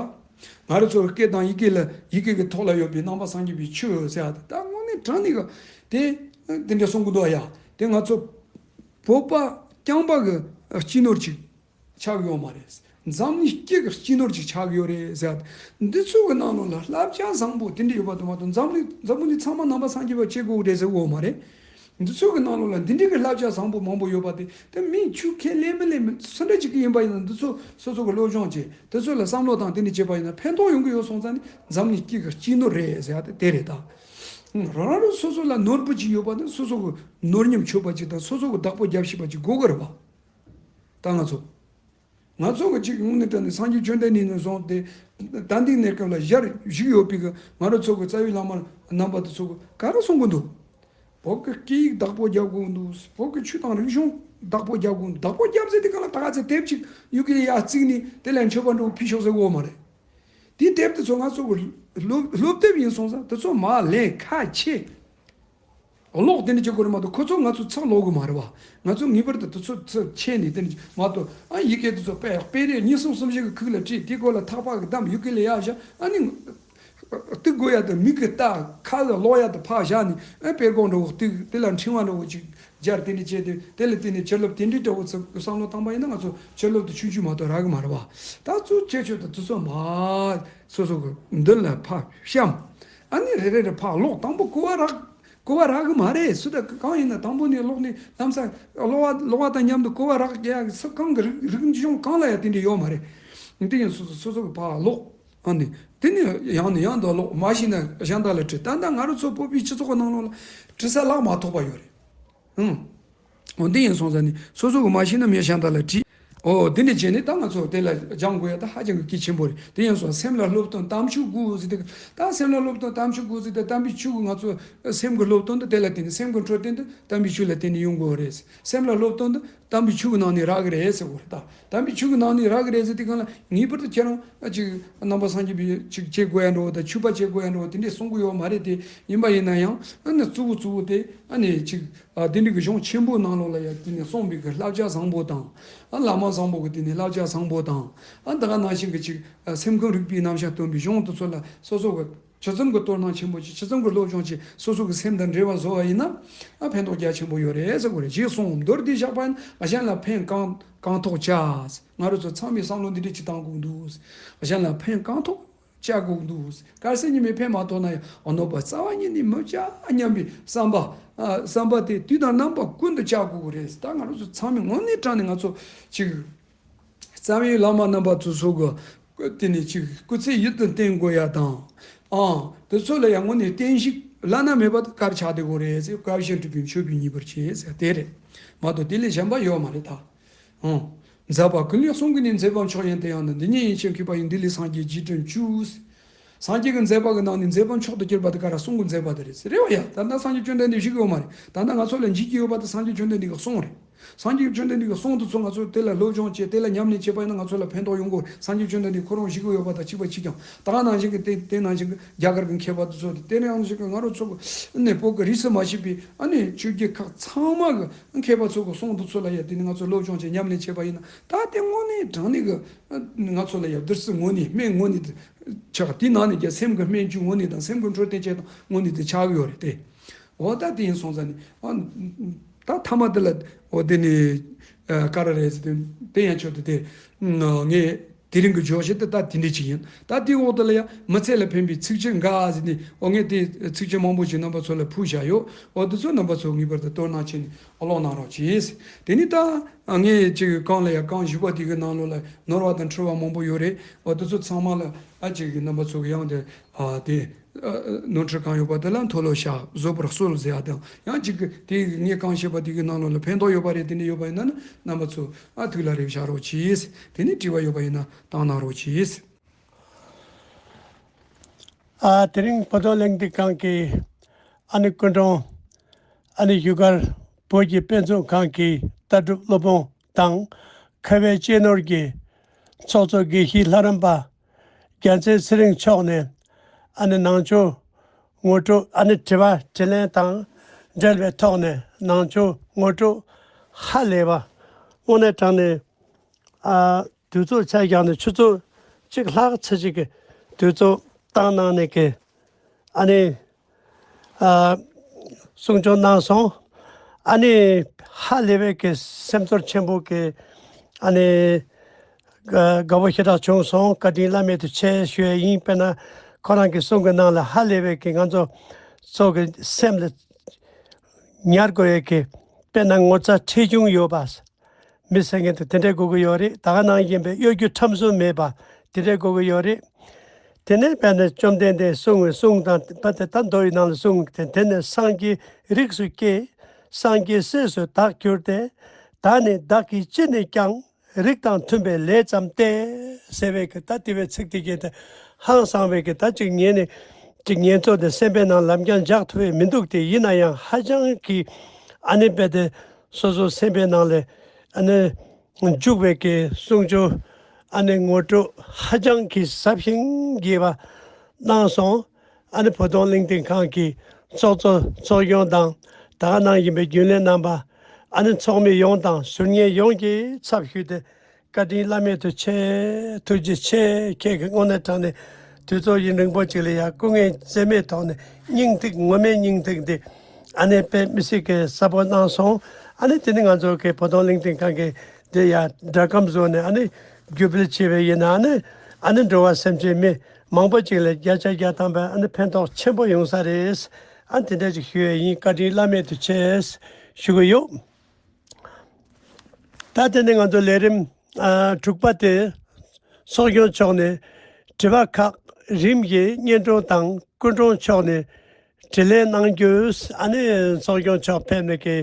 ང་རང་ཚོ་སྐད་དང་ཡི་གེ་ལ་ཡི་གེ་གི་ཐོག་ལ་ཡོད་པའི་ནང་པ་སངས་རྒྱས་པའི་ཆོས་ཟེར་ཡ་དེ་ད་དངོས་གནས་དྲང་གནས་གི་དེ་དེ་འདྲ་གསུང་གི་འདུག་ཡ། དེ་ང་ཚོ་བོད་པ་རྐྱང་པ་གི་སྤྱི་ནོར་ཅིག་ཆགས་ཡོད་མ་རེད། འཛམ་གླིང་སྤྱི་གི་སྤྱི་ནོར་ཅིག་ཆགས་ཡོད་རེད་ཟེར། འདི་ཚོ་གི་ནང་ལོགས་ལ་བསླབ་བྱ་བཟང་པོ་དེ་འདྲ་ཡོད་པ་དང་མ་གཏོགས་འཛམ་གླིང་འཛམ་བུ་གླིང་ཚང་མ་ནང་པ་སངས་རྒྱས་པ་བྱེད་དགོས་རེད་ཟེར་འོ་མ་རེད། འདི་ཚོ་གི་ནང་ལོགས་ལ་འདི་འདྲ་གི་བསླབ་བྱ་བཟང་པོ་མང་པོ་ཡོད་པ་དེ་དེ་མིས་ཆོས་ཁས་ལེན་མི་ལེན་མི་སུ་འདྲ་ཅིག་གི་ཡིན་པ་ཡིན་ན་འདི་ཚོ་སོ་སོ་གི་སློབ་སྦྱོང་བྱེད། དེ་ཚོ་ལ་བསམ་བློ་བཏང་དེ་འདྲ་བྱེད་པ་ཡིན་ན་ཕན་ཐོགས་ཡོང་གི་ཡོད་སོང་ཙང་ནི་འཛམ་གླིང་སྤྱི་གི་སྤྱི་ནོར་རེད་ཟེར་ཡ་དེ་དེ་རེད་ད། རང་རང་སོ་སོ་ལ་ནོར་བུ་ཅིག་ཡོད་པ་དེ་སོ་སོ་གི་ནོར་ཉམས་ཆོད་པ་ཅིག་དང་སོ་སོ་གི་བདག་པོ་རྒྱབ་ཤེས་པ་ཅིག་དགོས་གི་རེད་བ། ད་ང་ཚོ། ང་ཚོ་གི་ཅིག་དངོས་གནས་དྲང་གནས་སངས་རྒྱས་བཅོམ་ལྡན་འདས་ནས་བཟུང་སྟེ་ད་ལྟའི་གནས་སྐབས་ལ་ཞལ་བཞུགས་ཡོད་པའི་གི་ང་རང་ཚོ་གི་རྩ་བའི་བླ་མ་རྣམ་པ་དེ་ཚོ་གི་ག་རེ་གསུང་གི་འདུག་བོད་ཀྱི་སྐད་ཡིག་བདག་པོ་རྒྱབ་དགོས་འདུག་བོད་ཀྱི་ཆོས་དང་རིག་གཞུང་བདག་པོ་རྒྱབ་དགོས་འདུག་བདག་པོ་རྒྱབ་ཟེར་དེ་ག་ལ་ད་ག་ཚོད་དེབ་ཅིག་ཡུལ་གྱི་ཡ་བརྩིགས་ནས་དེ་ལ་མཆོད་པ་འགྲོ་ཕུལ་ཤོག་ཟེར་འོ་མ་རེད། དེའི་དེབ་དེ་ཚོ་ང་ཚོ་གི་སློབ་སློབ་དེབ་ཡིན་སོང་ཙང་དེ་ཚོ་མར་ལེན་ཁ་ཕྱེ། ཀློག་དེ་འདྲ་བྱེད་དགོས་རེད་མ་གཏོགས་ཁོ་ཚོ་ང་ཚོ་ཚགས་ཀློག་གི་མ་རེད་བ། ང་ཚོ་ངེས་པར་དུ་དེ་ཚོ་ཚུར་ཁྱེར་ནས་དེ་འདྲ་མ་གཏོགས་ཨ་ཡི་གེ་དེ་ཚོ་དཔེ་དཔེ་རེ་གཉིས་གསུམ་གསུམ་བཞི་གི་ཁུག་ལ་བྲིས། དེའི་སྐོར་ལ་ཐག་པ་གི་བསྡམས་ཡི་གེ་ལ་ཡར་བཞག་ཨ་ནི་གཏུག་དགོས་ཡ་དེ་མིག་གིས་ལྟ། ཁ་ལ་ཀློག་ཡ་དེ་ཕར་བཞག་ནས་ཨ་དཔེ་ཀློག་འདྲ་བོ་གཏུག་དེ་ལ་འཕྲེང་བ་འདྲ་བོ་ཅིག་སྦྱར་དེ་འདྲ་བྱས་ཏེ་དེ་ལ་བརྟེན་ནས་བཅུ་སློབ་དེ་འདྲའི་འདྲ་བོ་ཚོ་བསམ་བློ་བཏང་པ་ཡིན་ན་ང་ཚོ་བཅུ་སློབ་དེ་ཆུང་ཆུང་མ་གཏོགས་རག་གི་མ་རེད་བ། ད་གཙོ་ཆེ་ཤོས་དེ་དེ་ཚོ་མར་སོ་སོ་གི་མདུན་ལ་ཕར་བཤམས། ཨ་ནི་རེ་རེ་རེ་ཕར་ཀློག་དང་པོ་གོ་བ་རག་གོ་བ་རག་གི་མ་རེད། སུ་དང་གང་ཡིན་ན་དང་པོ་ནས་ཀློག་ནས་ལམ་སང་ཀློག་པ་ཀློག་པ་དང་མཉམ་དུ་གོ་བ་རག་ཡ་གི་སུ་གང་གི་རིག་རིག་གཞུང་གང་ལ་ཡ་དེ་འདྲ་ཡོད་མ་རེད། དེ་ཡིན་སོ་སོ་སོ་སོ་གི་ཕར་ཀློག་ཨ་ནི་དེ་ནས་ཡང་ནས་ཡང་དུ་ཀློག་མ་ཤེས་ན་གཞན་དག་ལ་དྲི། ད་ལྟ་ང་རང་ཚོ་བོད་པའི་སྤྱི་ཚོགས་ཀྱི་ནང་ལོགས་ལ་དྲི་ས་ལག་མ་ཐོགས་པ་ཡོད་རེད། ཨང་། འོ་འདི་ཡིན་སོང་ཙང་ནི་སོ་སོ་གི་མ་ཤེས་ན་མི་གཞན་དག་ལ་དྲིས། འོ་འདི་འདྲ་བྱས་ནས་ད་ང་ཚོ་དེ་ལ་སྦྱང་དགོས་ཡ་ད་ཧ་ཅང་གི་གལ་ཆེན་པོ་རེད། དེ་ཡིན་སོང་སེམས་ལ་སློབ་སྟོན་དམ་ཆོས་དགོས་ཟེར་ཏེ། ད་སེམས་ལ་སློབ་སྟོན་དམ་ཆོས་དགོས་ཟེར་ཏེ་དམ་པའི་ཆོས་ཀྱི་ང་ཚོ་སེམས་ཀྱི་སློབ་སྟོན་དེ་དེ་ལ་བརྟེན་ནས་སེམས་ཀྱི་འཕྲོད་བསྟེན་དེ་དམ་པའི་ཆོས་ལ་བརྟེན་ནས་ཡོང་དགོས་རེད། སེམས་ལ་སློབ་སྟོན་དེ་དམ་པའི་ཆོས་ཀྱི་ནང་ནས་རག་གི་རེད་ཟེར་དགོས་རེད། ད་དམ་པའི་ཆོས་ཀྱི་ནང་ནས་རག་གི་རེད་ཟེར་དུས་གང་ལ་ངེས་པར་དུ་ཁྱེད་རང་ཅིག་ནང་པ་སངས་རྒྱས་པའི་ཅིག་བྱེད་དགོས་ཡ་འགྲོ་བ་དང་ཆོས་པ་བྱེད་དགོས་ཡ་འགྲོ་བ་དེ་འདྲས་གསུང་གི་ཡོད་མ་རེད་དེ། ཡིན་པ་ཡིན་ན་ཡང་ཨ་ནི་གཙོ་བོ་གཙོ་བོ་དེ་ཨ་ནི་ཅིག་ཨ་དེ་འདྲ་གི་གཞུང་ཆེན་པོའི་ནང་ལོགས་ལ་ཡ་དེ་ནས་གསུངས་པའི་གི་བསླབ་བྱ་བཟང་པོ་དང་། ཨ་བླ་མ་བཟང་པོ་གི་དེ་ནས་བསླབ་བྱ་བཟང་པོ་དང་། ཨ་ད་ག་ནང་བཞིན་གི་ཅིག་ཨ་སེམས་ཁམས་རིག་པའི་རྣམ་གཞག་སྟོན་པའི་གཞུང་དེ་ཚོ་ལ་སོ་སོ་གི་ཇི་ཙམ་གྱི་དོ་སྣང་ཆེན་པོ་བྱེད། ཇི་ཙམ་གྱི་སློབ་སྦྱོང་བྱེད། སོ་སོ་གི་སེམས་དང་འབྲེལ་བ་བཟོ་བ་ཡིན་ན་ཨ་ཕན་ཐོགས་རྒྱ་ཆེན་པོ་ཡོད་རེད་ཟེར་དགོས་རེད། ཞེས་གསུངས། མདོར་བསྡུས་བཞག་པ་ཡིན་ན་གཞན་ལ་ཕན་གང་གང་ཐོགས་བྱ། ང་རང་ཚོ་ཚང་མས་བསམ་བློ་འདི་འདྲ་ཅིག་བཏང་དགོས་འདུག་གཞན་ལ་ཕན་གང་ཐོགས་བྱ་དགོས་འདུག་དཀར་ཟས་ཉི་མའི་ཕན་མ་ཐོགས་ན་ཡང་གནོད་པ་རྩ་བ་ཉིད་ནས་མི་བྱ་སྙམ་པའི་བསམ་པ། ཨ་བསམ་པ་དེ་དུས་དང་རྣམ་པ་ཀུན་ཏུ་བྱ་དགོས་ཀྱི་རེད། ད་ང་རང་ཚོ་ཚང་མས་དངོས་གནས་དྲང་ནས་ང་ཚོ་ཅིག་རྩ་བའི་བླ་མ་རྣམ་པ་ཚོ་ཚོ་གི་དེ་ནས་ཅིག་སྐུ་ཚེ་ཡིད་དུ་བརྟན་དགོས་ཡ་དང་། ཨང་། དེ་ཚོ་ལ་ཡང་དངོས་གནས་བསྟན་བཤིག་བླ་ན་མེད་པ་དེ་ག་རེ་ཆགས་བསྡད་ཀྱི་ཡོད་རེད་ཟེར། དགའ་བཞིན་སྤྲུལ་པའི་མཆོད་པས་མཉེས་པར་བྱེད་ཟེར་དེ་རེད་མ་གཏོགས། དེ་ལས་གཞན་པ་ཡོད་མ་རེད་ད། ཨང་། མཛད་པ་ཀུན་ལེགས་གསུང་གི་ནི། མཛད་པ་མཆོག་ཡིན་དེ་ཡང་ན། འདི་ཉིད་ཡེ་ཤེས་མཁས་པ་ཡི། འདི་ལས་སངས་རྒྱས་རྗེས་དྲན་བཅུག། སངས་རྒྱས་ཀྱི་མཛད་པ་གི་ནང་ནས་མཛད་པ་མཆོག་ཏུ་གྱུར་པ་དེ་ག་རེ། གསུང་གི་མཛད་པ་དེ་རེད་ཟེར། རེད་བ་ཡ། ད་ལྟ་སངས་རྒྱས་བཅོམ་ལྡན་འདས་བཞུགས་ཡོད་མ་རེད། ད་ལྟ་ང་ཚོ་ལ་འཇིགས་ཀྱི་ཡོད་པ་དེ་སངས་རྒྱས་བཅོམ་ལྡན་འདས་ཀྱི་གསུང་རེད། སངས་རྒྱས་བཅོམ་ལྡན་འདས་ཀྱི་གསུང་དེ་ཚོ་ང་ཚོས་དེ་ལ་སློབ་སྦྱོང་བྱས། དེ་ལ་ཉམས་ལེན་བྱས་པ་ཡིན་ན་ང་ཚོ་ལ་ཕན་ཐོགས་ཡོང་གི་ཡོད་རེད། སངས་རྒྱས་བཅོམ་ལྡན་འདས་ཁོ་རང་བཞུགས་ཀྱི་ཡོད་པ་དང་གཅིག་པ་གཅིག་རྐྱང་། ད་ག་ནང་བཞིན་གྱི་དེ་དེ་ནང་བཞིན་གྱི་རྒྱ་གར་གྱི་མཁས་པ་དེ་ཚོ་དེ། དེ་ནང་བཞིན་གྱི་ང་རང་ཚོ་གི་ནས་བོད་ཀྱི་རིས་སུ་མ་ཆད་པའི་ཨ་ནི་ཆོས་བརྒྱུད་ཁག་ཚང་མ་གི་མཁས་པ་ཚོ་གི་གསུང་དེ་ཚོ་ལ་ཡ་དེ་ནི་ང་ཚོ་སློབ་སྦྱོང་བྱས་ཉམས་ལེན་བྱས་པ་ཡིན་ན། ད་དེ་དངོས་གནས་དྲང་གནས་གི་ང་ཚོ་ལ་ཡ་བདུད་རྩི་དངོས་གནས་སྨན་དངོས་གནས་དེ་ཆགས། དེ་ནང་ནས་ཀྱང་སེམས་ཀྱི་སྨན་བཅུད་དངོས་གནས་དང་སེམས་ཀྱི་འཕྲོད་བསྟེན་བྱེད་སྟངས་དངོས་གནས་དེ་ཆགས་ཀྱི་ཡོད་རེད་དེ། འོ་ད་དེ་ཡིན་སོང་ཙང་ནི་ཨ་ད་མཐའ་མ་དེ་ལ་འོ་དེ་ནི་ཨ་ག་རེ་རེད་ཟེར་དུས། དེ་ཡན་ཆོད་དུ་དེ་ངས་དེ་རིང་གི་བརྗོད་གཞི་དེ་ད་དེ་འདྲ་ཅིག་ཡིན། ད་དེའི་འོག་དེ་ལ་ཡང་མི་ཚེ་ལ་ཕན་པའི་ཚིགས་བཅད་འགའ་ཟེར་ནས། འོ་ངས་དེ་ཚིགས་བཅད་མང་པོ་ཞིག་རྣམ་པ་ཚོ་ལ་ཕུལ་བཞག་ཡོད། འོ་དེ་ཚོ་རྣམ་པ་ཚོ་ངེས་པར་དུ་དོ་སྣང་བྱས་ནས་ཀློག་གནང་རོགས་གྱིས། དེ་ནི་ད་ངས་ཅིག་གང་ལ་ཡང་གང་ཞུས་པ་དེ་གི་ནང་ལོགས་ལ་ནོར་བ་དང་འཁྲུལ་བ་མང་པོ་ཡོད་རེད། འོ་དེ་ཚོ་ཚང་མ་ལ་ཨ་ཅིག་གི་རྣམ་པ་ཚོ་གི་ཡང་དེ་ཨ་དེ། ཨ་ནོར་འཁྲུལ་གང་ཡོད་པ་དེ་ལ་མཐོལ་ལོ་བཤགས། བཟོད་པར་གསོལ་ཟེར་ཡ་དང་། ཡང་གཅིག་གི་དེ་ངས་གང་བཤད་པ་དེ་གི་ནང་ལོགས་ལ་ཕན་ཐོགས་ཡོད་པ་རེད། དེ་འདྲ་ཡོད་པ་ཡིན་ན་ནི་རྣམ་པ་ཚོ་ཨ་ཐུགས་ལ་རེ་བཞག་རོགས་གྱིས། དེ་ནས་དྲི་བ་ཡོད་པ་ཡིན་ན་བཏང་གནང་རོགས་གྱིས། ཨ་དེ་རིང་བོད་དོན་གླེང་སྟེགས་ཁང་གི་ཨ་ནི་སྐུ་མགྲོན། ཨ་ནི་བཞུགས་སྒར་བོད་ཀྱི་དཔེ་མཛོད་ཁང་གི་ལྟ་གྲུབ་སློབ་དཔོན་དང་། ཁ་བའི་གཅེས་ནོར་གྱི་ཚོགས་གཙོ་དགེ་བཤེས་ལྷ་རམས་པ་རྒྱལ་མཚན་ཚེ་རིང་མཆོག་ནས། ཨ་ནི་ནང་ཆོས་ངོ་སྤྲོད། ཨ་ནི་དྲི་བ་དྲིས་ལན་དང་འབྲེལ་བའི་ཐོག་ནས་ནང་ཆོས་ངོ་སྤྲོད་ཧ་ལས་པ། དངོས་གནས་དྲང་གནས་ཨ་དུས་ཚོད་ཆ་བཞག་ནས་ཆུ་ཚོད་གཅིག་ལྷག་ཙམ་ཅིག་གི་དུས་ཚོད་བཏང་གནང་ནས་ཀྱི་ཨ་ནི་ཨ་གསུང་ཆོས་གནང་སོང་། ཨ་ནི་ཧ་ལས་པའི་གི་སེམས་ཚོར་ཆེན་པོ་གི་ཨ་ནི་དགའ་དགའ་པོ་ཞེ་དྲག་བྱུང་སོང་། བཀའ་དྲིན་བླ་མེད་དུ་ཆེ་ཞུ་ཡས་ཡིན། དཔེར་ན་ཁོ་རང་གི་གསུང་གི་ནང་ལ་ཧ་ལས་པའི་གི་ང་ཚོ་ཚོ་གི་སེམས་ལ་ཉར་དགོས་ཡས་ཀྱི་དཔེར་ན་ངོ་ཚ་ཁྲེལ་གཞུང་ཡོད་པ། མི་ཟེར་མཁན་དེ་དེ་འདྲའི་དགོས་ཀྱི་ཡོད་རེད། ད་ག་ནང་བཞིན་པའི་གཡོ་སྒྱུ་ཁྲམ་གསུམ་མེད་པ་དེ་འདྲའི་དགོས་ཀྱི་ཡོད་རེད། དེ་ནས་དཔེར་ན་བཅོམ་ལྡན་འདས་གསུང་བའི་གསུང་དང་པ་དེ་ད་མདོ་ཡི་ནང་ལ་གསུང་དེ། དེ་ནས་སངས་རྒྱས་རིགས་སུ་སྐྱེས། སངས་རྒྱས་སྲས་སུ་བདག་གྱུར་ཏེ། ད་ནི་བདག་གིས་ཅི་ནས་ཀྱང་། རིགས་དང་མཐུན་པའི་ལས་ཙམ་སྟེ། ཟེར་བའི་གི་ད་དེ་བའི་ཚིག་དེ་གྱད་དེ་ཧང་སངས་པའི་གི་ད་ཅིག་ཉན་ནས་ཅིག་ཉན་ཚོད་དེ་སེམས་པའི་ནང་ལམ་རྐྱང་འཇགས་ཐུབ་པའི་མི་འདུག་སྟེ། ཡིན་ན་ཡང་ཧ་ཅང་གི་ཨ་ནི་རྦད་དེ་སོ་སོ་སེམས་པའི་ནང་ལ་ཨ་ནི་འཇུག་པའི་གི་གསུང་ཆོས་ཨ་ནི་ངོ་སྤྲོད་ཧ་ཅང་གི་ཟབ་ཞིང་རྒྱས་པ་གནང་སོང་། ཨ་ནི་བོད་དོན་གླེང་སྟེགས་ཁང་གི་ཚོགས་གཙོ་ཚོགས་གཞོན་དང་ད་ག་ནང་བཞིན་པའི་རྒྱུན་ལས་རྣམ་པ། ཨ་ནི་ཚོགས་མི་ཡོངས་དང་ཟུར་ཉན་ཡོངས་ཀྱི་ཚབ་ཞུས་ཏེ་བཀའ་དྲིན་བླ་མེད་དུ་ཆེ། ཐུགས་རྗེ་ཆེ། ཁྱེད་ཀྱིས་དངོས་གནས་དྲང་གནས་དུས་ཚོད་ཡུན་རིང་པོ་ཅིག་ལ་ཡང་སྐུ་ངལ་འཛེམས་མེད་ཐོག་ནས་སྙིང་ཐིག་ངོ་མའི་སྙིང་ཐིག་འདི་ཨ་ནི་དཔེ་མི་སྲིད་ཀྱི་ཟབ་པོ་གནང་སོང་། ཨ་ནི་དེ་ནི་ང་ཚོ་གི་བོད་དོན་གླེང་སྟེགས་ཁང་གི་འདི་ཡང་སྒྲ་སྒམ་བཟོས་ནས་ཨ་ནི་བརྒྱུད་སྤེལ་བྱས་པ་ཡིན་ན། ཨ་ནི་ཨ་ནི་འགྲོ་བ་སེམས་ཅན་མི་མང་པོ་ཅིག་ལ་བརྒྱ་ཆ་བརྒྱ་ཐམ་པ་ཨ་ནི་ཕན་ཐོགས་ཆེན་པོ་ཡོང་ས་རེད། ཨ་ནི་དེ་འདྲ་ཅིག་ཞུ་ཡས་ཡིན། བཀའ་དྲིན་བླ་མེད་དུ་ཆེ་ཞུ་གི་ཡོད། ད་དེ་ནི་ང་ཚོ་ལས་རིམ་ཨ་དྲུག་པ་དེ་ཚོགས་གཞོན་མཆོག་ནས་དྲི་བ་ཁག་རིམ་བཞིན་སྙན་སྒྲོན་དང་སྐུ་མགྲོན་མཆོག་ནས་དྲིས་ལན་གནང་རྒྱུ། ཨ་ནི་ཚོགས་གཞོན་མཆོག་ཕེབས་ནས་ཀྱི་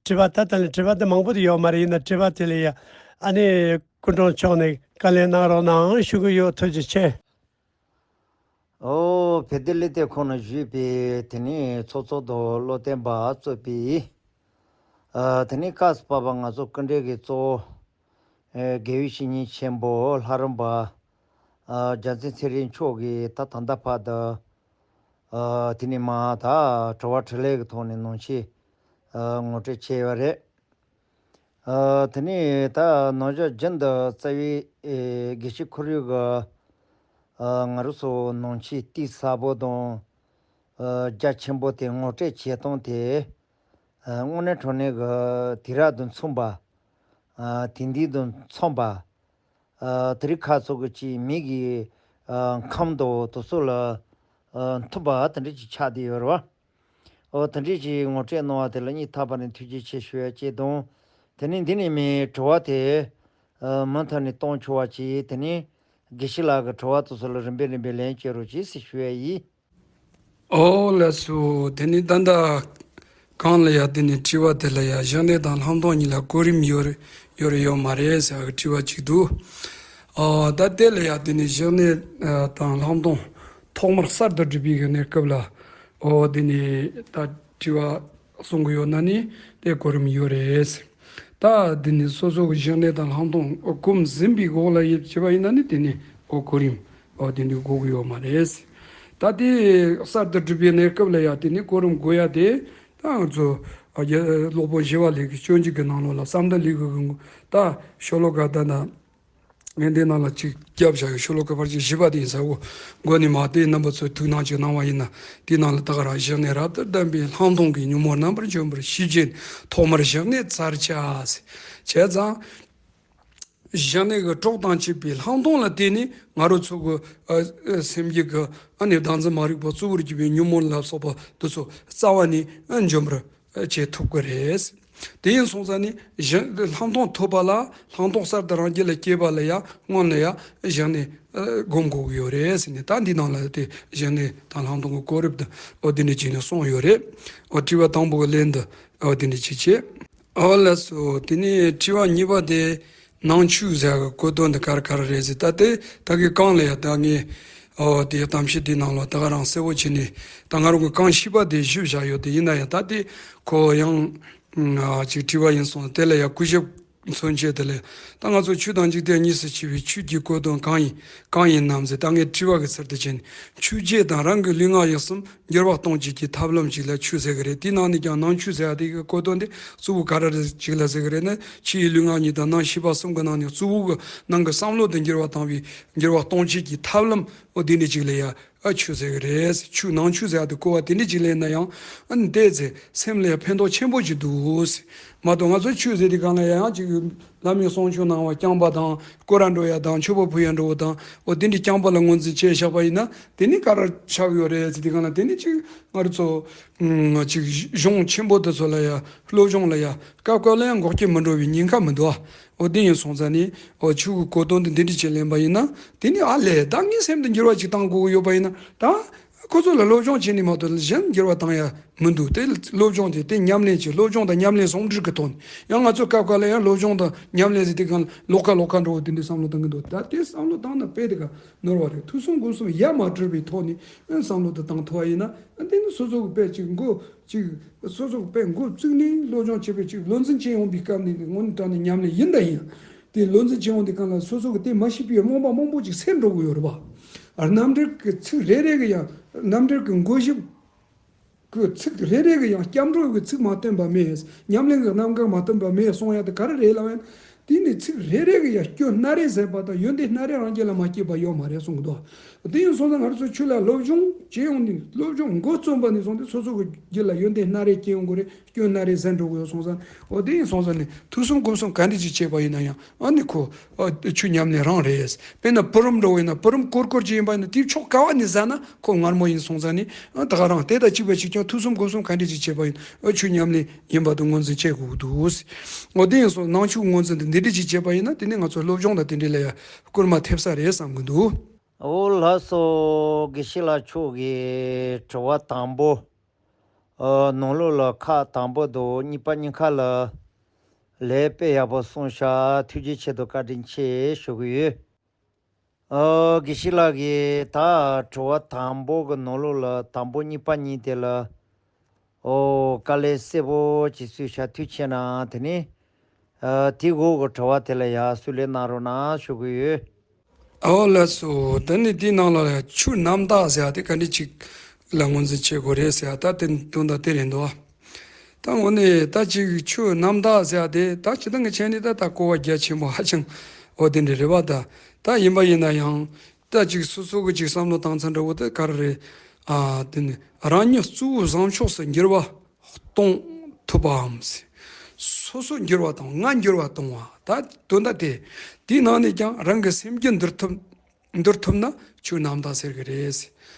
དྲི་བ། ད་ལྟ་ལ་དྲི་བ་དེ་མང་པོ་དེ་ཡོད་མ་རེད། ཡིན་ན་དྲི་བ་དེ་ལ་ཡ་ཨ་ནི་སྐུ་མགྲོན་མཆོག་ནས་བཀའ་ལན་གནང་རོགས་གནང་ཞུ་གི་ཡོད། ཐུགས་རྗེ་ཆེ། ཨོ་བེ་དེ་ལི་དེ་ཁོང་ན་བཞུགས་པའི་དེ་ནི་ཚོགས་གཙོ་དང་བློ་བསྟན་པ་གཙོས་པའི་ཨ་དེ་ནི་ཀ་སི་པ་པ་ང་ཚོ་སྐུ་མགྲོན་གྱི་གཙོ་བོ་ཨེ་དགེ་བའི་བཤེས་གཉེན་ཆེན་པོ་ལྷ་རམས་པ་ཨ་རྒྱལ་མཚན་ཚེ་རིང་མཆོག་གིས་ད་ད་ལྟ་བར་དུ་ཨ་དེ་ནི་མ་ད་དྲི་བ་དྲིས་ལན་གྱི་ཐོག་ནས་ནང་ཆོས་ཨ་ངོ་སྤྲོད་བྱས་ཡོད་རེད། ཨ་དེ་ནས་ད་ནང་ཆོས་རྒྱུན་དུ་རྩ་བའི་ཨེ་དགེ་བཤེས་ཁོར་ཡུག་གི་ཨ་ང་རང་ཚོ་ནང་ཆོས་གཏིང་ཟབ་པོ་དང་ཨ་རྒྱ་ཆེན་པོ་དེ་ངོ་སྤྲོད་བྱེད་སྟངས་དེ་ཨ་དངོས་གནས་དྲང་གནས་ཀྱི་དུས་རབས་དང་མཚུངས་པ། ཨ་དེང་དུས་དང་འཚམས་པ། ཨ་དེ་རིང་ཁ་ཚོ་གི་ཅིག་མི་གི་ཨ་ཁམས་དང་དེ་ཚོ་ལ་ཨ་མཐུན་པ་དེ་འདྲ་ཅིག་ཆགས་བསྡད་ཡོད་རེད་བ། ཨོ་དེ་འདྲས་ཀྱི་ངོ་སྤྲོད་གནང་བ་དེ་ལ་སྙིང་ཐག་པ་ནས་ཐུགས་རྗེ་ཆེ་ཞུ་ཡ་བཅས་དང་། དེ་ནས་འདི་ནས་མིའི་དྲི་བ་དེ་ཨ་མུ་མཐུད་ནས་གཏོང་ཆོག་པ་བྱས། དེ་ནས་དགེ་བཤེས་ལགས་ཀྱི་དྲི་བ་དེ་ཚོ་ལ་རིམ་པས་རིམ་པས་ལན་སྐྱེལ་རོགས་གྱིས་ཞེས་ཞུ་ཡ་ཡིན། ཨོ་ལགས་སོ། དེ་ནི་ད་ལྟ་གོང་ལ་ཡ་དེ་ནི་དྲི་བ་དེ་ལ་ཡ་བཞག་གནས་དང་ལྷག་མཐོང་གཉིས་ལ་གོ་རིམ་ཡོད་རེད་ཡོད་རེད་ཡོད་མ་རེད་ཟེར་བའི་དྲི་བ་གཅིག་འདུག་ཨོ་ད་དེ་ལ་ཡ་དེ་ནི་བཞག་གནས་དང་ལྷག་མཐོང་ཐོག་མར་གསར་དུ་སྒྲུབ་པའི་གནས་སྐབས་ལ་ཨོ་དེ་ནི་ད་དྲི་བ་གསུང་གི་ཡོད་ན་ནི་དེ་གོ་རིམ་ཡོད་རེད། ད་དེ་ནི་སོ་སོ་གི་བཞག་གནས་དང་ལྷག་མཐོང་གོམས་ཟིན་པའི་འོག་ལ་ཡིབ་བྱས་པ་ཡིན་ན་ནི་དེ་ནི་ཨོ་གོ་རིམ་ཨོ་དེ་འདྲའི་དགོས་ཀྱི་ཡོད་མ་རེད། ད་དེ་གསར་དུ་གྲུབ་པའི་གནས་སྐབས་ལ་ཡ་དེ་ནི་གོ་རིམ་དགོས་ཡ་དེ་ད་ང་ཚོ་ཨ་རྒྱ་སློབ་དཔོན་ཞི་བ་ལྷས་ཀྱི་སྤྱོད་འཇུག་གི་ནང་ལོགས་ལ་བསམ་གཏན་གླིང་གི་ད་ཤོ་ལོ་ཀ་ད་ན་ངས་འདི་ནང་ལ་ཅིག་བརྒྱབ་བཞག་ཡོད། ཤོ་ལོ་ཀ་ཕལ་ཆེར་བཞི་པ་དེ་ཡིན་ས་གོ། མགོ་ནས་མར་དེ་རྣམ་པ་ཚོས་ཐུགས་སྣང་ཅིག་གནང་བ་ཡིན་ན་དེའི་ནང་ལ་ད་ག་རང་བཞག་གནས་རབ་ཏུ་ལྡན་པའི་ལྷག་མཐོང་གི་ཉོན་མོངས་རྣམ་པར་འཇོམས་པར་ཤེས་བྱའི་ཐོག་མར་བཞག་གནས་མཚར་ཆ་ཟེར། བྱས་ཙང་། བཞག་གནས་ཀྱི་གྲོགས་དང་བཅས་པའི་ལྷག་མཐོང་ལ་བརྟེན་ནས་ང་རང་ཚོ་གི་ཨ་ཨ་སེམས་རྒྱུད་ཀྱི་ཨ་ནི་བདག་འཛིན་མ་རིག་པ་གཙོ་བོར་གྱུར་པའི་ཉོན་མོངས་ལ་སོགས་པ་འདི་ཚོ་རྩ་བ་ནས་ཨ་འཇོམས་པར་ཨ་བྱེད་ཐུབ་ཀྱི་རེད། དེ་ཡིན་སོང་ཙང་ནི་གཞན་ལྷག་མཐོང་ཐོབ་པ་ལ་ལྷག་མཐོང་གསར་དུ་རང་རྒྱུད་ལ་སྐྱེས་པ་ལ་ཡང་སྔོན་ལ་ཡང་བཞག་གནས་ཨ་སྒོམ་དགོས་ཀྱི་ཡོད་རེད་ཟེར་ནས། ད་འདི་ནང་ལ་དེ་བཞག་གནས་དང་ལྷག་མཐོང་གི་གོ་རིམ་དུ་ཨོ་དེ་འདྲ་བྱས་ནས་གསུངས་ཡོད་རེད། ཨོ་དྲི་བ་དང་པོ་གི་ལན་དུ་ཨོ་དེ་འདྲ་བྱས་བྱས། ཨོ་ལགས་སོ། དེ་ནས་དྲི་བ་གཉིས་པ་དེ་ནང་ཆོས་ཟེར་གི་གོ་དོན་དེ་ག་རེ་ག་རེ་རེད་ཟེར། ད་དེ་ད་གི་གང་ལ་ཡ་ད་ངས་ཨོ་དེ་གཏམ་བཤད་དེ་ནང་ལ་ད་ག་རང་གསལ་བོ་བྱས་ནས་ད་ང་རང་གི་གང་ཤེས་པ་དེ་ཞུས་བཞག་ཡོད། དེ་ཡིན་ན་ཡང་ད་དེ་ཁོ་ཡང་ཨ་ཅིག་དྲི་བ་ཡིན་སོང་། དེ་ལ་ཡ་གུས་ཞབས་མཚོན་བྱེད་དེ་ལས་ད་ང་ཚོ་ཆོས་དང་འཇིག་རྟེན་གཉིས་སུ་ཕྱེ་བའི་ཆོས་ཀྱི་གོ་དོན་གང་ཡིན་གང་ཡིན་ནམ་ཟེར། ད་ངས་དྲི་བ་གི་ཚུལ་དུ་བྱས་ནས་ཆོས་བརྒྱད་དང་རང་གི་ལུས་ངག་ཡིད་གསུམ་འགྱུར་བ་གཏོང་བྱེད་ཀྱི་ཐབས་ལམ་ཞིག་ལ་ཆོས་ཟེར་གི་རེད། དེའི་ནང་ནས་ཀྱང་ནང་ཆོས་ཟེར་ཡ་དེ་གི་གོ་དོན་དེ་གཙོ་བོ་ག་རེ་ཞིག་ལ་ཟེར་གི་རེད་ན། ཕྱི་ཡི་ལུས་ངག་གཉིས་དང་ནང་ཤེས་པ་གསུམ་གི་ནང་ནས་གཙོ་བོ་གི་ནང་གི་བསམ་བློ་དེ་འགྱུར་བ་བཏང་བའི་འགྱུར་བ་གཏོང་བྱེད་ཀྱི་ཐབས་ལམ་འོ་དེ་འདྲ་ཞིག་ལ་ཡ་ཨ་ཆོས་ཟེར་གི་རེད། ཆོས་ནང་ཆོས་ཟེར་ཡ་དེ་གོ་བ་དེ་འདྲ་ཞིག་ལེན་ན་ཡང་ཨ་ནི་དེ་ཚེ་སེམས་ལ་ཡ་ཕན་ཐོགས་ཆེན་པོ་ཞིག་འདུག་ཟེར། མ་གཏོགས་ང་ཚོ་ཆོས་ཟེར་དུས་གང་ལ་ཡ་ཡང་ཅིག་བླ་མའི་གསུང་ཆོས་གནང་བ་རྐྱང་པ་དང་སྐོར་ར་འགྲོ་ཡ་དང་མཆོད་པ་ཕུལ་ཡ་འགྲོ་བ་དང་འོ་དེ་འདྲའི་རྐྱང་པ་ལ་ངོས་འཛིན་བྱས་བཞག་པ་ཡིན་ན་དེ་ནི་ག་རེ་ཆགས་ཡོད་རེད་ཟེར་དུས་གང་ལ་དེ་ནི་ཅིག་ང་རང་ཚོ་ཨུམ་ཅིག་གཞུང་ཆེན་པོ་དེ་ཚོ་ལ་ཡ་སློབ་སྦྱོང་ལ་ཡ་སྐབས་སྐབས་ལ་ཡང་འགོག་རྐྱེན་མི་འགྲོ་བའི་ཉེན་ཁ་མི་འདུག་ཨ། འོ་དེ་ཡིན་སོང་ཙང་ནི་འོ་ཆོས་ཀྱི་གོ་དོན་དེ་འདི་འདྲ་ཅིག་ལེན་པ་ཡིན་ན་དེ་ནི་ཨ་ལས་ད་ངའི་སེམས་དེ་འགྱུར་བ་ཅིག་བཏང་དགོས་ཀྱི་ཡོད་པ་ཡིན་ན་ད། ཁོ་ཚོ་ལ་སློབ་སྦྱོང་བྱེད་ནི་མ་གཏོགས་གཞན་འགྱུར་བ་བཏང་ཡ་མི་འདུག་དེ་སློབ་སྦྱོང་དེ་དེ་ཉམས་ལེན་བྱེད། སློབ་སྦྱོང་དང་ཉམས་ལེན་ཟུང་འབྲེལ་གྱི་ཐོག་ནས་ཡང་ང་ཚོ་སྐབས་འགའ་ལ་ཡང་སློབ་སྦྱོང་དང་ཉམས་ལེན་ཟེར་དུས་གང་ལ་ལོགས་ཀ་ལོགས་ཀ་འགྲོ་བ་དེ་འདྲའི་བསམ་བློ་བཏང་གི་འདུག་ད་དེ་བསམ་བློ་བཏང་ན་དཔེ་དེ་ག་ནོར་བ་རེད། ཐོས་བསམ་སྒོམ་གསུམ་ཡ་མ་བྲལ་བའི་ཐོག་ནས་བསམ་བློ་དེ་བཏང་ཐུབ་པ་ཡིན་ན་དེ་ནི་སོ་སོ་གི་དཔེ་གཅིག་མགོ་གཅིག་སོ་སོ་གི་དཔེ་མགོ་བཙུགས་ནས་སློབ་སྦྱོང་བྱེད་པའི་གཅིག་བློ་འཛིན་བྱེད་ཡོང་པའི་སྐབས་ནས་དངོས་གནས་དྲང་གནས་ཉམས་ལེན་ཡིན་དང་ཡིན། དེ་བློ་འཛིན་བྱེད་ཡོང་དུས་གང་ལ་སོ་སོ་གི་དེ་མ་ཤེས་པའི་རྨོངས་པ་མང་པོ་ཅིག་སེལ་འགྲོ་གི་ཡོད་རེད་པ། རྣམ་འགྲེལ་གྱི་ཚིག་རེ་རེ་གི་ཡང་རྣམ་འགྲེལ་གྱི་མགོ་ཞིབ་ཀྱི་ཚིག་རེ་རེ་གི་ཡང་སྐྱབས་འགྲོ་གི་ཚིག་མ་བསྟན་པ་མེད། ཉམས་ལེན་གྱི་རྣམ་གྲངས་མ་བསྟན་པ་མེད་གསུང་ཡ་དེ་ག་རེ་རེད་ལབ་ཡང་། དེ་ནི་ཚིག་རེ་རེ་གི་ཡང་སྐྱོན་སྣ་རེ་ཟད་པ་དང་ཡོན་ཏན་སྣ་རེ་རང་རྒྱུད་ལ་མ་སྐྱེས་པ་ཡོད་མ་རེད་གསུང་གི་འདུག་དེ་ཡིན་སོང་ཙང་ང་རང་ཚོ་ཆོས་ལ་སློབ་སྦྱོང་བྱེད་ཡོང་ནས་སློབ་སྦྱོང་མགོ་རྩོམ་པ་ནས་བཟུང་སྟེ་སོ་སོ་གི་རྒྱུད་ལ་ཡོན་ཏན་སྣ་རེ་སྐྱེ་ཡོང་གི་རེད། སྐྱོན་སྣ་རེ་ཟད་འགྲོ་གི་ཡོད་སོང་ཙང་འོ་དེ་ཡིན་སོང་ཙང་ནི་ཐོས་བསམ་སྒོམ་གསུམ་ག་འདྲ་ཅིག་བྱས་པ་ཡིན་ན་ཡང་ཨ་ནི་ཁོ་ཨ་ཆོས་ཉམས་ལེན་རང་རེད། དཔེར་ན་བུ་རམ་འགྲོ་བ་ཡིན་ན་བུ་རམ་སྐོར་སྐོར་ཅིག་ཡིན་པ་ཡིན་ན་དེའི་ཕྱོགས་ག་བ་ནས་ཟ་ན་ཁོ་མངར་མོ་ཡིན་སོང་ཙང་ནི་ཨ་ད་ག་རང་དེ་དང་གཅིག་པ་གཅིག་ཀྱང་ཐོས་བསམ་སྒོམ་གསུམ་ག་འདྲ་ཅིག་བྱས་པ་ཡིན་ཨ་ཆོས་ཉམས་ལེན་ཡིན་པ་དང་ངོས་འཛིན་བྱེད་དགོས་ཀྱི་འདུག་འོ་དེ་ཡིན་སོང་ནང་ཆོས་ངོས་འཛིན་དེ་འདི་འདྲ་ཅིག་བྱས་པ་ཡིན་ན་དེ་ནི་ང་ཚོ་སློབ་སྦྱོང་དང་དེ་འདྲ་ལ་ཡང་སྐུལ་མ་ཐེབས་ས་རེད་བསམ་གྱི་འདུག་འོ་ལགས་སོ། དགེ་བཤེས་ལགས་མཆོག་གི་དྲི་བ་དང་པོ། ཨ་ནང་ལོགས་ལ་ཁག་དང་པོ་དང་གཉིས་པ་གཉིས་ཀ་ལ་ལན་དཔེ་ཡག་པོ་གསུངས་ཤག་ཐུགས་རྗེ་ཆེ་དང་བཀའ་དྲིན་ཆེ་ཞུ་གི་ཡོད། ཨ་དགེ་བཤེས་ལགས་ཀྱིས་ད་དྲི་བ་དང་པོ་གི་ནང་ལོགས་ལ་དང་པོ་གཉིས་པ་གཉིས་དེ་ལ་ཨོ་དཀའ་ལས་གསལ་པོ་ཅིག་གསུངས་ཤག་ཐུགས་རྗེ་ཆེ་གནང་། དེ་ནས་ཨ་དེའི་འོག་གི་དྲི་བ་དེ་ལ་ཡང་གསུང་ལན་གནང་རོགས་གནང་ཞུ་གི་ཡོད། ཨོ་ལགས་སོ། ད་ནི་དེའི་ནང་ལ་ཆོས་རྣམ་དག་ཟེར་ཡ་དེ་ག་འདྲ་ཅིག་ལ་ངོས་འཛིན་བྱེད་དགོས་རེད་ཟེར་ཡ་ད་དེ་དོན་དག་དེ་རེད་འདུག་ད་དངོས་གནས་ད་ཅིག་ཆོས་རྣམ་དག་ཟེར་ཡ་དེ་ད་སྤྱིར་བཏང་གི་ཆ་ནས་ད་ད་གོ་བ་རྒྱ་ཆེན་པོ་ཧ་ཅང་འོ་དེ་འདྲ་རེད་པ། ད་ད་ཡིན་པ་ཡིན་ན་ཡང་ད་ཅིག་སོ་སོ་གི་ཅིག་བསམ་བློ་བཏང་ཚར་འདྲ་བོ་དེ་ག་རེ་རེད། ཨ་དེ་ནི་རང་ཉིད་གཙོ་བོ་བཟང་ཕྱོགས་སུ་འགྱུར་བ་གཏོང་ཐུབ་པའམ། སོ་སོ་འགྱུར་བ་དང་ང་འགྱུར་བ་གཏོང་བ། ད་དོན་དག་དེ། དེའི་ནང་ནས་ཀྱང་རང་གི་སེམས་རྒྱུད་འདུལ་ཐུབ་འདུལ་ཐུབ་ན་ཆོས་རྣམ་དག་ཟེར་གི་རེད།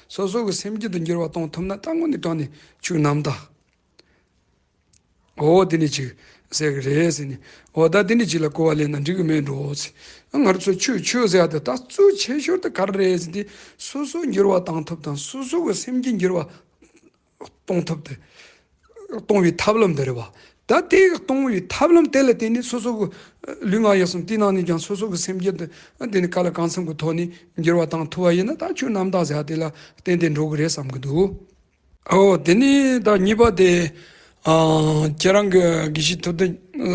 སོ་སོ་གི་སེམས་རྒྱུད་དུ་འགྱུར་བ་གཏོང་ཐུབ་ན་ད་དངོས་གནས་དྲང་གནས་ཆོས་རྣམ་དག་འོ་དེ་ནི་ཅིག་ཟེར་གི་རེད་ཟེར་ནས། འོ་ད་དེ་ནི་ཅིག་ལ་གོ་བ་ལེན་ན་འགྲིག་གི་མེད་འགྲོ་ཟེར། ང་རང་ཚོ་ཆོས་ཆོས་ཟེར་ཡ་དེ་ད་གཙོ་ཆེ་ཤོས་དེ་ག་རེ་རེད་ཟེར་དུས་སོ་སོ་འགྱུར་བ་བཏང་ཐུབ་དང་སོ་སོ་གི་སེམས་རྒྱུད་འགྱུར་བ་ གཏོང་ཐབས་དེ། གཏོང་བའི་ཐབས་ལམ་དེ་རེད་བ། ད་དེ་གཏོང་བའི་ཐབས་ལམ་དེ་ལ་བརྟེན་ནས་སོ་སོ་གི་ལུས་ངག་ཡིད་གསུམ་དེའི་ནང་ནས་ཀྱང་སོ་སོ་གི་སེམས་རྒྱུད་དེ་དེ་ནི་ག་ལ་གང་འཚམ་གྱི་ཐོག་ནས་འགྱུར་བ་བཏང་ཐུབ་པ་ཡིན་ན། ད་ཆོས་རྣམ་དག་ཟེར་བ་དེ་ལ་བརྟེན་ཏེ་འགྲོ་གི་རེད་བསམ་གྱི་འདུག། ཨོ་དེ་ནས་ད་གཉིས་པ་དེ། ཨ། ཁྱེད་རང་གི་དགེ་བཤེས་ཐུབ་བསྟན་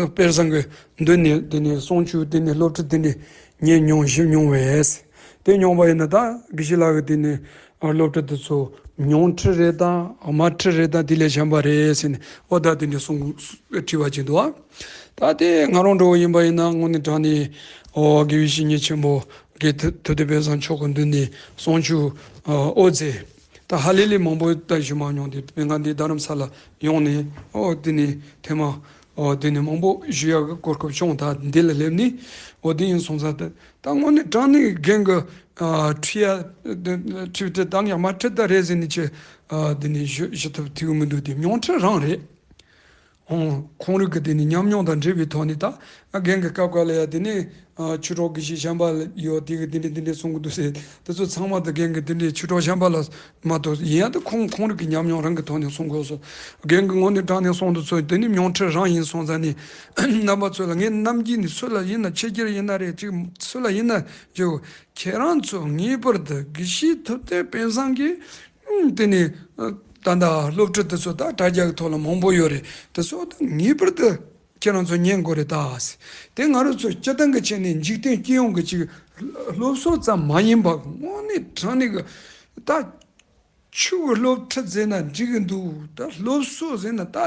དཔལ་བཟང་གི་མདུན་ནས་དེ་ནས་གསུང་ཆོས་དེ་ནས་སློབ་ཁྲིད་དེ་འདྲ་ཉན་མྱོང་ཞུས་མྱོང་བས། དེ་མྱོང་བ་ཡིན་ན་ད་དགེ་བཤེས་ལགས་ཀྱི་དེ་ནས་སློབ་ཁྲིད་དེ་ཚོ་མྱོང་ཁྲིད་རེད་དམ་དམར་ཁྲིད་རེད་དམ་དེ་ལས་གཞན་པ་རེད་ཟེར་ནས་ཨོ་ད་དེ་འདྲ་གསུང་དྲི་བ་བྱེད་འདུག་ཨ། ད་དེ་ང་རང་འདྲ་བོ་ཡིན་པ་ཡིན་ན་དངོས་གནས་དྲང་ནས་ཨོ་དགེ་བའི་བཤེས་གཉེན་ཆེན་པོ་དགེ་ཐུབ་ཐུབ་བསྟན་དཔལ་བཟང་མཆོག་གི་མདུན་ནས་གསུང་ཆོས་ཨོ་མཛད། ད་ཧ་ལས་ལས་མང་པོ་ད་ཞུ་མ་མྱོང་དེ་དཔེར་ན་འདི་རྡ་རམ་ས་ལ་ཡོང་ནས་ཨོ་དེ་ནས་ཐེངས་མ་ཨོ་དེ་ནས་མང་པོ་ཞུ་ཡག་གི་གོ་སྐབས་བྱུང་། ད་འདི་ལ་སླེབས་ནས་ཨོ་དེ་ཡིན་སོང་ཙང་ད་ད་དངོས་གནས་དྲང་གནས་རྒན་གྱི་ཨ་ཁྲིད་ཡ་ཁྲིད་དེ་ད་ངས་མ་ཁྲིད་ད་རེད་ཟེར་ནས་ཆེ་ཨ་དེ་ནས་ཞུ་ཞུ་ཐུབ་ཐུབ་ཀྱི་མི་འདུག། དེ་མྱོང་ཁྲིད་རང་རེད། ཨོ། ཁོང་རང་གི་དེ་ནི་ཉམས་མྱོང་དང་འབྲེལ་བའི་ཐོག་ནས་ད་རྒན་གྱི་སྐབས་སྐབས་ལ་ཡ་དེ་ནི་ཆོས་གྲོགས་དགེ་བཤེས་གཞན་པ་ཡོད་དེ་གི་དེ་འདྲས་དེ་འདྲས་གསུང་གི་འདུག་ཟེར། དེ་ཚོ་ཚང་མ་ད་རྒན་གྱི་དེ་འདྲས་ཆོས་གྲོགས་གཞན་པ་ལ་མ་གཏོགས་ཡིན་ཡང་ད་ཁོང་ཁོང་རང་གི་ཉམས་མྱོང་རང་གི་ཐོག་ནས་གསུང་དགོས་སོ། རྒན་གྱི་དངོས་གནས་དྲང་གནས་གསུང་དུ་ཚོད་དེ་ནི་མྱོང་ཁྲིད་རང་ཡིན་སོང་ཙང་ནི་རྣམ་པ་ཚོ་ལ་ངས་ནམ་རྒྱུན་ནས་སུ་ལ་ཡིན་ན་ཕྱི་རྒྱལ་ཡིན་ན་རེད་ཅིག་སུ་ལ་ཡིན་ན་ཅིག་ཁྱེད་རང་ཚོ་ངེས་པར་དུ་དགེ་བཤེས་ཐུབ་བསྟན་དཔལ་བཟང་གིས་དེ་ནི་ད་ལྟ་སློབ་ཁྲིད་དེ་ཚོ་ད་དྲ་རྒྱ་གི་ཐོག་ལ་མང་པོ་ཡོད་རེད། དེ་ཚོ་ད་ངེས་པར་དུ་ཁྱེད་རང་ཚོ་ཉན་དགོས་རེད་ད། དེ་ང་རང་ཚོ་སྤྱི་བཏང་གི་ཆ་ནས་འཇིག་རྟེན་སྤྱི་ཡོངས་ཀྱི་ཅིག་སློབ་གསོ་ཙམ་མ་ཡིན་པ་དངོས་གནས་དྲང་གནས་ཀྱི་ད་ཆོས་ཀྱི་སློབ་ཁྲིད་ཟེར་ན་འགྲིག་གི་འདུག། ད་སློབ་གསོ་ཟེར་ན་ད་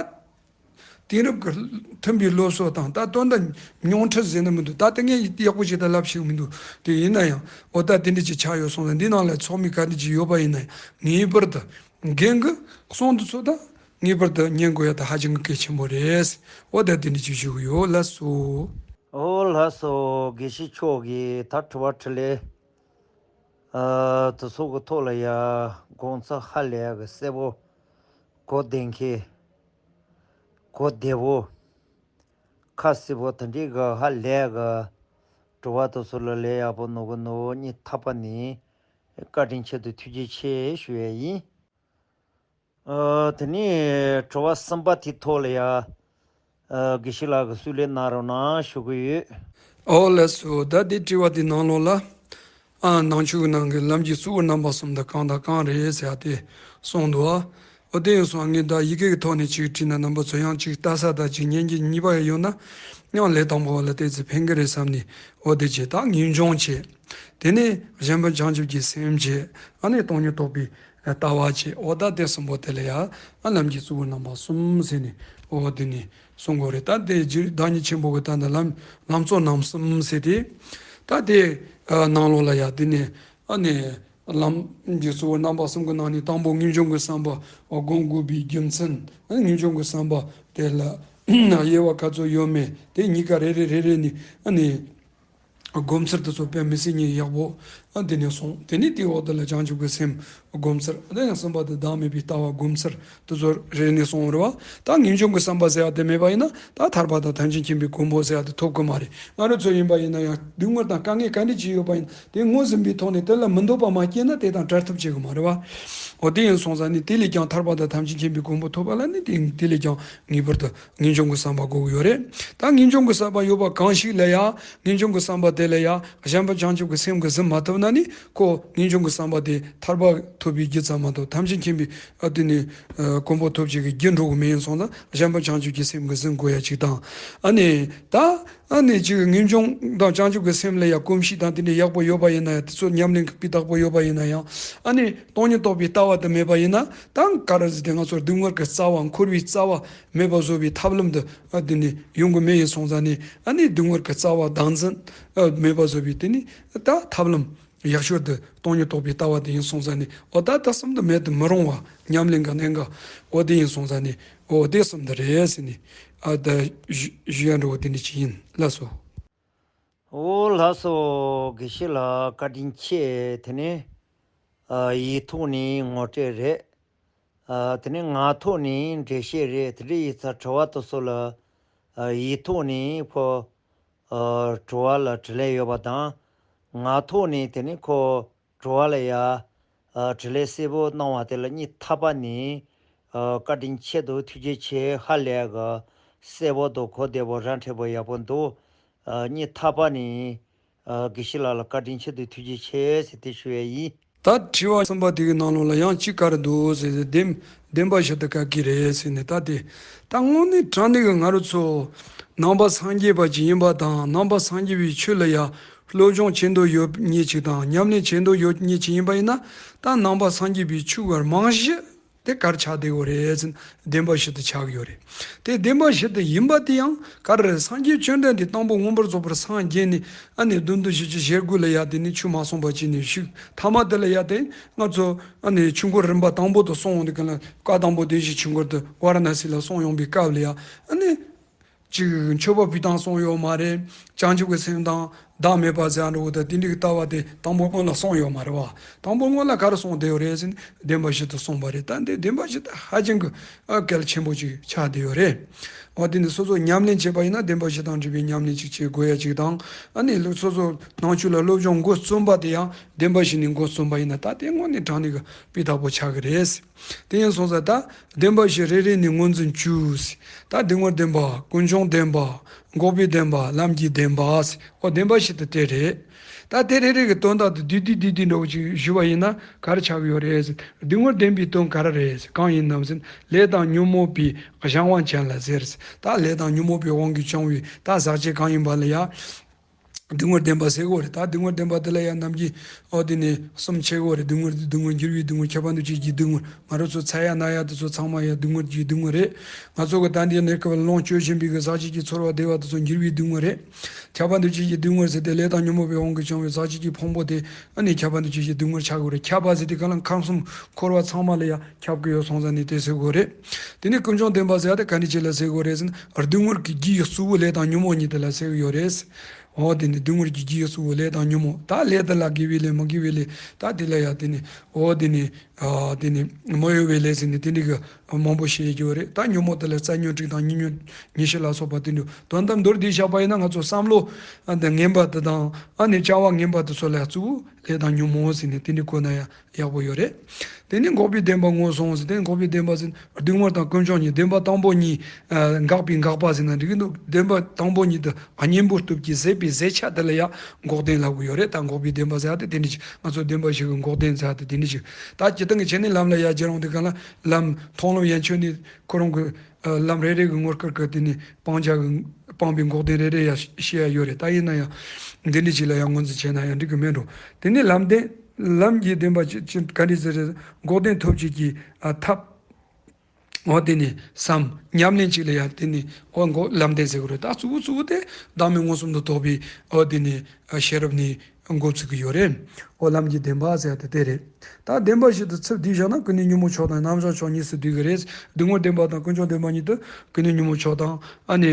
དེང་རབས་ཀྱི་མཐུན་པའི་སློབ་གསོ་དང་ད་དོན་དག་མྱོང་ཁྲིད་ཟེར་ན་མི་འདུག། ད་དེ་ངས་ཡག་པོ་ཞིག་ད་ལབ་ཤེས་མི་འདུག། དེ་ཡིན་ན་ཡང་ཨོ་ད་དེ་འདྲ་ཅིག་ཆགས་ཡོད་སོང་ཙང་འདི་ནང་ལ་ཚོགས་མི་ག་འདྲ་ཅིག་ཡོད་པ་ཡིན་ན་ཡང་ངེས་པར་དུ་རྒན་གྱི་གསུང་དེ་ཚོ་ད་ངེས་པར་དུ་ཉན་དགོས་ཡ་ད་ཧ་ཅང་གི་གལ་ཆེན་པོ་རེད། ཨོ་ད་དེ་འདྲ་ཅིག་ཞུ་གི་ཡོད། ལགས་སོ། ཨོ་ལགས་སོ། དགེ་བཤེས་མཆོག་གིས་ད་དྲི་བ་དྲིས་ལན་ཨ་དེ་ཚོ་གི་ཐོག་ལ་ཡ་དགོངས་ཚུལ་ཧ་ལས་ཡ་གི་གསལ་པོ་གོ་བདེ་མཁན་གོ་བདེ་བོ་ཁ་གསལ་པོ་དེ་འདྲའི་གི་ཧ་ལས་གི་དྲི་བ་དེ་ཚོ་ལ་ལན་ཡག་པོ་ནོར་གི་འདུག། སྙིང་ཐག་པ་ནས་བཀའ་དྲིན་ཆེ་དང་ཐུགས་རྗེ་ཆེ་ཞུ་ཡ་ཡིན། ཨ་དེ་ནས་དྲི་བ་གསུམ་པ་དེའི་ཐོག་ལ་ཡ་ཨ་དགེ་བཤེས་ལགས་ཀྱིས་གསུང་ལན་གནང་རོགས་གནང་ཞུ་གི་ཡོད། ཨོ་ལགས་སོ། ད་འདི་དྲི་བ་འདི་ནང་ལོགས་ལ། ཨ་ནང་ཆོས་ཀྱི་ནང་གི་ལམ་གྱི་གཙོ་བོ་རྣམ་པ་གསུམ་དེ་གང་དང་གང་རེད་ཟེར་ཡ་དེ་གསུངས་འདུག་ཨ། ཨོ་དེ་ཡིན་སོང་ངས་ད་ཡི་གེ་གི་ཐོག་ནས་ཅིག་བྲིས་ན་རྣམ་པ་ཚོ་ཡང་ཅིག་ལྟ་ས་དང་ཅིག་ཉན་གྱི་ནུས་པ་ཡོད་ན་ཡང་ལས་དང་པོ་ལ་ཏོག་ཙམ་ཕན་གི་རེད་བསམ་ནས་ཨོ་དེ་བྱས། ད་ངེས་འབྱུང་བྱས། དེ་ནས་གཞན་ཕན་བྱང་ཆུབ་ཀྱི་སེམས་བྱས། ཨ་ནི་སྟོང་ཉིད་རྟོགས་པའི་ལྟ་བ་བྱས། ཨོ་ད་དེ་གསུམ་པོ་དེ་ལ་ཡ་ཨ་ལམ་གྱི་གཙོ་བོ་རྣམ་པ་གསུམ་ཟེར་ནས་ཨོ་དེ་ནས་གསུང་དགོས་རེད། ད་དེ་རྗེ་བདག་ཉིད་ཆེན་པོ་གི་ད་ནི་ལམ་ལམ་གཙོ་རྣམ་གསུམ་ཟེར་ཏེ། ད་དེ་ཨ་ནང་ལོགས་ལ་ཡ་དེ་ནས་ཨ་ནི་ལམ་གྱི་གཙོ་བོ་རྣམ་པ་གསུམ་གྱི་ནང་ནས་དང་པོ་ངེས་འབྱུང་གི་བསམ་པ་ཨོ་སྒོམ་དགོས་པའི་རྒྱུ་མཚན། ཨ་ངེས་འབྱུང་གི་བསམ་པ་དེ་ལ་དབྱེ་བ་ག་ཚོད་ཡོད་མེད་དེ་གཉིས་ཀ་རེ་རེ་རེ་རེ་ནས་ཨ་ནི། སྒོམ་ཚུལ་དེ་ཚོ་དཔེ་མི་སྲིད་ཉིད་ཡག་པོ་ཨ་དེ་ནས་སོང་། དེ་ནས་དེའི་འོག་དེ་ལ་བྱང་ཆུབ་ཀྱི་སེམས་སྒོམ་ཚུལ། དེ་ནས་གསུམ་པ་དེ་བདག་མེད་པའི་ལྟ་བ་སྒོམ་ཚུལ་དེ་ཚོ་རེ་ནས་སོང་རེད་བ། ད་ངེས་འབྱུང་གི་བསམ་པ་ཟེར་བ་དེ་མེད་པ་ཡིན་ན་ད་ཐར་པ་དང་ཐམས་ཅད་མཁྱེན་པའི་གོ་འཕང་ཟེར་བ་དེ་ཐོབ་ཀྱི་མ་རེད། ང་རང་ཚོ་ཡིན་པ་ཡིན་ན་ཡང་སྡུག་བསྔལ་དང་དཀའ་ངལ་ག་འདྲ་ཅིག་ཡོད་པ་ཡིན་ན་དེ་ངོས་ཟིན་པའི་ཐོག་ནས་དེ་ལ་མི་འདོད་པ་མ་སྐྱེས་ན་དེ་དང་བྲལ་ཐབས་བྱེད་ཀྱི་མ་རེད་བ། འོ་དེ་ཡིན་སོང་ཙང་ནི་དེ་ལས་ཀྱང་ཐར་པ་དང་ཐམས་ཅད་མཁྱེན་པའི་གོ་འཕང་ཐོབ་པ་ལ་ནི་དེ་དེ་ལས་ཀྱང་ངེས་པར་དུ་ངེས་འབྱུང་གི་བསམ་པ་དགོས་ཀྱི་ཡོད་རེད། ད་ངེས་འབྱུང་གི་བསམ་པ་ཡོད་པ་གང་ཞིག་ལ་ཡང་ངེས་འབྱུང་གི་བསམ་པ་དེ་ལ་ཡང་གཞན་ཕན་བྱང་ཆུབ་ཀྱི་སེམས་ཀྱིས་ཟིན་མ་ཐུབ་ན་ནི་ཁོ་ངེས་འབྱུང་གི་བསམ་པ་དེ་ཐར་པ་ཐོབ་པའི་རྒྱུ་ཙམ་མ་གཏོགས་ཐམས་ཅད་མཁྱེན་པའི་ཨ་དེ་ནི་ཨ་གོ་འཕང་ཐོབ་བྱེད་ཀྱི་རྒྱུ་འགྲོ་གི་མེད། ཡིན་སོང་ཙང་གཞན་ཕན་བྱང་ཆུབ་ཀྱི་སེམས་ཀྱིས་ཟིན་དགོས་ཡ་ཅིག་དང་། ཨ་ནི་ད་ཨ་ནི་ཅིག་ངེས་འབྱུང་དང་བྱང་ཆུབ་ཀྱི་སེམས་ལ་ཡང་གོམས་གཤིས་དང་དེ་འདྲ་ཡག་པོ་ཡོད་པ་ཡིན་ན་ཡང་དེ་ཚོ་ཉམས་ལེན་གྱི་སྤུས་དག་པོ་ཡོད་པ་ཡིན་ན་ཡང་ཨ་ནི་སྟོང་ཉིད་རྟོགས་པའི་ལྟ་བ་དེ་མེད་པ་ཡིན་ན་ད་ག་རེ་ཟེར་དེ་ང་ཚོར་སྡུག་བསྔལ་གྱི་རྩ་བ་འཁོར་བའི་རྩ་བ་མེད་པ་བཟོ་བའི་ཐབས་ལམ་དེ་ཨ་དེ་ནི་ཡོང་གི་མེད། ཡིན་སོང་ཙང་ནི་ཨ་ནི་སྡུག་བསྔལ་གྱི་རྩ་བ་བདག་འཛིན་ཨ་མེད་པ་བཟོ་བའི་དེ་ནི་ད་ཐབས་ལམ་ཡག་ཤོས་དེ་སྟོང་ཉིད་རྟོགས་པའི་ལྟ་བ་དེ་ཡིན་སོང་ཙང་ནི་འོ་ད་ད་གསུམ་དེ་མེད་དུ་མི་རུང་བ་ཉམས་ལེན་གྱི་གནད་འགག་འོ་དེ་ཡིན་སོང་ཙང་ནི་འོ་དེ་གསུམ་དེ་རེད་ཟེར་ནི་ཨ་ད་ཞུ་ཞུ་ཡ་འགྲོ་བ་དེ་འདྲ་ཅིག་ཡིན། ལགས་སོ། འོ་ལགས་སོ། དགེ་བཤེས་ལགས་བཀའ་དྲིན་ཆེ། དེ་ནས་ཨ་ཡིག་ཐོག་ནས་ངོ་སྤྲོད་རེད། ཨ་དེ་ནས་ངག་ཐོག་ནས་འགྲེལ་བཤད་རེད། དེ་འདྲ་ཡིན་ཙང་དྲི་བ་དེ་ཚོ་ལ་ཨ་ཡིག་ཐོག་ནས་ཁོ་ཨ་དྲི་བ་ལ་དྲིས་ལན་ཡོད་པ་དང་། ངག་ཐོག་ནས་དེ་ནས་ཁོ་དྲི་བ་ལ་ཡ་ཨ་དྲིས་ལན་གསལ་པོ་གནང་བ་དེ་ལ་སྙིང་ཐག་པ་ནས་ ཨ། བཀའ་དྲིན་ཆེ་འདུག་ཐུགས་རྗེ་ཆེ། ཧ་ལས་ག་གསལ་པོ་འདུག་གོ་བདེ་པོ་ར་འཕྲོད་པོ་ཡག་པོ་འདུག་ཨ། སྙིང་ཐག་པ་ནས། ཨ། དགེ་བཤེས་ལགས་ལ་བཀའ་དྲིན་ཆེ་འདུག་ཐུགས་རྗེ་ཆེ་ཟེར་དེ་ཞུ་ཡས་ཡིན། ད་དྲི་བ་གསུམ་པ་དེ་གི་ནང་ལོགས་ལ་ཡང་གཅིག་ག་རེ་འདུག་ཟེར་ཏེ། བདེན་བདེན་པ་བཞིན་དུ་ག་གི་རེད་ཟེར་ནས། ད་དེ་ད་དངོས་གནས་དྲང་གནས་གི་ང་རང་ཚོ་ནང་པ་སངས་རྒྱས་པ་ཅིག་ཡིན་པ་དང་། ནང་པ་སངས་རྒྱས་པའི་ཆོས་ལ་ཡ་སློབ་སྦྱོང་བྱེད་འདོད་ཡོད་མཁན་ཅིག་དང་། ཉམས་ལེན་བྱེད་འདོད་ཡོད་མཁན་ཅིག་ཡིན་པ་ཡིན་ན། ད་ནང་པ་སངས་རྒྱས་པའི་ཆོས་གི་རྨང་གཞི་དེ་ག་རེ་ཆགས་བསྡད་ཡོད་རེད་ཟེར་ན། བདེན་པ་བཞིན་དུ་ཆགས་ཡོད་རེད། དེ་བདེན་པ་བཞིན་དུ་ཡིན་པ་དེ་ཡང་ག་རེ་རེད། སངས་རྒྱས་བཅོམ་ལྡན་འདས་དང་པོ་མངོན་པར་རྫོགས་པར་སངས་རྒྱས་ནས། ཨ་ནི་བདུན་ཕྲག་བཞི་བཅུ་ཞེ་དགུ་ལ་ཡ་དེ་ནས་ཆོས་མ་གསུངས་པ་བྱས་ནས་བཞུགས། ཐ་མ་དེ་ལ་ཡ་དེ་ང་ཚོ་ཨ་ནི་ཆོས་འཁོར་རིམ་པ་དང་པོ་དུ་གསུང་ཡོང་དུས་ག་ལ། བཀའ་དང་པོ་བདེན་བཞིའི་ཆོས་འཁོར་དུ་ཝཱ་ར་ཎ་སི་ལ་གསུང་ཡོང་པའི་སྐབས་ལ་ཡ། ཨ་ནི་ཅིག་མཆོད་པ་ཕུལ་སྟངས་གསུང་ཡོད་མ་རེད། བྱང་ཆུབ་ཀྱི་སེམས་དང་བདག་མེད་པ་ཟེར་འགྲོ་བ་དང་། དེ་འདྲའི་ལྟ་བ་དེ་དང་པོ་སྔོན་ལ་གསུང་ཡོད་མ་རེད་བ། དང་པོ་སྔོན་ལ་ག་རེ་གསུངས་བསྡད་ཡོད་རེད་ཟེར་ན། བདེན་པ་བཞིན་དུ་གསུངས་པ་རེད། ད་འདི་བདེན་པ་བཞིན་དུ་ཧ་ཅང་གི་ཨ་གལ་ཆེན་པོ་ཅིག་ཆགས་བསྡད་ཡོད་རེད། འོ། དེ་ནི་སོ་སོ་ཉམས་ལེན་བྱེད་པ་ཡིན་ན་བདེན་པ་བཞི་དང་འབྲེལ་བའི་ཉམས་ལེན་ཅིག་བྱེད་དགོས་ཡ་ཅིག་དང་། ཨ་ནི་སོ་སོ་ནང་ཆོས་ལ་སློབ་སྦྱོང་འགོ་རྩོམ་པ་དེ་ཡང་བདེན་པ་བཞི་ནས་འགོ་རྩོམ་པ་ཡིན་ན། ད་དེ་དངོས་གནས་དྲང་གནས་ཀྱི་སྤུས་དག་པོ་ཆགས་ཀྱི་རེད། དེ་ཡིན་སོང་ཙང་ད་བདེན་པ་བཞི་རེ་རེ་ནས་ངོས་འཛིན་བཅུ། ད་སྡུག་བསྔལ་བདེན་པ། ཀུན་འབྱུང་བདེན་པ། འགོག་པའི་བདེན་པ། ལམ་གྱི་བདེན་པ། འོ། བདེན་པ་བཞི་དེ་དེ་རེད། ད་དེ་རེ་རེ་གི་དོན་དག་དེ་བསྡུས་བསྡུས་བསྡུས་བསྡུས་འདྲ་བོ་ཅིག་ཞུ་བ་ཡིན་ན་ག་རེ་ཆགས་ཀྱི་ཡོད་རེད་ཟེར། སྡུག་བསྔལ་བདེན་པའི་དོན་ག་རེ་རེད་ཟེར། གང་ཡིན་ནམ་ཟེར་ན། ལས་དང་ཉོན་མོངས་པའི་བྱང་བ་ཅན་ལ་ཟེར་ཟེར། ད་ལས་དང་ཉོན་མོངས་པའི་དབང་གིས་བྱུང་བའི་ད་ཟག་བཅས་གང་ཡིན་པ་ལ་ཡ་སྡུག་བསྔལ་བདེན་པ་ཟེར་གྱི་ཡོད་རེད། ད་སྡུག་བསྔལ་བདེན་པ་དེ་ལ་ཡ་ནམ་རྒྱུན། འོ། དེ་ནས་གསུམ་ཕྱེ་གི་ཡོད་རེད། སྡུག་བསྔལ་དེ་སྡུག་བསྔལ། འགྱུར་བའི་སྡུག་བསྔལ། ཁྱབ་པ་འདུ་བྱེད་ཀྱི་སྡུག་བསྔལ། ང་རང་ཚོ་ཚ་ཡ་ན་ཡ་དེ་ཚོ་ཚང་མ་ཡ་སྡུག་བསྔལ་གྱི་སྡུག་བསྔལ་རེད། ང་ཚོ་གི་ད་འདི་གནས་སྐབས་ལོངས་སྤྱོད་བཞིན་པའི་གི་ཟག་བཅས་ཀྱི་ཚོར་བ་བདེ་བ་དེ་ཚོ་འགྱུར་བའི་སྡུག་བསྔལ་རེད། ཁྱབ་པ་འདུ་བྱེད་ཀྱི་སྡུག་བསྔལ་ཟེར་ཏེ་ལས་དང་ཉོན་མོངས་པའི་དབང་གིས་བྱུང་བའི་ཟག་བཅས་ཀྱི་ཕུང་པོ་དེ་ཨ་ནི་ཁྱབ་པ་འདུ་བྱེད་ཀྱི་སྡུག་བསྔལ་ཆགས་ཀྱི་ཡོད་རེད། ཁྱབ་པ་ཟེར་དུས་ག་ལ་ཁམས་གསུམ་འཁོར་བ་ཚང་མ་ལ་ཡ་ཁྱབ་ཀྱི་ཡོད་སོང་ཙང་ནི་དེ་ཟེར་གྱི་ཡོད་རེད། དེ་ནས་ཀུན་འབྱུང་བདེན་པ་ཟེར་ཡ་དེ་ག་འདྲ་ཅིག་ལ་ཟེར་གྱི་ཡོད་རེད་ཟེར་ན། སྡུག་བསྔལ་གྱི་རྒྱུ་ཡི་གཙོ་བོ་ལས་དང་ཉོན་མོངས་གཉིས་དེ་ལ་ཟེར་གྱི་ཡོད་རེད། འོ། དེ་ནི་སྡུག་བསྔལ་གྱི་རྒྱུ་ཡི་གཙོ་བོ་ལས་དང་ཉོན་མོངས། ད་ལས་དེ་ལ་དགེ་བའི་ལས་མི་དགེ་བའི་ལས། ད་དེ་ལ་ཡ་དེ་ནི། འོ། དེ་ནི། ཨ། དེ་ནི་མི་གཡོ་བའི་ལས་ཟེར་ནས་དེ་འདྲ་གི་མང་པོ་བཤད་ཀྱི་ཡོད་རེད། ད་ཉོན་མོངས་དེ་ལ་རྩ་ཉོན་དྲུག་དང་གཉིས་ཉོན་ཉེར་བཞི་ལ་སོགས་པ་དེ་འདྲ། དོན་དམ་མདོར་བསྡུས་བཞག་པ་ཡིན་ན། ང་ཚོ་བསམ་བློ་ཨ་འདི་ངན་པ་དེ་དང་། ཨ་ནི་བྱ་བ་ངན་པ་དེ་ཚོ་ལ་གཙོ་བོ་ལས་དང་ཉོན་མོངས་ཟེར་ནས་དེ་འདྲ་གོ་ན་ཡ་ཡག་པོ་ཡོད་རེད། དེ་ནས་འགོག་པའི་བདེན་པ་ངོས་བཟུང་ཟེར་ཏེ། འགོག་པའི་བདེན་པ་ཟེར་ན་སྡུག་བསྔལ་དང་ཀུན་འབྱུང་གཉིས། བདེན་པ་དང་པོ་གཉིས། ཨ། འགག་པའི་འགག་པ་ཟེར་ན་འགྲིག་གི་འདུག་བདེན་པ་དང་པོ་གཉིས་དེ་གཉེན་པོར་སྟོབས་ཀྱིས་ཟད་པའི་ཟད་ཆགས་དེ་ལ་ཡ་འགོག་བདེན་ལབ་ཀྱི་ཡོད་རེད། ད་འགོག་པའི་བདེན་པ་ཟེར་ཡ་དེ་དེ་འདྲ་ཅིག་ང་ཚོ་བདེན་པ་བཞི་གི་འགོག་བདེན་ཟེར་ཡ་དེ་དེ་འདྲ་ཅིག་ད་སྤྱིར་བཏང་གི་བྱས་ནས་ལམ་ལ་ཡ་སྦྱར་ཡོང་དུས་ག་ལ། ལམ་མཐོང་ལམ་ཡན་ཆོད་ནས་ཁོ་རང་གི། ཨ། ལམ་རེ་རེ་གི་ངོ་སྐལ་གི་དེ་ནས་སྤང་བྱ་གི་སྤངས་པའི་འགོག་བདེན་རེ་རེ་ཡ་བཤད་ཡ་ཡོད་རེད། ད་ཡིན་ན་ཡང་འདི་འདྲ་ཅིག་ལ་ཡ་ངོས་འཛིན་བྱས་ན་ཡང་འགྲིག་གི་མེད་འགྲོ། དེ་ནས་ལམ་བདེན། ལམ་གྱི་བདེན་པ་ཅི་ཅི་ག་འདྲ་ཟེར་རེད། འགོག་བདེན་ཐོབ་བྱེད་ཀྱི། ཨ། ཐབས། འོ། དེ་ནི་སམ་ཉམས་ལེན་ཅིག་ལ་ཡང་དེ་ནི། འོ། འགོག་ལམ་བདེན་ཟེར་གི་རེད། ད་གཙོ་བོ་གཙོ་བོ་དེ་བདག་མེད་མངོན་སུམ་དུ་རྟོགས་པའི། འོ། དེ་ནི་ཤེས་རབ་ནི་འགོ་ཚུགས་ཀྱི་ཡོད་རེད། འོ། ལམ་གྱི་བདེན་པ་ཟེར་ཡ་དེ་དེ་རེད། ད་བདེན་པ་བཞི་དེ་ཚུར་བསྡུས་བཞག་ན་ཀུན་ནས་ཉོན་མོངས་ཕྱོགས་དང་རྣམ་བྱང་ཕྱོགས་གཉིས་སུ་འདུས་ཀྱི་རེད། སྡུག་བསྔལ་བདེན་པ་དང་ཀུན་འབྱུང་བདེན་པ་གཉིས་དེ་ཀུན་ནས་ཉོན་མོངས་ཕྱོགས་དང་། ཨ་ནི་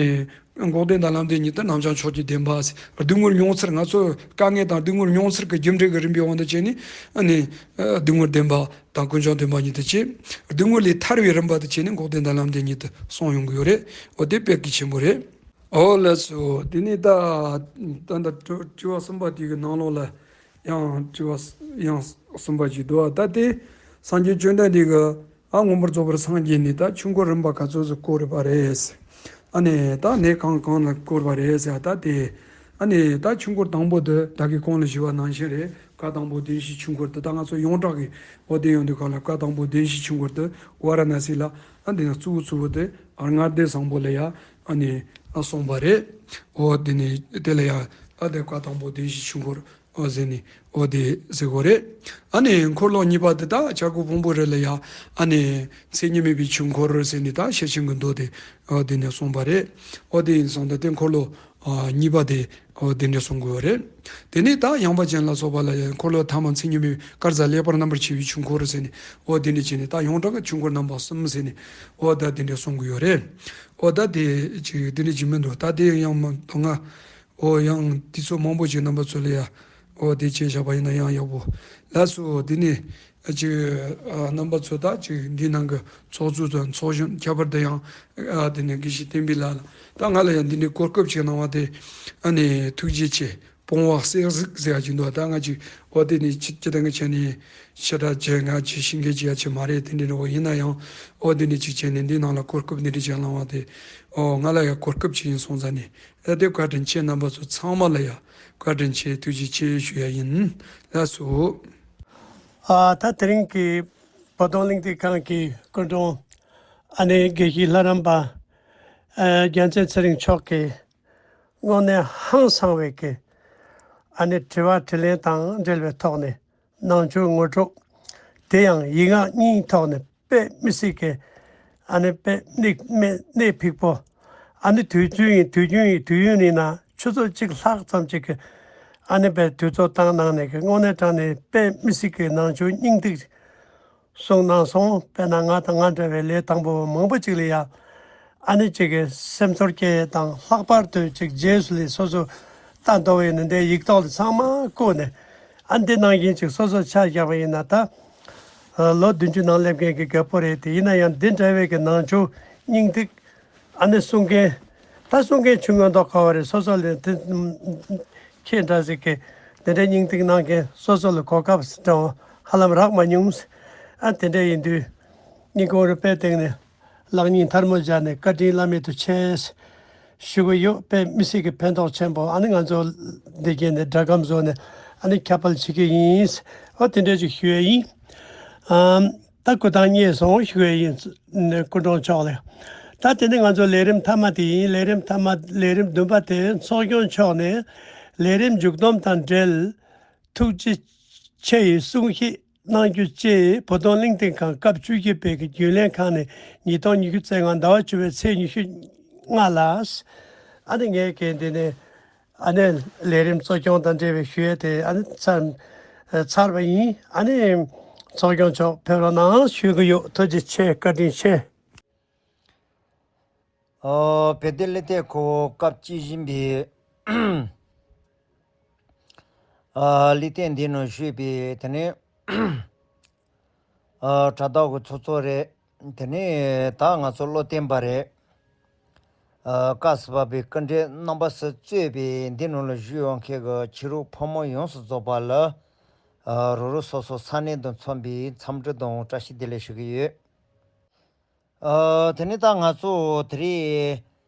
འགོག་བདེན་དང་ལམ་བདེན་གཉིས་དེ་རྣམ་བྱང་ཕྱོགས་ཀྱི་བདེན་པ་ཟེར། སྡུག་བསྔལ་མྱོང་ཚུལ། ང་ཚོ་དཀའ་ངལ་དང་སྡུག་བསྔལ་མྱོང་ཚུལ་གྱི་རྒྱུ་འབྲས་ཀྱི་རིམ་པའི་དབང་དུ་བྱས་ནས། ཨ་ནི་སྡུག་བསྔལ་བདེན་པ་དང་ཀུན་འབྱུང་བདེན་པ་གཉིས་དེ་བྱས། སྡུག་བསྔལ་ལས་ཐར་བའི་རིམ་པ་དེ་བྱས་ནས་འགོག་བདེན་དང་ལམ་བདེན་གཉིས་དེ་གསུངས་ཡོང་གི་ཡོད་རེད། འོ། དེ་དཔེ་གལ་ཆེན་པོ་རེད། འོ། ལགས་སོ། དེ་ནས་ད་ད་ལྟ་དྲི་དྲི་བ་གསུམ་པ་དེ་གི་ནང་ལོགས་ལ་ཡང་དྲི་བ་ཡང་གསུམ་པ་ཅིག་འདུག་ཨ། ད་དེ་སངས་རྒྱས་བཅོམ་ལྡན་འདས་ཀྱིས། ཨ། མངོན་པར་རྫོགས་པར་སངས་རྒྱས་ནས་ད་ཆོས་འཁོར་རིམ་པ་ག་ཚོད་ཙམ་བསྐོར་བ་རེད། ཨ་ནི་ད་གནས་གང་གང་ལ་བསྐོར་བ་རེད་ཟེར། ད་དེ། ཨ་ནི་ད་ཆོས་འཁོར་དང་པོ་དེ་ད་གིན་གོང་ལ་ཞུས་པ་ནང་བཞིན་རེད། བཀའ་དང་པོ་བདེན་བཞིའི་ཆོས་འཁོར་དེ། ད་ང་ཚོ་ཡོངས་གྲགས་ཀྱི། འོ། དེ་ཡོང་དུས་ག་ལ་བཀའ་དང་པོ་བདེན་བཞིའི་ཆོས་འཁོར་དེ་ཝཱ་ར་ཎ་སི་ལ། ཨ། འདི་ནི་གཙོ་བོ་གཙོ་བོ་དེ་ཨ་མངའ་སྡེ་བཟང་པོ་ལ་ཡ། ཨ་ནི། ཨ། གསུངས་པ་རེད། འོ། དེ་ནི་དེ་ལ་ཡ། ཨ། དེ་བཀའ་དང་པོ་བདེན་བཞིའི་ཆོས་འཁོར། འོ། ཟེར་ནས། འོ། དེ་ཟེར་གོ་རེད། ཨ་ནི་འཁོར་ལོ་གཉིས་པ་དེ་ད་བྱ་རྒོད་ཕུང་པོའི་རི་ལ་ཡ། ཨ་ནི་མཚན་ཉིད་མེད་པའི་ཆོས་འཁོར་ཟེར་ནས་ད་ཤེར་ཕྱིན་གྱི་མདོ་དེ། འོ། དེ་ནས་གསུངས་པ་རེད། འོ། དེ་ཡིན་སོང་ད་དེ་འཁོར་ལོ། ཨ། གཉིས་པ་དེ། འོ། དེ་འདྲ་གསུང་གི་ཡོད་རེད། དེ་ནས་ད་ཡངས་པ་ཅན་ལ་སོགས་པ་ལ་ཡང་འཁོར་ལོ་ཐ་མ་མཚན་ཉིད་མེད་པའི་དཀར་གསལ་ལེགས་པར་རྣམ་པར་ཕྱེ་བའི་ཆོས་འཁོར་ཟེར་ནས། འོ། དེ་འདྲ་བྱས་ནས་ད་ཡོངས་གྲགས་ཀྱི་ཆོས་འཁོར་རྣམ་པ་གསུམ་ཟེར་ནས། འོ། ད་དེ་འདྲ་གསུང་གི་ཡོད་རེད། འོ། ད་དེ་ཅིག་དེ་འདྲ་ཅིག་མི་འདུག་ད་དེ་ཡང་མ་གཏོགས་ང་། འོ། ཡང་དུས་ཚོད་མང་པོ་ཅིག་རྣམ་པ་ཚོ་ལ་ཡ། འོ། དེ་བྱས་བཞག་པ་ཡིན་ན་ཡང་ཡག་པོ། ལགས་སོ། དེ་ནས་ཅིག་ཨ། རྣམ་པ་ཚོ་ད་ཅིག་འདི་ནང་གི་ཚོགས་གཙོ་དང་ཚོགས་གཞོན། ཁྱད་པར་དུ་ཡང་། ཨ། དེ་ནས་དགེ་བཤེས་བསྟན་པའི་ལགས་ལ། ད་ང་ལ་ཡང་འདི་འདྲའི་གོ་སྐབས་ཅིག་གནང་བ་དེ། ཨ་ནི་ཐུགས་རྗེ་ཆེ། སྤོང་བ་གསེར་གཟིགས་ཟེར་ཡ་ཅིག་འདུག་ད་ང་ཅིག་འོ་དེ་ནི་ཅི་ཅི་ལྟར་ངས་བྱས་ནས་ཕྱི་དྲགས་བྱས་ང་ཅིག་ཤེས་མཁན་ཅིག་ཡ་ཅིག་མ་རེད། དེ་འདྲ་འདྲ་བོ་ཡིན་ན་ཡང་འོ་དེ་ནི་ཅིག་བྱས་ནས་འདི་ནང་ལ་གོ་སྐབས་འདི་འདྲ་ཅིག་བླངས་པ་དེ་འོ་ང་ལ་ཡ་གོ་སྐབས་ཅིག་ཡིན་སོང་ཙང་ནས་ཨ་དེ་བཀའ་དྲིན་ཆེ། རྣམ་པ་ཚོ་ཚང་མ་ལ་ཡ་བཀའ་དྲིན་ཆེ་ཐུགས་རྗེ་ཆེ་ཞུ་ཡ་ཡིན། ལགས་སོ། ཨ་ད་དེ་རིང་གི་བོད་དོན་གླེང་སྟེགས་ཁང་གི་སྐུ་མགྲོན་ཨ་ནེ་དགེ་བཤེས་ལྷ་རམས་པ་ཨ་རྒྱལ་མཚན་ཚེ་རིང་མཆོག་གིས་དངོས་གནས་ཧང་སང་བའི་གི་ཨ་ནི་དྲི་བ་དྲིས་ལན་དང་འབྲེལ་བའི་ཐོག་ནས་ནང་ཆོས་ངོ་སྤྲོད། དེ་ཡང་ཡིག་ངག་གཉིས་ཐོག་ནས་དཔེ་མི་སྲིད་ཀྱི་ཨ་ནི་དཔེ་གནད་གནད་གནད་འཕིགས་པོ། ཨ་ནི་དུས་ཚོད་ཡིན་དུས་རྒྱུན་ཡིན་དུས་ཡུན་ཡིན་ན་ཆུ་ཚོད་གཅིག་ལྷག་ཙམ་ཅིག་གི་ཨ་ནི་དཔེ་དུས་ཚོད་བཏང་གནང་ནས་ཀྱི་དངོས་གནས་དྲང་ནས་དཔེ་མི་སྲིད་ཀྱི་ནང་ཆོས་སྙིང་ཐིག་གསུངས་གནང་སོང་། དཔེར་ན་ང་དང་ང་འདྲ་བའི་ལས་དང་པོ་མང་པོ་ཅིག་ལ་ཡ་ཨ་ནི་ཅིག་གི་སེམས་ཚོར་སྐྱེ་དང་ལྷག་པར་དུ་ཅིག་རྗེས་སུ་ལས་སོ་སོ་ལྟ་འདོ་བའི་ནི་འདྲའི་ཡིག་ཐོག་ལ་ཚང་མ་བཀོད་ནས་ཨ་འདི་ནང་བཞིན་ཅིག་སོ་སོ་ཆ་བཞག་པ་ཡིན་ན་ད་ལོ་བདུན་ཅུ་ནང་སླེབས་མཁན་གྱི་རྒད་པོ་རེད་དེ་ཡིན་ན་ཡང་འདི་འདྲ་བའི་གི་ནང་ཆོས་སྙིང་ཐིག་ཨ་ནི་གསུང་མཁན། ད་གསུང་མཁན་ཆུང་ངུ་མདོག་ཁ་བ་རེད། སོ་སོ་ལས་དེ་ཁྱེད་འདྲ་ཟིག་གི་དེ་འདྲའི་སྙིང་ཐིག་གནང་མཁན་སོ་སོ་ལ་གོ་སྐབས་འདྲ་བོ་ཧ་ལམ་རག་མ་མྱོང་། ཨ་དེ་འདྲ་ཡིན་དུས་སྙིང་ཁོང་རུ་དཔེ་བཏེགས་ནས་ལག་གཉིས་ཐལ་མོ་སྦྱར་ནས་བཀའ་དྲིན་བླ་མེད་དུ་ཆེ་ཞུ་གི་ཡོད། དཔེ་མི་སྲིད་ཀྱི་ཕན་ཐོགས་ཆེན་པོ། ཨ་ནི་ང་ཚོ་འདི་གས་ནས་སྒྲ་སྒམ་བཟོ་ནས་ཨ་ནི་ཁྱབ་སྤེལ་བྱེད་ཀྱི་ཡིན། ཨོ་དེ་འདྲ་ཅིག་ཞུ་ཡས་ཡིན། ཨམ། ད་སྐུ་ཐང་རྙེད་སོང་ཞུ་ཡས་ཡིན། སྐུ་མགྲོན་མཆོག་ལ། ད་དེ་ནི་ང་ཚོ་ལས་རིམ་མཐའ་མ་དེ་ཡིན། ལས་རིམ་མཐའ་མ་ལས་རིམ་བདུན་པ་དེ་ཚོགས་སྐྱོང་མཆོག་ནས་ལས་རིམ་མཇུག་བསྡོམས་དང་འབྲེལ་ཐུགས་རྗེ་ཆེ་ཡི་གསུང་བཤད་གནང་རྒྱུ་བཅས་བོད་དོན་གླེང་སྟེགས་ཁང་སྐབས་བཅུ་བཞི་པའི་གི་རྒྱུན་ལས་ཁང་ནས་ཉིས་སྟོང་ཉི་ཤུ་རྩ་ལྔ་ཟླ་བ་བཅུ་པའི་ཚེས་ཉི་ཤུ་ལྔ་ལ། ཨ་ནི་ངས་གལ་ཏེ་ནས་ཨ་ནི་ལས་རིམ་གཙོ་སྐྱོང་དང་འབྲེལ་བའི་ཞུ་ཡས་དེ་ཨ་ནི་ཚར་ཚར་བ་ཡིན། ཨ་ནི་ཚོགས་སྐྱོང་མཆོག་ཕེབས་རོགས་གནང་ཞུ་གི་ཡོད། ཐུགས་རྗེ་ཆེ། བཀའ་དྲིན་ཆེ། ཨོ་བོད་དོན་གླེང་སྟེགས་ཁང་སྐབས་བཅུ་བཞི་པའི་ཨ་གླེང་སྟེགས་འདིའི་ནང་ཞུགས་པའི་དེ་ནས་ཨ་དྲ་ཐོག་གི་ཚོགས་གཙོ་རེད། དེ་ནས་ད་ང་ཚོ་བློ་བསྟན་པ་རེད། ཨ་བཀའ་སྲིད་པ་པའི་སྐུ་མགྲོན་རྣམ་པ་སུ་གཙོས་པའི་འདི་ནང་ལ་བཞུགས་ཡོང་མཁན་གྱི་ཕྱི་རོལ་ཕོ་མོ་ཡོངས་སུ་རྫོགས་པ་ལ་ཨ་རོགས་རོགས་སོ་སོ་ས་གནས་དང་མཚོན་པའི་འཚམས་འདྲི་དང་བཀྲ་ཤིས་བདེ་ལེགས་ཞུ་གི་ཡོད། ཨ་དེ་ནས་ད་ང་ཚོ་དེ་རིང་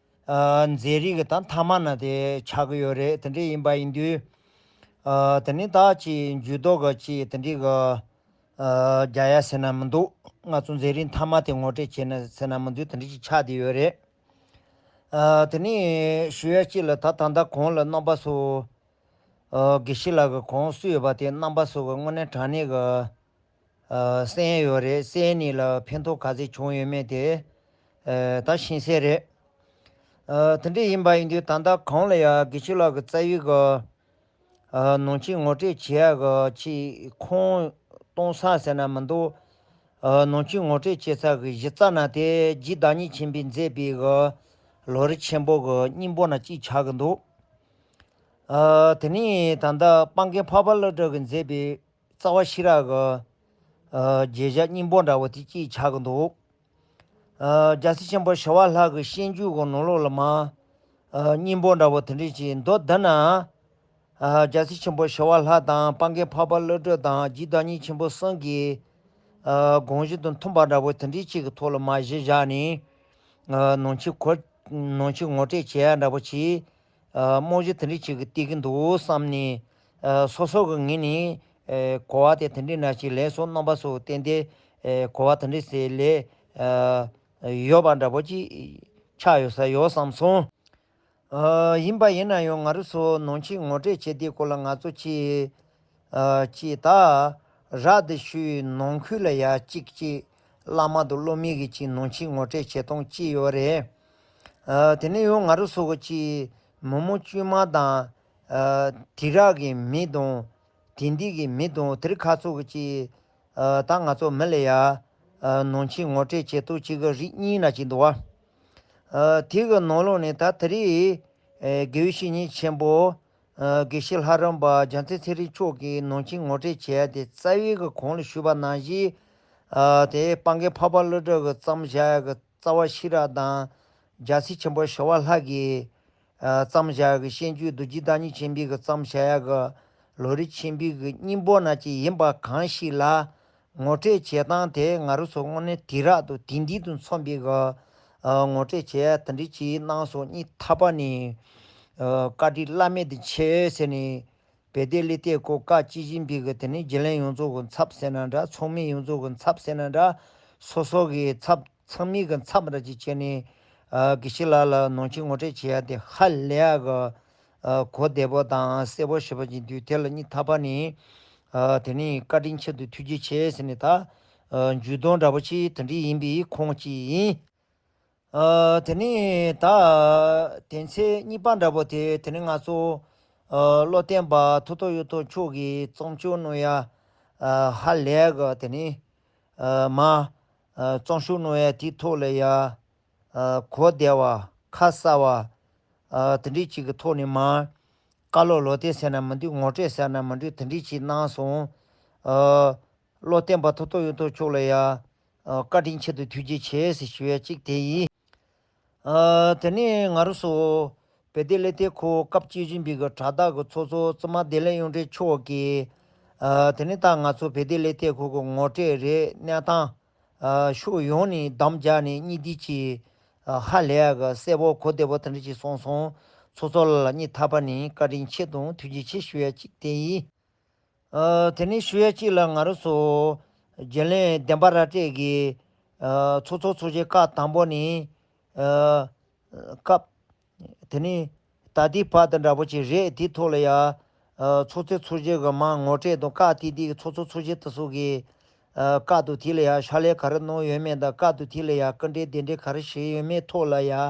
ཨ་མཛད་རིམ་གྱི་ད་མཐའ་མ་ན་དེ་ཆགས་ཀྱི་ཡོད་རེད། དེ་འདྲ་ཡིན་པ་ཡིན་དུས་ཨ་དེ་ནས་ད་ཅིག་འཇུ་མདོག་གི་ཅིག་དེ་འདྲའི་གི་ཨ་རྒྱག་ཡ་ཟེར་ན་མི་འདུག་ང་ཚོ་མཛད་རིམ་མཐའ་མ་དེ་ངོ་སྤྲོད་བྱས་ན་ཟེར་ན་མི་འདུག་དེ་འདྲ་ཅིག་ཆགས་བསྡད་ཡོད་རེད། ཨ་དེ་ནས་ཞུ་ཡ་གཅིག་ལ་ད་ད་ལྟ་གོང་ལ་རྣམ་པ་ཚོ་ཨ་དགེ་བཤེས་ལགས་ཀྱིས་གོང་གསུངས་ཡོད་པ་དེ་རྣམ་པ་ཚོ་གི་དངོས་གནས་དྲང་གནས་ཀྱི་ཨ་གསན་ཡོད་རེད། གསན་ནས་ལ་ཕན་ཐོགས་ག་ཚད་བྱུང་ཡོད་མེད་དེ་ཨ་ད་ཤེས་གསལ་རེད། ཨ་དེ་འདྲ་ཡིན་པ་ཡིན་དུས་ད་ལྟ་གོང་ལ་ཡ་དགེ་བཤེས་ལགས་ཀྱིས་རྩ་བའི་གི་ཨ་ནང་ཆོས་ངོ་སྤྲོད་བྱེད་ཡ་གི་ཅིག་ཁུངས་གཏོང་ས་ཟེར་ན་མི་འདུག་ཨ་ནང་ཆོས་ངོ་སྤྲོད་བྱེད་ས་གི་གཞི་རྩ་ན་དེ་རྗེ་བདག་ཉིད་ཆེན་པོས་མཛད་པའི་གི་ལམ་རིམ་ཆེན་པོ་གི་སྙིང་པོ་ན་གཅིག་ཆགས་ཀྱི་འདུག་ཨ་དེ་ནས་ད་ལྟ་སྤང་རྒན་འཕགས་པ་ཀླུ་སྒྲུབ་ཀྱིས་མཛད་པའི་རྩ་བ་ཤེས་རབ་ཀྱི་ཨ་རྒྱས་བཤད་སྙིང་པོ་འདྲ་བོ་དེ་གཅིག་ཆགས་ཀྱི་འདུག་ཨ་རྒྱལ་སྲས་ཆེན་པོ་ཞི་བ་ལྷ་གི་བཤད་རྒྱུད་ཀྱི་ནང་ལོགས་ལ་མ་ཨ་སྙིང་པོ་འདྲ་བོ་དེ་འདྲ་ཅིག་འདུག་འདི་ན་ཨ་རྒྱལ་སྲས་ཆེན་པོ་ཞི་བ་ལྷ་དང་སྤང་རྒན་འཕགས་པ་ཀླུ་སྒྲུབ་དང་རྗེ་བདག་ཉིད་ཆེན་པོ་གསུམ་གྱི་ཨ་དགོངས་གཞི་དང་མཐུན་པ་འདྲ་བོ་དེ་འདྲ་ཅིག་གི་ཐོག་ལ་མ་གཞི་བཞག་ནས་ཨ་ནང་ཆོས་གོ་ནང་ཆོས་ངོ་སྤྲོད་བྱེད་ཡ་འདྲ་བོ་ཅིག་ཨ་རྨང་གཞི་དེ་འདྲ་ཅིག་གི་བཏིང་གི་འདུག་བསམ་ནས་ཨ་སོ་སོ་གི་ངོས་ནས་ཨ་གོ་བ་དེ་དེ་འདྲའི་ནང་ཅིག་ལེན་སོང་། རྣམ་པ་ཚོ་ཏན་ཏན་ཨ་གོ་བ་དེ་འདྲ་ཟེར་ལས་ཨ་ཡོད་པ་འདྲ་པོ་ཅིག་ཆགས་ཡོད་ས་ཡོད་བསམ་སོང་། ཨ་ཡིན་པ་ཡིན་ན་ཡང་ང་རང་ཚོ་ནང་ཆོས་ངོ་སྤྲོད་བྱེད་དུས་སྐོར་ལ་ང་ཚོ་ཅིག་ཨ་ཅིག་ད་རག་དེ་ཤུལ་ནང་ཁུལ་ལ་ཡ་གཅིག་གཅིག་བླ་མ་དང་སློབ་མའི་གི་ཅིག་ནང་ཆོས་ངོ་སྤྲོད་བྱེད་སྟངས་གཅིག་ཡོད་རེད། ཨ་དེ་ནས་ཡང་ང་རང་ཚོ་གི་ཅིག་མི་མང་དཀྱུས་མ་དང་ཨ་དེ་རག་གི་མི་དང་དེ་འདི་གི་མི་དང་དེ་རིགས་ཁ་ཚོ་གི་ཅིག་ཨ་ད་ང་ཚོ་མི་ལ་ཡ་ཨ་ནང་ཆོས་ངོ་སྤྲོད་བྱེད་སྟངས་གཅིག་གི་རིགས་གཉིས་ན་ཅིག་འདུག་བ། ཨ་དེ་གི་ནང་ལོགས་ནས་ད་དེ་རིང་ཨ་དགེ་བའི་བཤེས་གཉེན་ཆེན་པོ་ཨ་དགེ་བཤེས་ལྷ་རམས་པ་རྒྱལ་མཚན་ཚེ་རིང་མཆོག་གིས་ནང་ཆོས་ངོ་སྤྲོད་བྱས་ཏེ་རྩ་བའི་གི་གོང་ལ་ཞུས་པ་ནང་བཞིན་ཨ་དེ་སྤང་རྒན་འཕགས་པ་ཀླུ་སྒྲུབ་ཀྱིས་བརྩམས་བཞག་གི་རྩ་བ་ཤེས་རབ་དང་རྒྱལ་སྲས་ཆེན་པོ་ཞི་བ་ལྷ་གིས་ ཨ་བརྩམས་བཞག་གི་བཤད་རྒྱུད་རྡོ་རྗེ་བདག་ཉིད་ཆེན་པོའི་གི་བརྩམས་བཞག་ཡ་གི་ལམ་རིམ་ཆེན་པོའི་གི་སྙིང་པོ་ན་ཅིག་ཡིན་པ་གང་ཞིག་ལ། ངོ་སྤྲོད་བྱེད་སྟངས་དེ་ང་རང་ཚོ་དངོས་གནས་དེང་རབས་དང་དེང་དུས་དང་མཚུངས་པའི་གི་ཨ་ངོ་སྤྲོད་བྱེད་ཡ་དེ་འདྲ་ཅིག་གནང་སོང་། སྙིང་ཐག་པ་ནས་ཨ་བཀའ་དྲིན་བླ་མེད་དུ་ཆེ་ཟེར་ནས། བེ་ཏའི་ལི་ཏའི་ཁོ་བཀའ་སྤྱི་ཆིངས་པའི་གི་དེ་ནས་རྒྱུན་ལས་ཡོངས་རྫོགས་ཀྱི་ཚབ་ཟེར་ན་འདྲ། ཚོགས་མི་ཡོངས་རྫོགས་ཀྱི་ཚབ་ཟེར་ན་འདྲ། སོ་སོ་གི་ཚབ་ཚང་མའི་གི་ཚབ་འདྲ་ཅིག་བྱས་ནས་ཨ་དགེ་བཤེས་ལགས་ལ་ནང་ཆོས་ངོ་སྤྲོད་བྱེད་ཡ་དེ་ཧ་ལས་ཡ་གི་ཨ་གོ་བདེ་པོ་དང་གསལ་པོ་ཞེ་པོ་ཅིག་འདུག་དེ་ལ་སྙིང་ཐག་པ་ནས་ཨ་དེ་ནས་བཀའ་དྲིན་ཆེད་དུ་ཐུགས་རྗེ་ཆེ་ཟེར་ནས། ད་ཨ་མཇུག་སྡོམ་འདྲ་པོ་ཅིག་དེ་འདྲ་ཡིན་པའི་ཁུངས་ཅིག་ཡིན། ཨ་དེ་ནས་ད་དོན་ཚན་གཉིས་པ་འདྲ་པོ་དེ། དེ་ནས་ང་ཚོ་ཨ་བློ་བརྟན་པ་ཐུབ་ཐོབ་གཡུ་ཐོག་མཆོག་གིས་བརྩམས་ཆོས་གནང་ཡ་ཨ་ཧ་ལས་གི་དེ་ནས་ཨ་མ་ཨ་བརྩམས་ཆོས་གནང་ཡ་དེའི་ཐོག་ལ་ཡ་ཨ་གོ་བདེ་བ་ཁ་གསལ་བ་ཨ་དེ་འདྲའི་ཅིག་གི་ཐོག་ནས་མ། བཀའ་སློབ་ལོ་དེ་ཟེར་ན་མི་འདུག་ངོ་སྤྲོད་ཟེར་ན་མི་འདུག་དེ་འདྲའི་ཅིག་གནང་སོང་། ཨ་བློ་བརྟན་པ་ཐུབ་ཐོབ་གཡུ་ཐོག་མཆོག་ལ་ཡ་ཨ་བཀའ་དྲིན་ཆེད་དུ་ཐུགས་རྗེ་ཆེ་ཟེར་ཞུ་ཡ་གཅིག་དེ་ཡིན། ཨ་དེ་ནས་ང་རང་ཚོ་བེ་ཏའི་ལི་ཏའི་ཁོ་སྐབས་སྤྱི་ཆིངས་པའི་གི་དྲ་བདག་གི་ཚོགས་གཙོ་བཙུན་མ་བདེ་ལེགས་གཡུང་དྲུང་མཆོག་གིས་ཨ་དེ་ནས་ད་ང་ཚོ་བེ་ཏའི་ལི་ཏའི་ཁོ་གི་ངོ་སྤྲོད་རེད། གནས་སྟངས་ཨ་ཕྱོགས་ཡོངས་ནས་བདམས་བརྒྱབ་ནས་གཉིས་བསྡུས་ཀྱིས་ཨ་ཧ་ལས་ཡ་གི་གསལ་པོ་གོ་བདེ་པོ་དེ་འདྲ་ཅིག་གསུངས་སོང་། ཚོགས་གཙོ་ལགས་ལ་སྙིང་ཐག་པ་ནས་བཀའ་དྲིན་ཆེ་དང་ཐུགས་རྗེ་ཆེ་ཞུ་ཡ་གཅིག་དེ་ཡིན། ཨ་དེ་ནས་ཞུ་ཡ་གཅིག་ལ་ང་རང་ཚོ་རྒྱུན་ལས་བདེན་པ་ར་སྤྲོད་ཀྱི་ཨ་ཚོགས་གཙོ་ཚོགས་གཞོན་སྐབས་དང་པོ་ནས་ཨ་སྐབས་དེ་ནས་ད་ལྟའི་བར་དུ་འདྲ་པོ་ཅིག་རེད། དེའི་ཐོག་ལ་ཡ་ཨ་ཚོགས་གཙོ་ཚོགས་གཞོན་གྱི་མར་ངོ་སྤྲོད་དང་། སྐབས་དེ་དུས་ཀྱི་ཚོགས་གཙོ་ཚོགས་གཞོན་དེ་ཚོ་གི་ཨ་སྐབས་དང་དེ་ལ་ཡ་ཕྱག་ལས་ག་རེ་གནང་ཡོད་མེད་དང་། སྐབས་དང་དེ་ལ་ཡ་སྐུ་མགྲོན་གདན་འདྲེན་ག་རེ་ཞུས་ཡོད་མེད་ཐོག་ལ་ཡ་ཨ་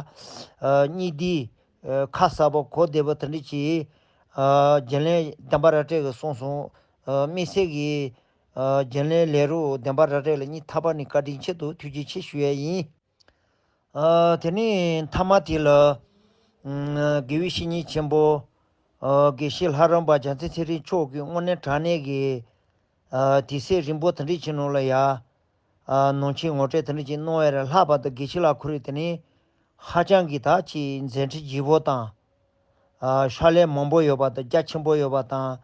གཉིས་བསྡུས་ཨ་ཁ་གསལ་པོ་གོ་བདེ་པོ་དེ་འདྲ་ཅིག་ཨ་རྒྱུན་ལས་བདེན་པ་ར་སྤྲོད་ཀྱིས་གསུངས་སོང་། ཨ་དམིགས་བསལ་གྱིས་ཨ་རྒྱུན་ལས་ལས་རོགས་བདེན་པ་ར་སྤྲོད་ལ་སྙིང་ཐག་པ་ནས་བཀའ་དྲིན་ཆེད་དུ་ཐུགས་རྗེ་ཆེ་ཞུ་ཡ་ཡིན། ཨ་དེ་ནས་མཐའ་མ་དེ་ལ་ཨ་དགེ་བའི་བཤེས་གཉེན་ཆེན་པོ་ཨ་དགེ་བཤེས་ལྷ་རམས་པ་རྒྱལ་མཚན་ཚེ་རིང་མཆོག་གིས་དངོས་གནས་དྲང་གནས་ཀྱི་ཨ་དུས་ཚོད་རིང་པོ་དེ་འདྲ་ཅིག་ནང་ལ་ཡ་ཨ་ནང་ཆོས་ངོ་སྤྲོད་དེ་འདྲ་ཅིག་གནང་བ་རེད། ལྷག་པར་དུ་དགེ་བཤེས་ལགས་ཁོ་རང་དེ་ནས་ཧ་ཅང་གི་ད་ཅིག་མཛད་འཕྲིན་ལྗིད་པོ་དང་། ཨ་ཕྱག་ལས་མང་པོ་ཡོད་པ་དང་། རྒྱ་ཆེན་པོ་ཡོད་པ་དང་།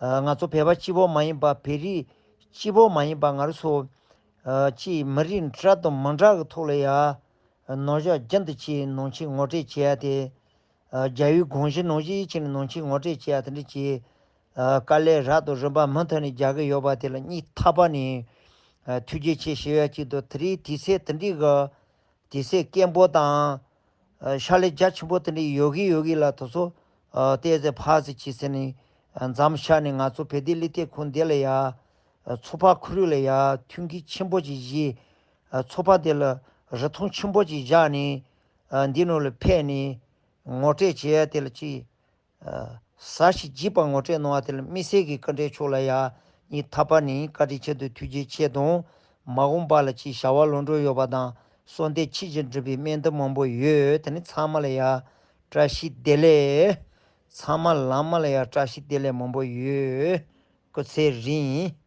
ཨ་ང་ཚོ་བོད་པ་གཅིག་པོ་མ་ཡིན་པ། བོད་རིགས་གཅིག་པོ་མ་ཡིན་པ། ང་རང་ཚོ་ཨ་ཅིག་མི་རིགས་འདྲ་དང་མི་འདྲ་གི་ཐོག་ལ་ཡ་ནང་ཞག་རྒྱུན་དུ་ཅིག་ནང་ཆོས་ངོ་སྤྲོད་བྱེད་ཡ་དེ། ཨ་རྒྱལ་བའི་དགོངས་གཞི་ནང་བཞིན་བྱས་ནས་ནང་ཆོས་ངོ་སྤྲོད་བྱེད་ཡ་དེ་འདྲ་ཅིག་ཨ་དཀའ་ལས་རབ་དང་རིམ་པ་མུ་མཐུད་ནས་རྒྱག་གི་ཡོད་པ་དེ་ལ་སྙིང་ཐག་པ་ནས་ཨ་ཐུགས་རྗེ་ཆེ་ཞུ་ཡ་གཅིག་དང་། དེ་རིང་དུས་ཚོད་དེ་འདྲའི་གི་དུས་ཚོད་སྐྱིད་པོ་དང་ཨ་ཕྱག་ལས་རྒྱ་ཆེན་པོ་དེ་འདྲའི་ཡོད་གི་ཡོད་གི་ལ། དེ་ཚོ་ཨ་ཏོག་ཙམ་ཕར་ཙམ་བྱས་ཟེར་ནས་ཨ་མཚམས་བཞག་ནས། ང་ཚོ་བོད་དོན་ལས་དོན་ཁུངས་འདི་ལ་ཡ་ཨ་ཚོགས་པ་ཁོ་རང་ལ་ཡ་མཐུན་རྐྱེན་ཆེན་པོ་ཅིག་བྱས། ཨ་ཚོགས་པ་དེ་ལ་རིན་ཐང་ཆེན་པོ་ཅིག་བཞག་ནས་ཨ་འདི་ནང་ལ་ཕེབས་ནས་ངོ་སྤྲོད་བྱེད་ཡ་དེ་ལ་ཅིག་ཨ་ཟབ་ཞིང་རྒྱས་པ་ངོ་སྤྲོད་གནང་བ་དེ་ལ་དམིགས་བསལ་གྱི་སྐུ་མགྲོན་མཆོག་ལ་ཡ་སྙིང་ཐག་པ་ནས་བཀའ་དྲིན་ཆེད་དུ་ཐུགས་རྗེ་ཆེ་དང་། མ་འོངས་པ་ལ་ཅིག་བྱ་བ་ལམ་འགྲོ་ཡོད་པ་དང་། གསོལ་འདེབས་ཆེད་ཅིག་འགྲུབ་པའི་སྨོན་འདུན་མང་པོ་ཡོད། དེ་ནི་ཚང་མ་ལ་ཡ་བཀྲ་ཤིས་བདེ་ལེགས། ཚང་མ་ལ་མ་ལ་ཡ་བཀྲ་ཤིས་བདེ་ལེགས་མང་པོ་ཡོད། སྐུ་ཚེ་རིང་།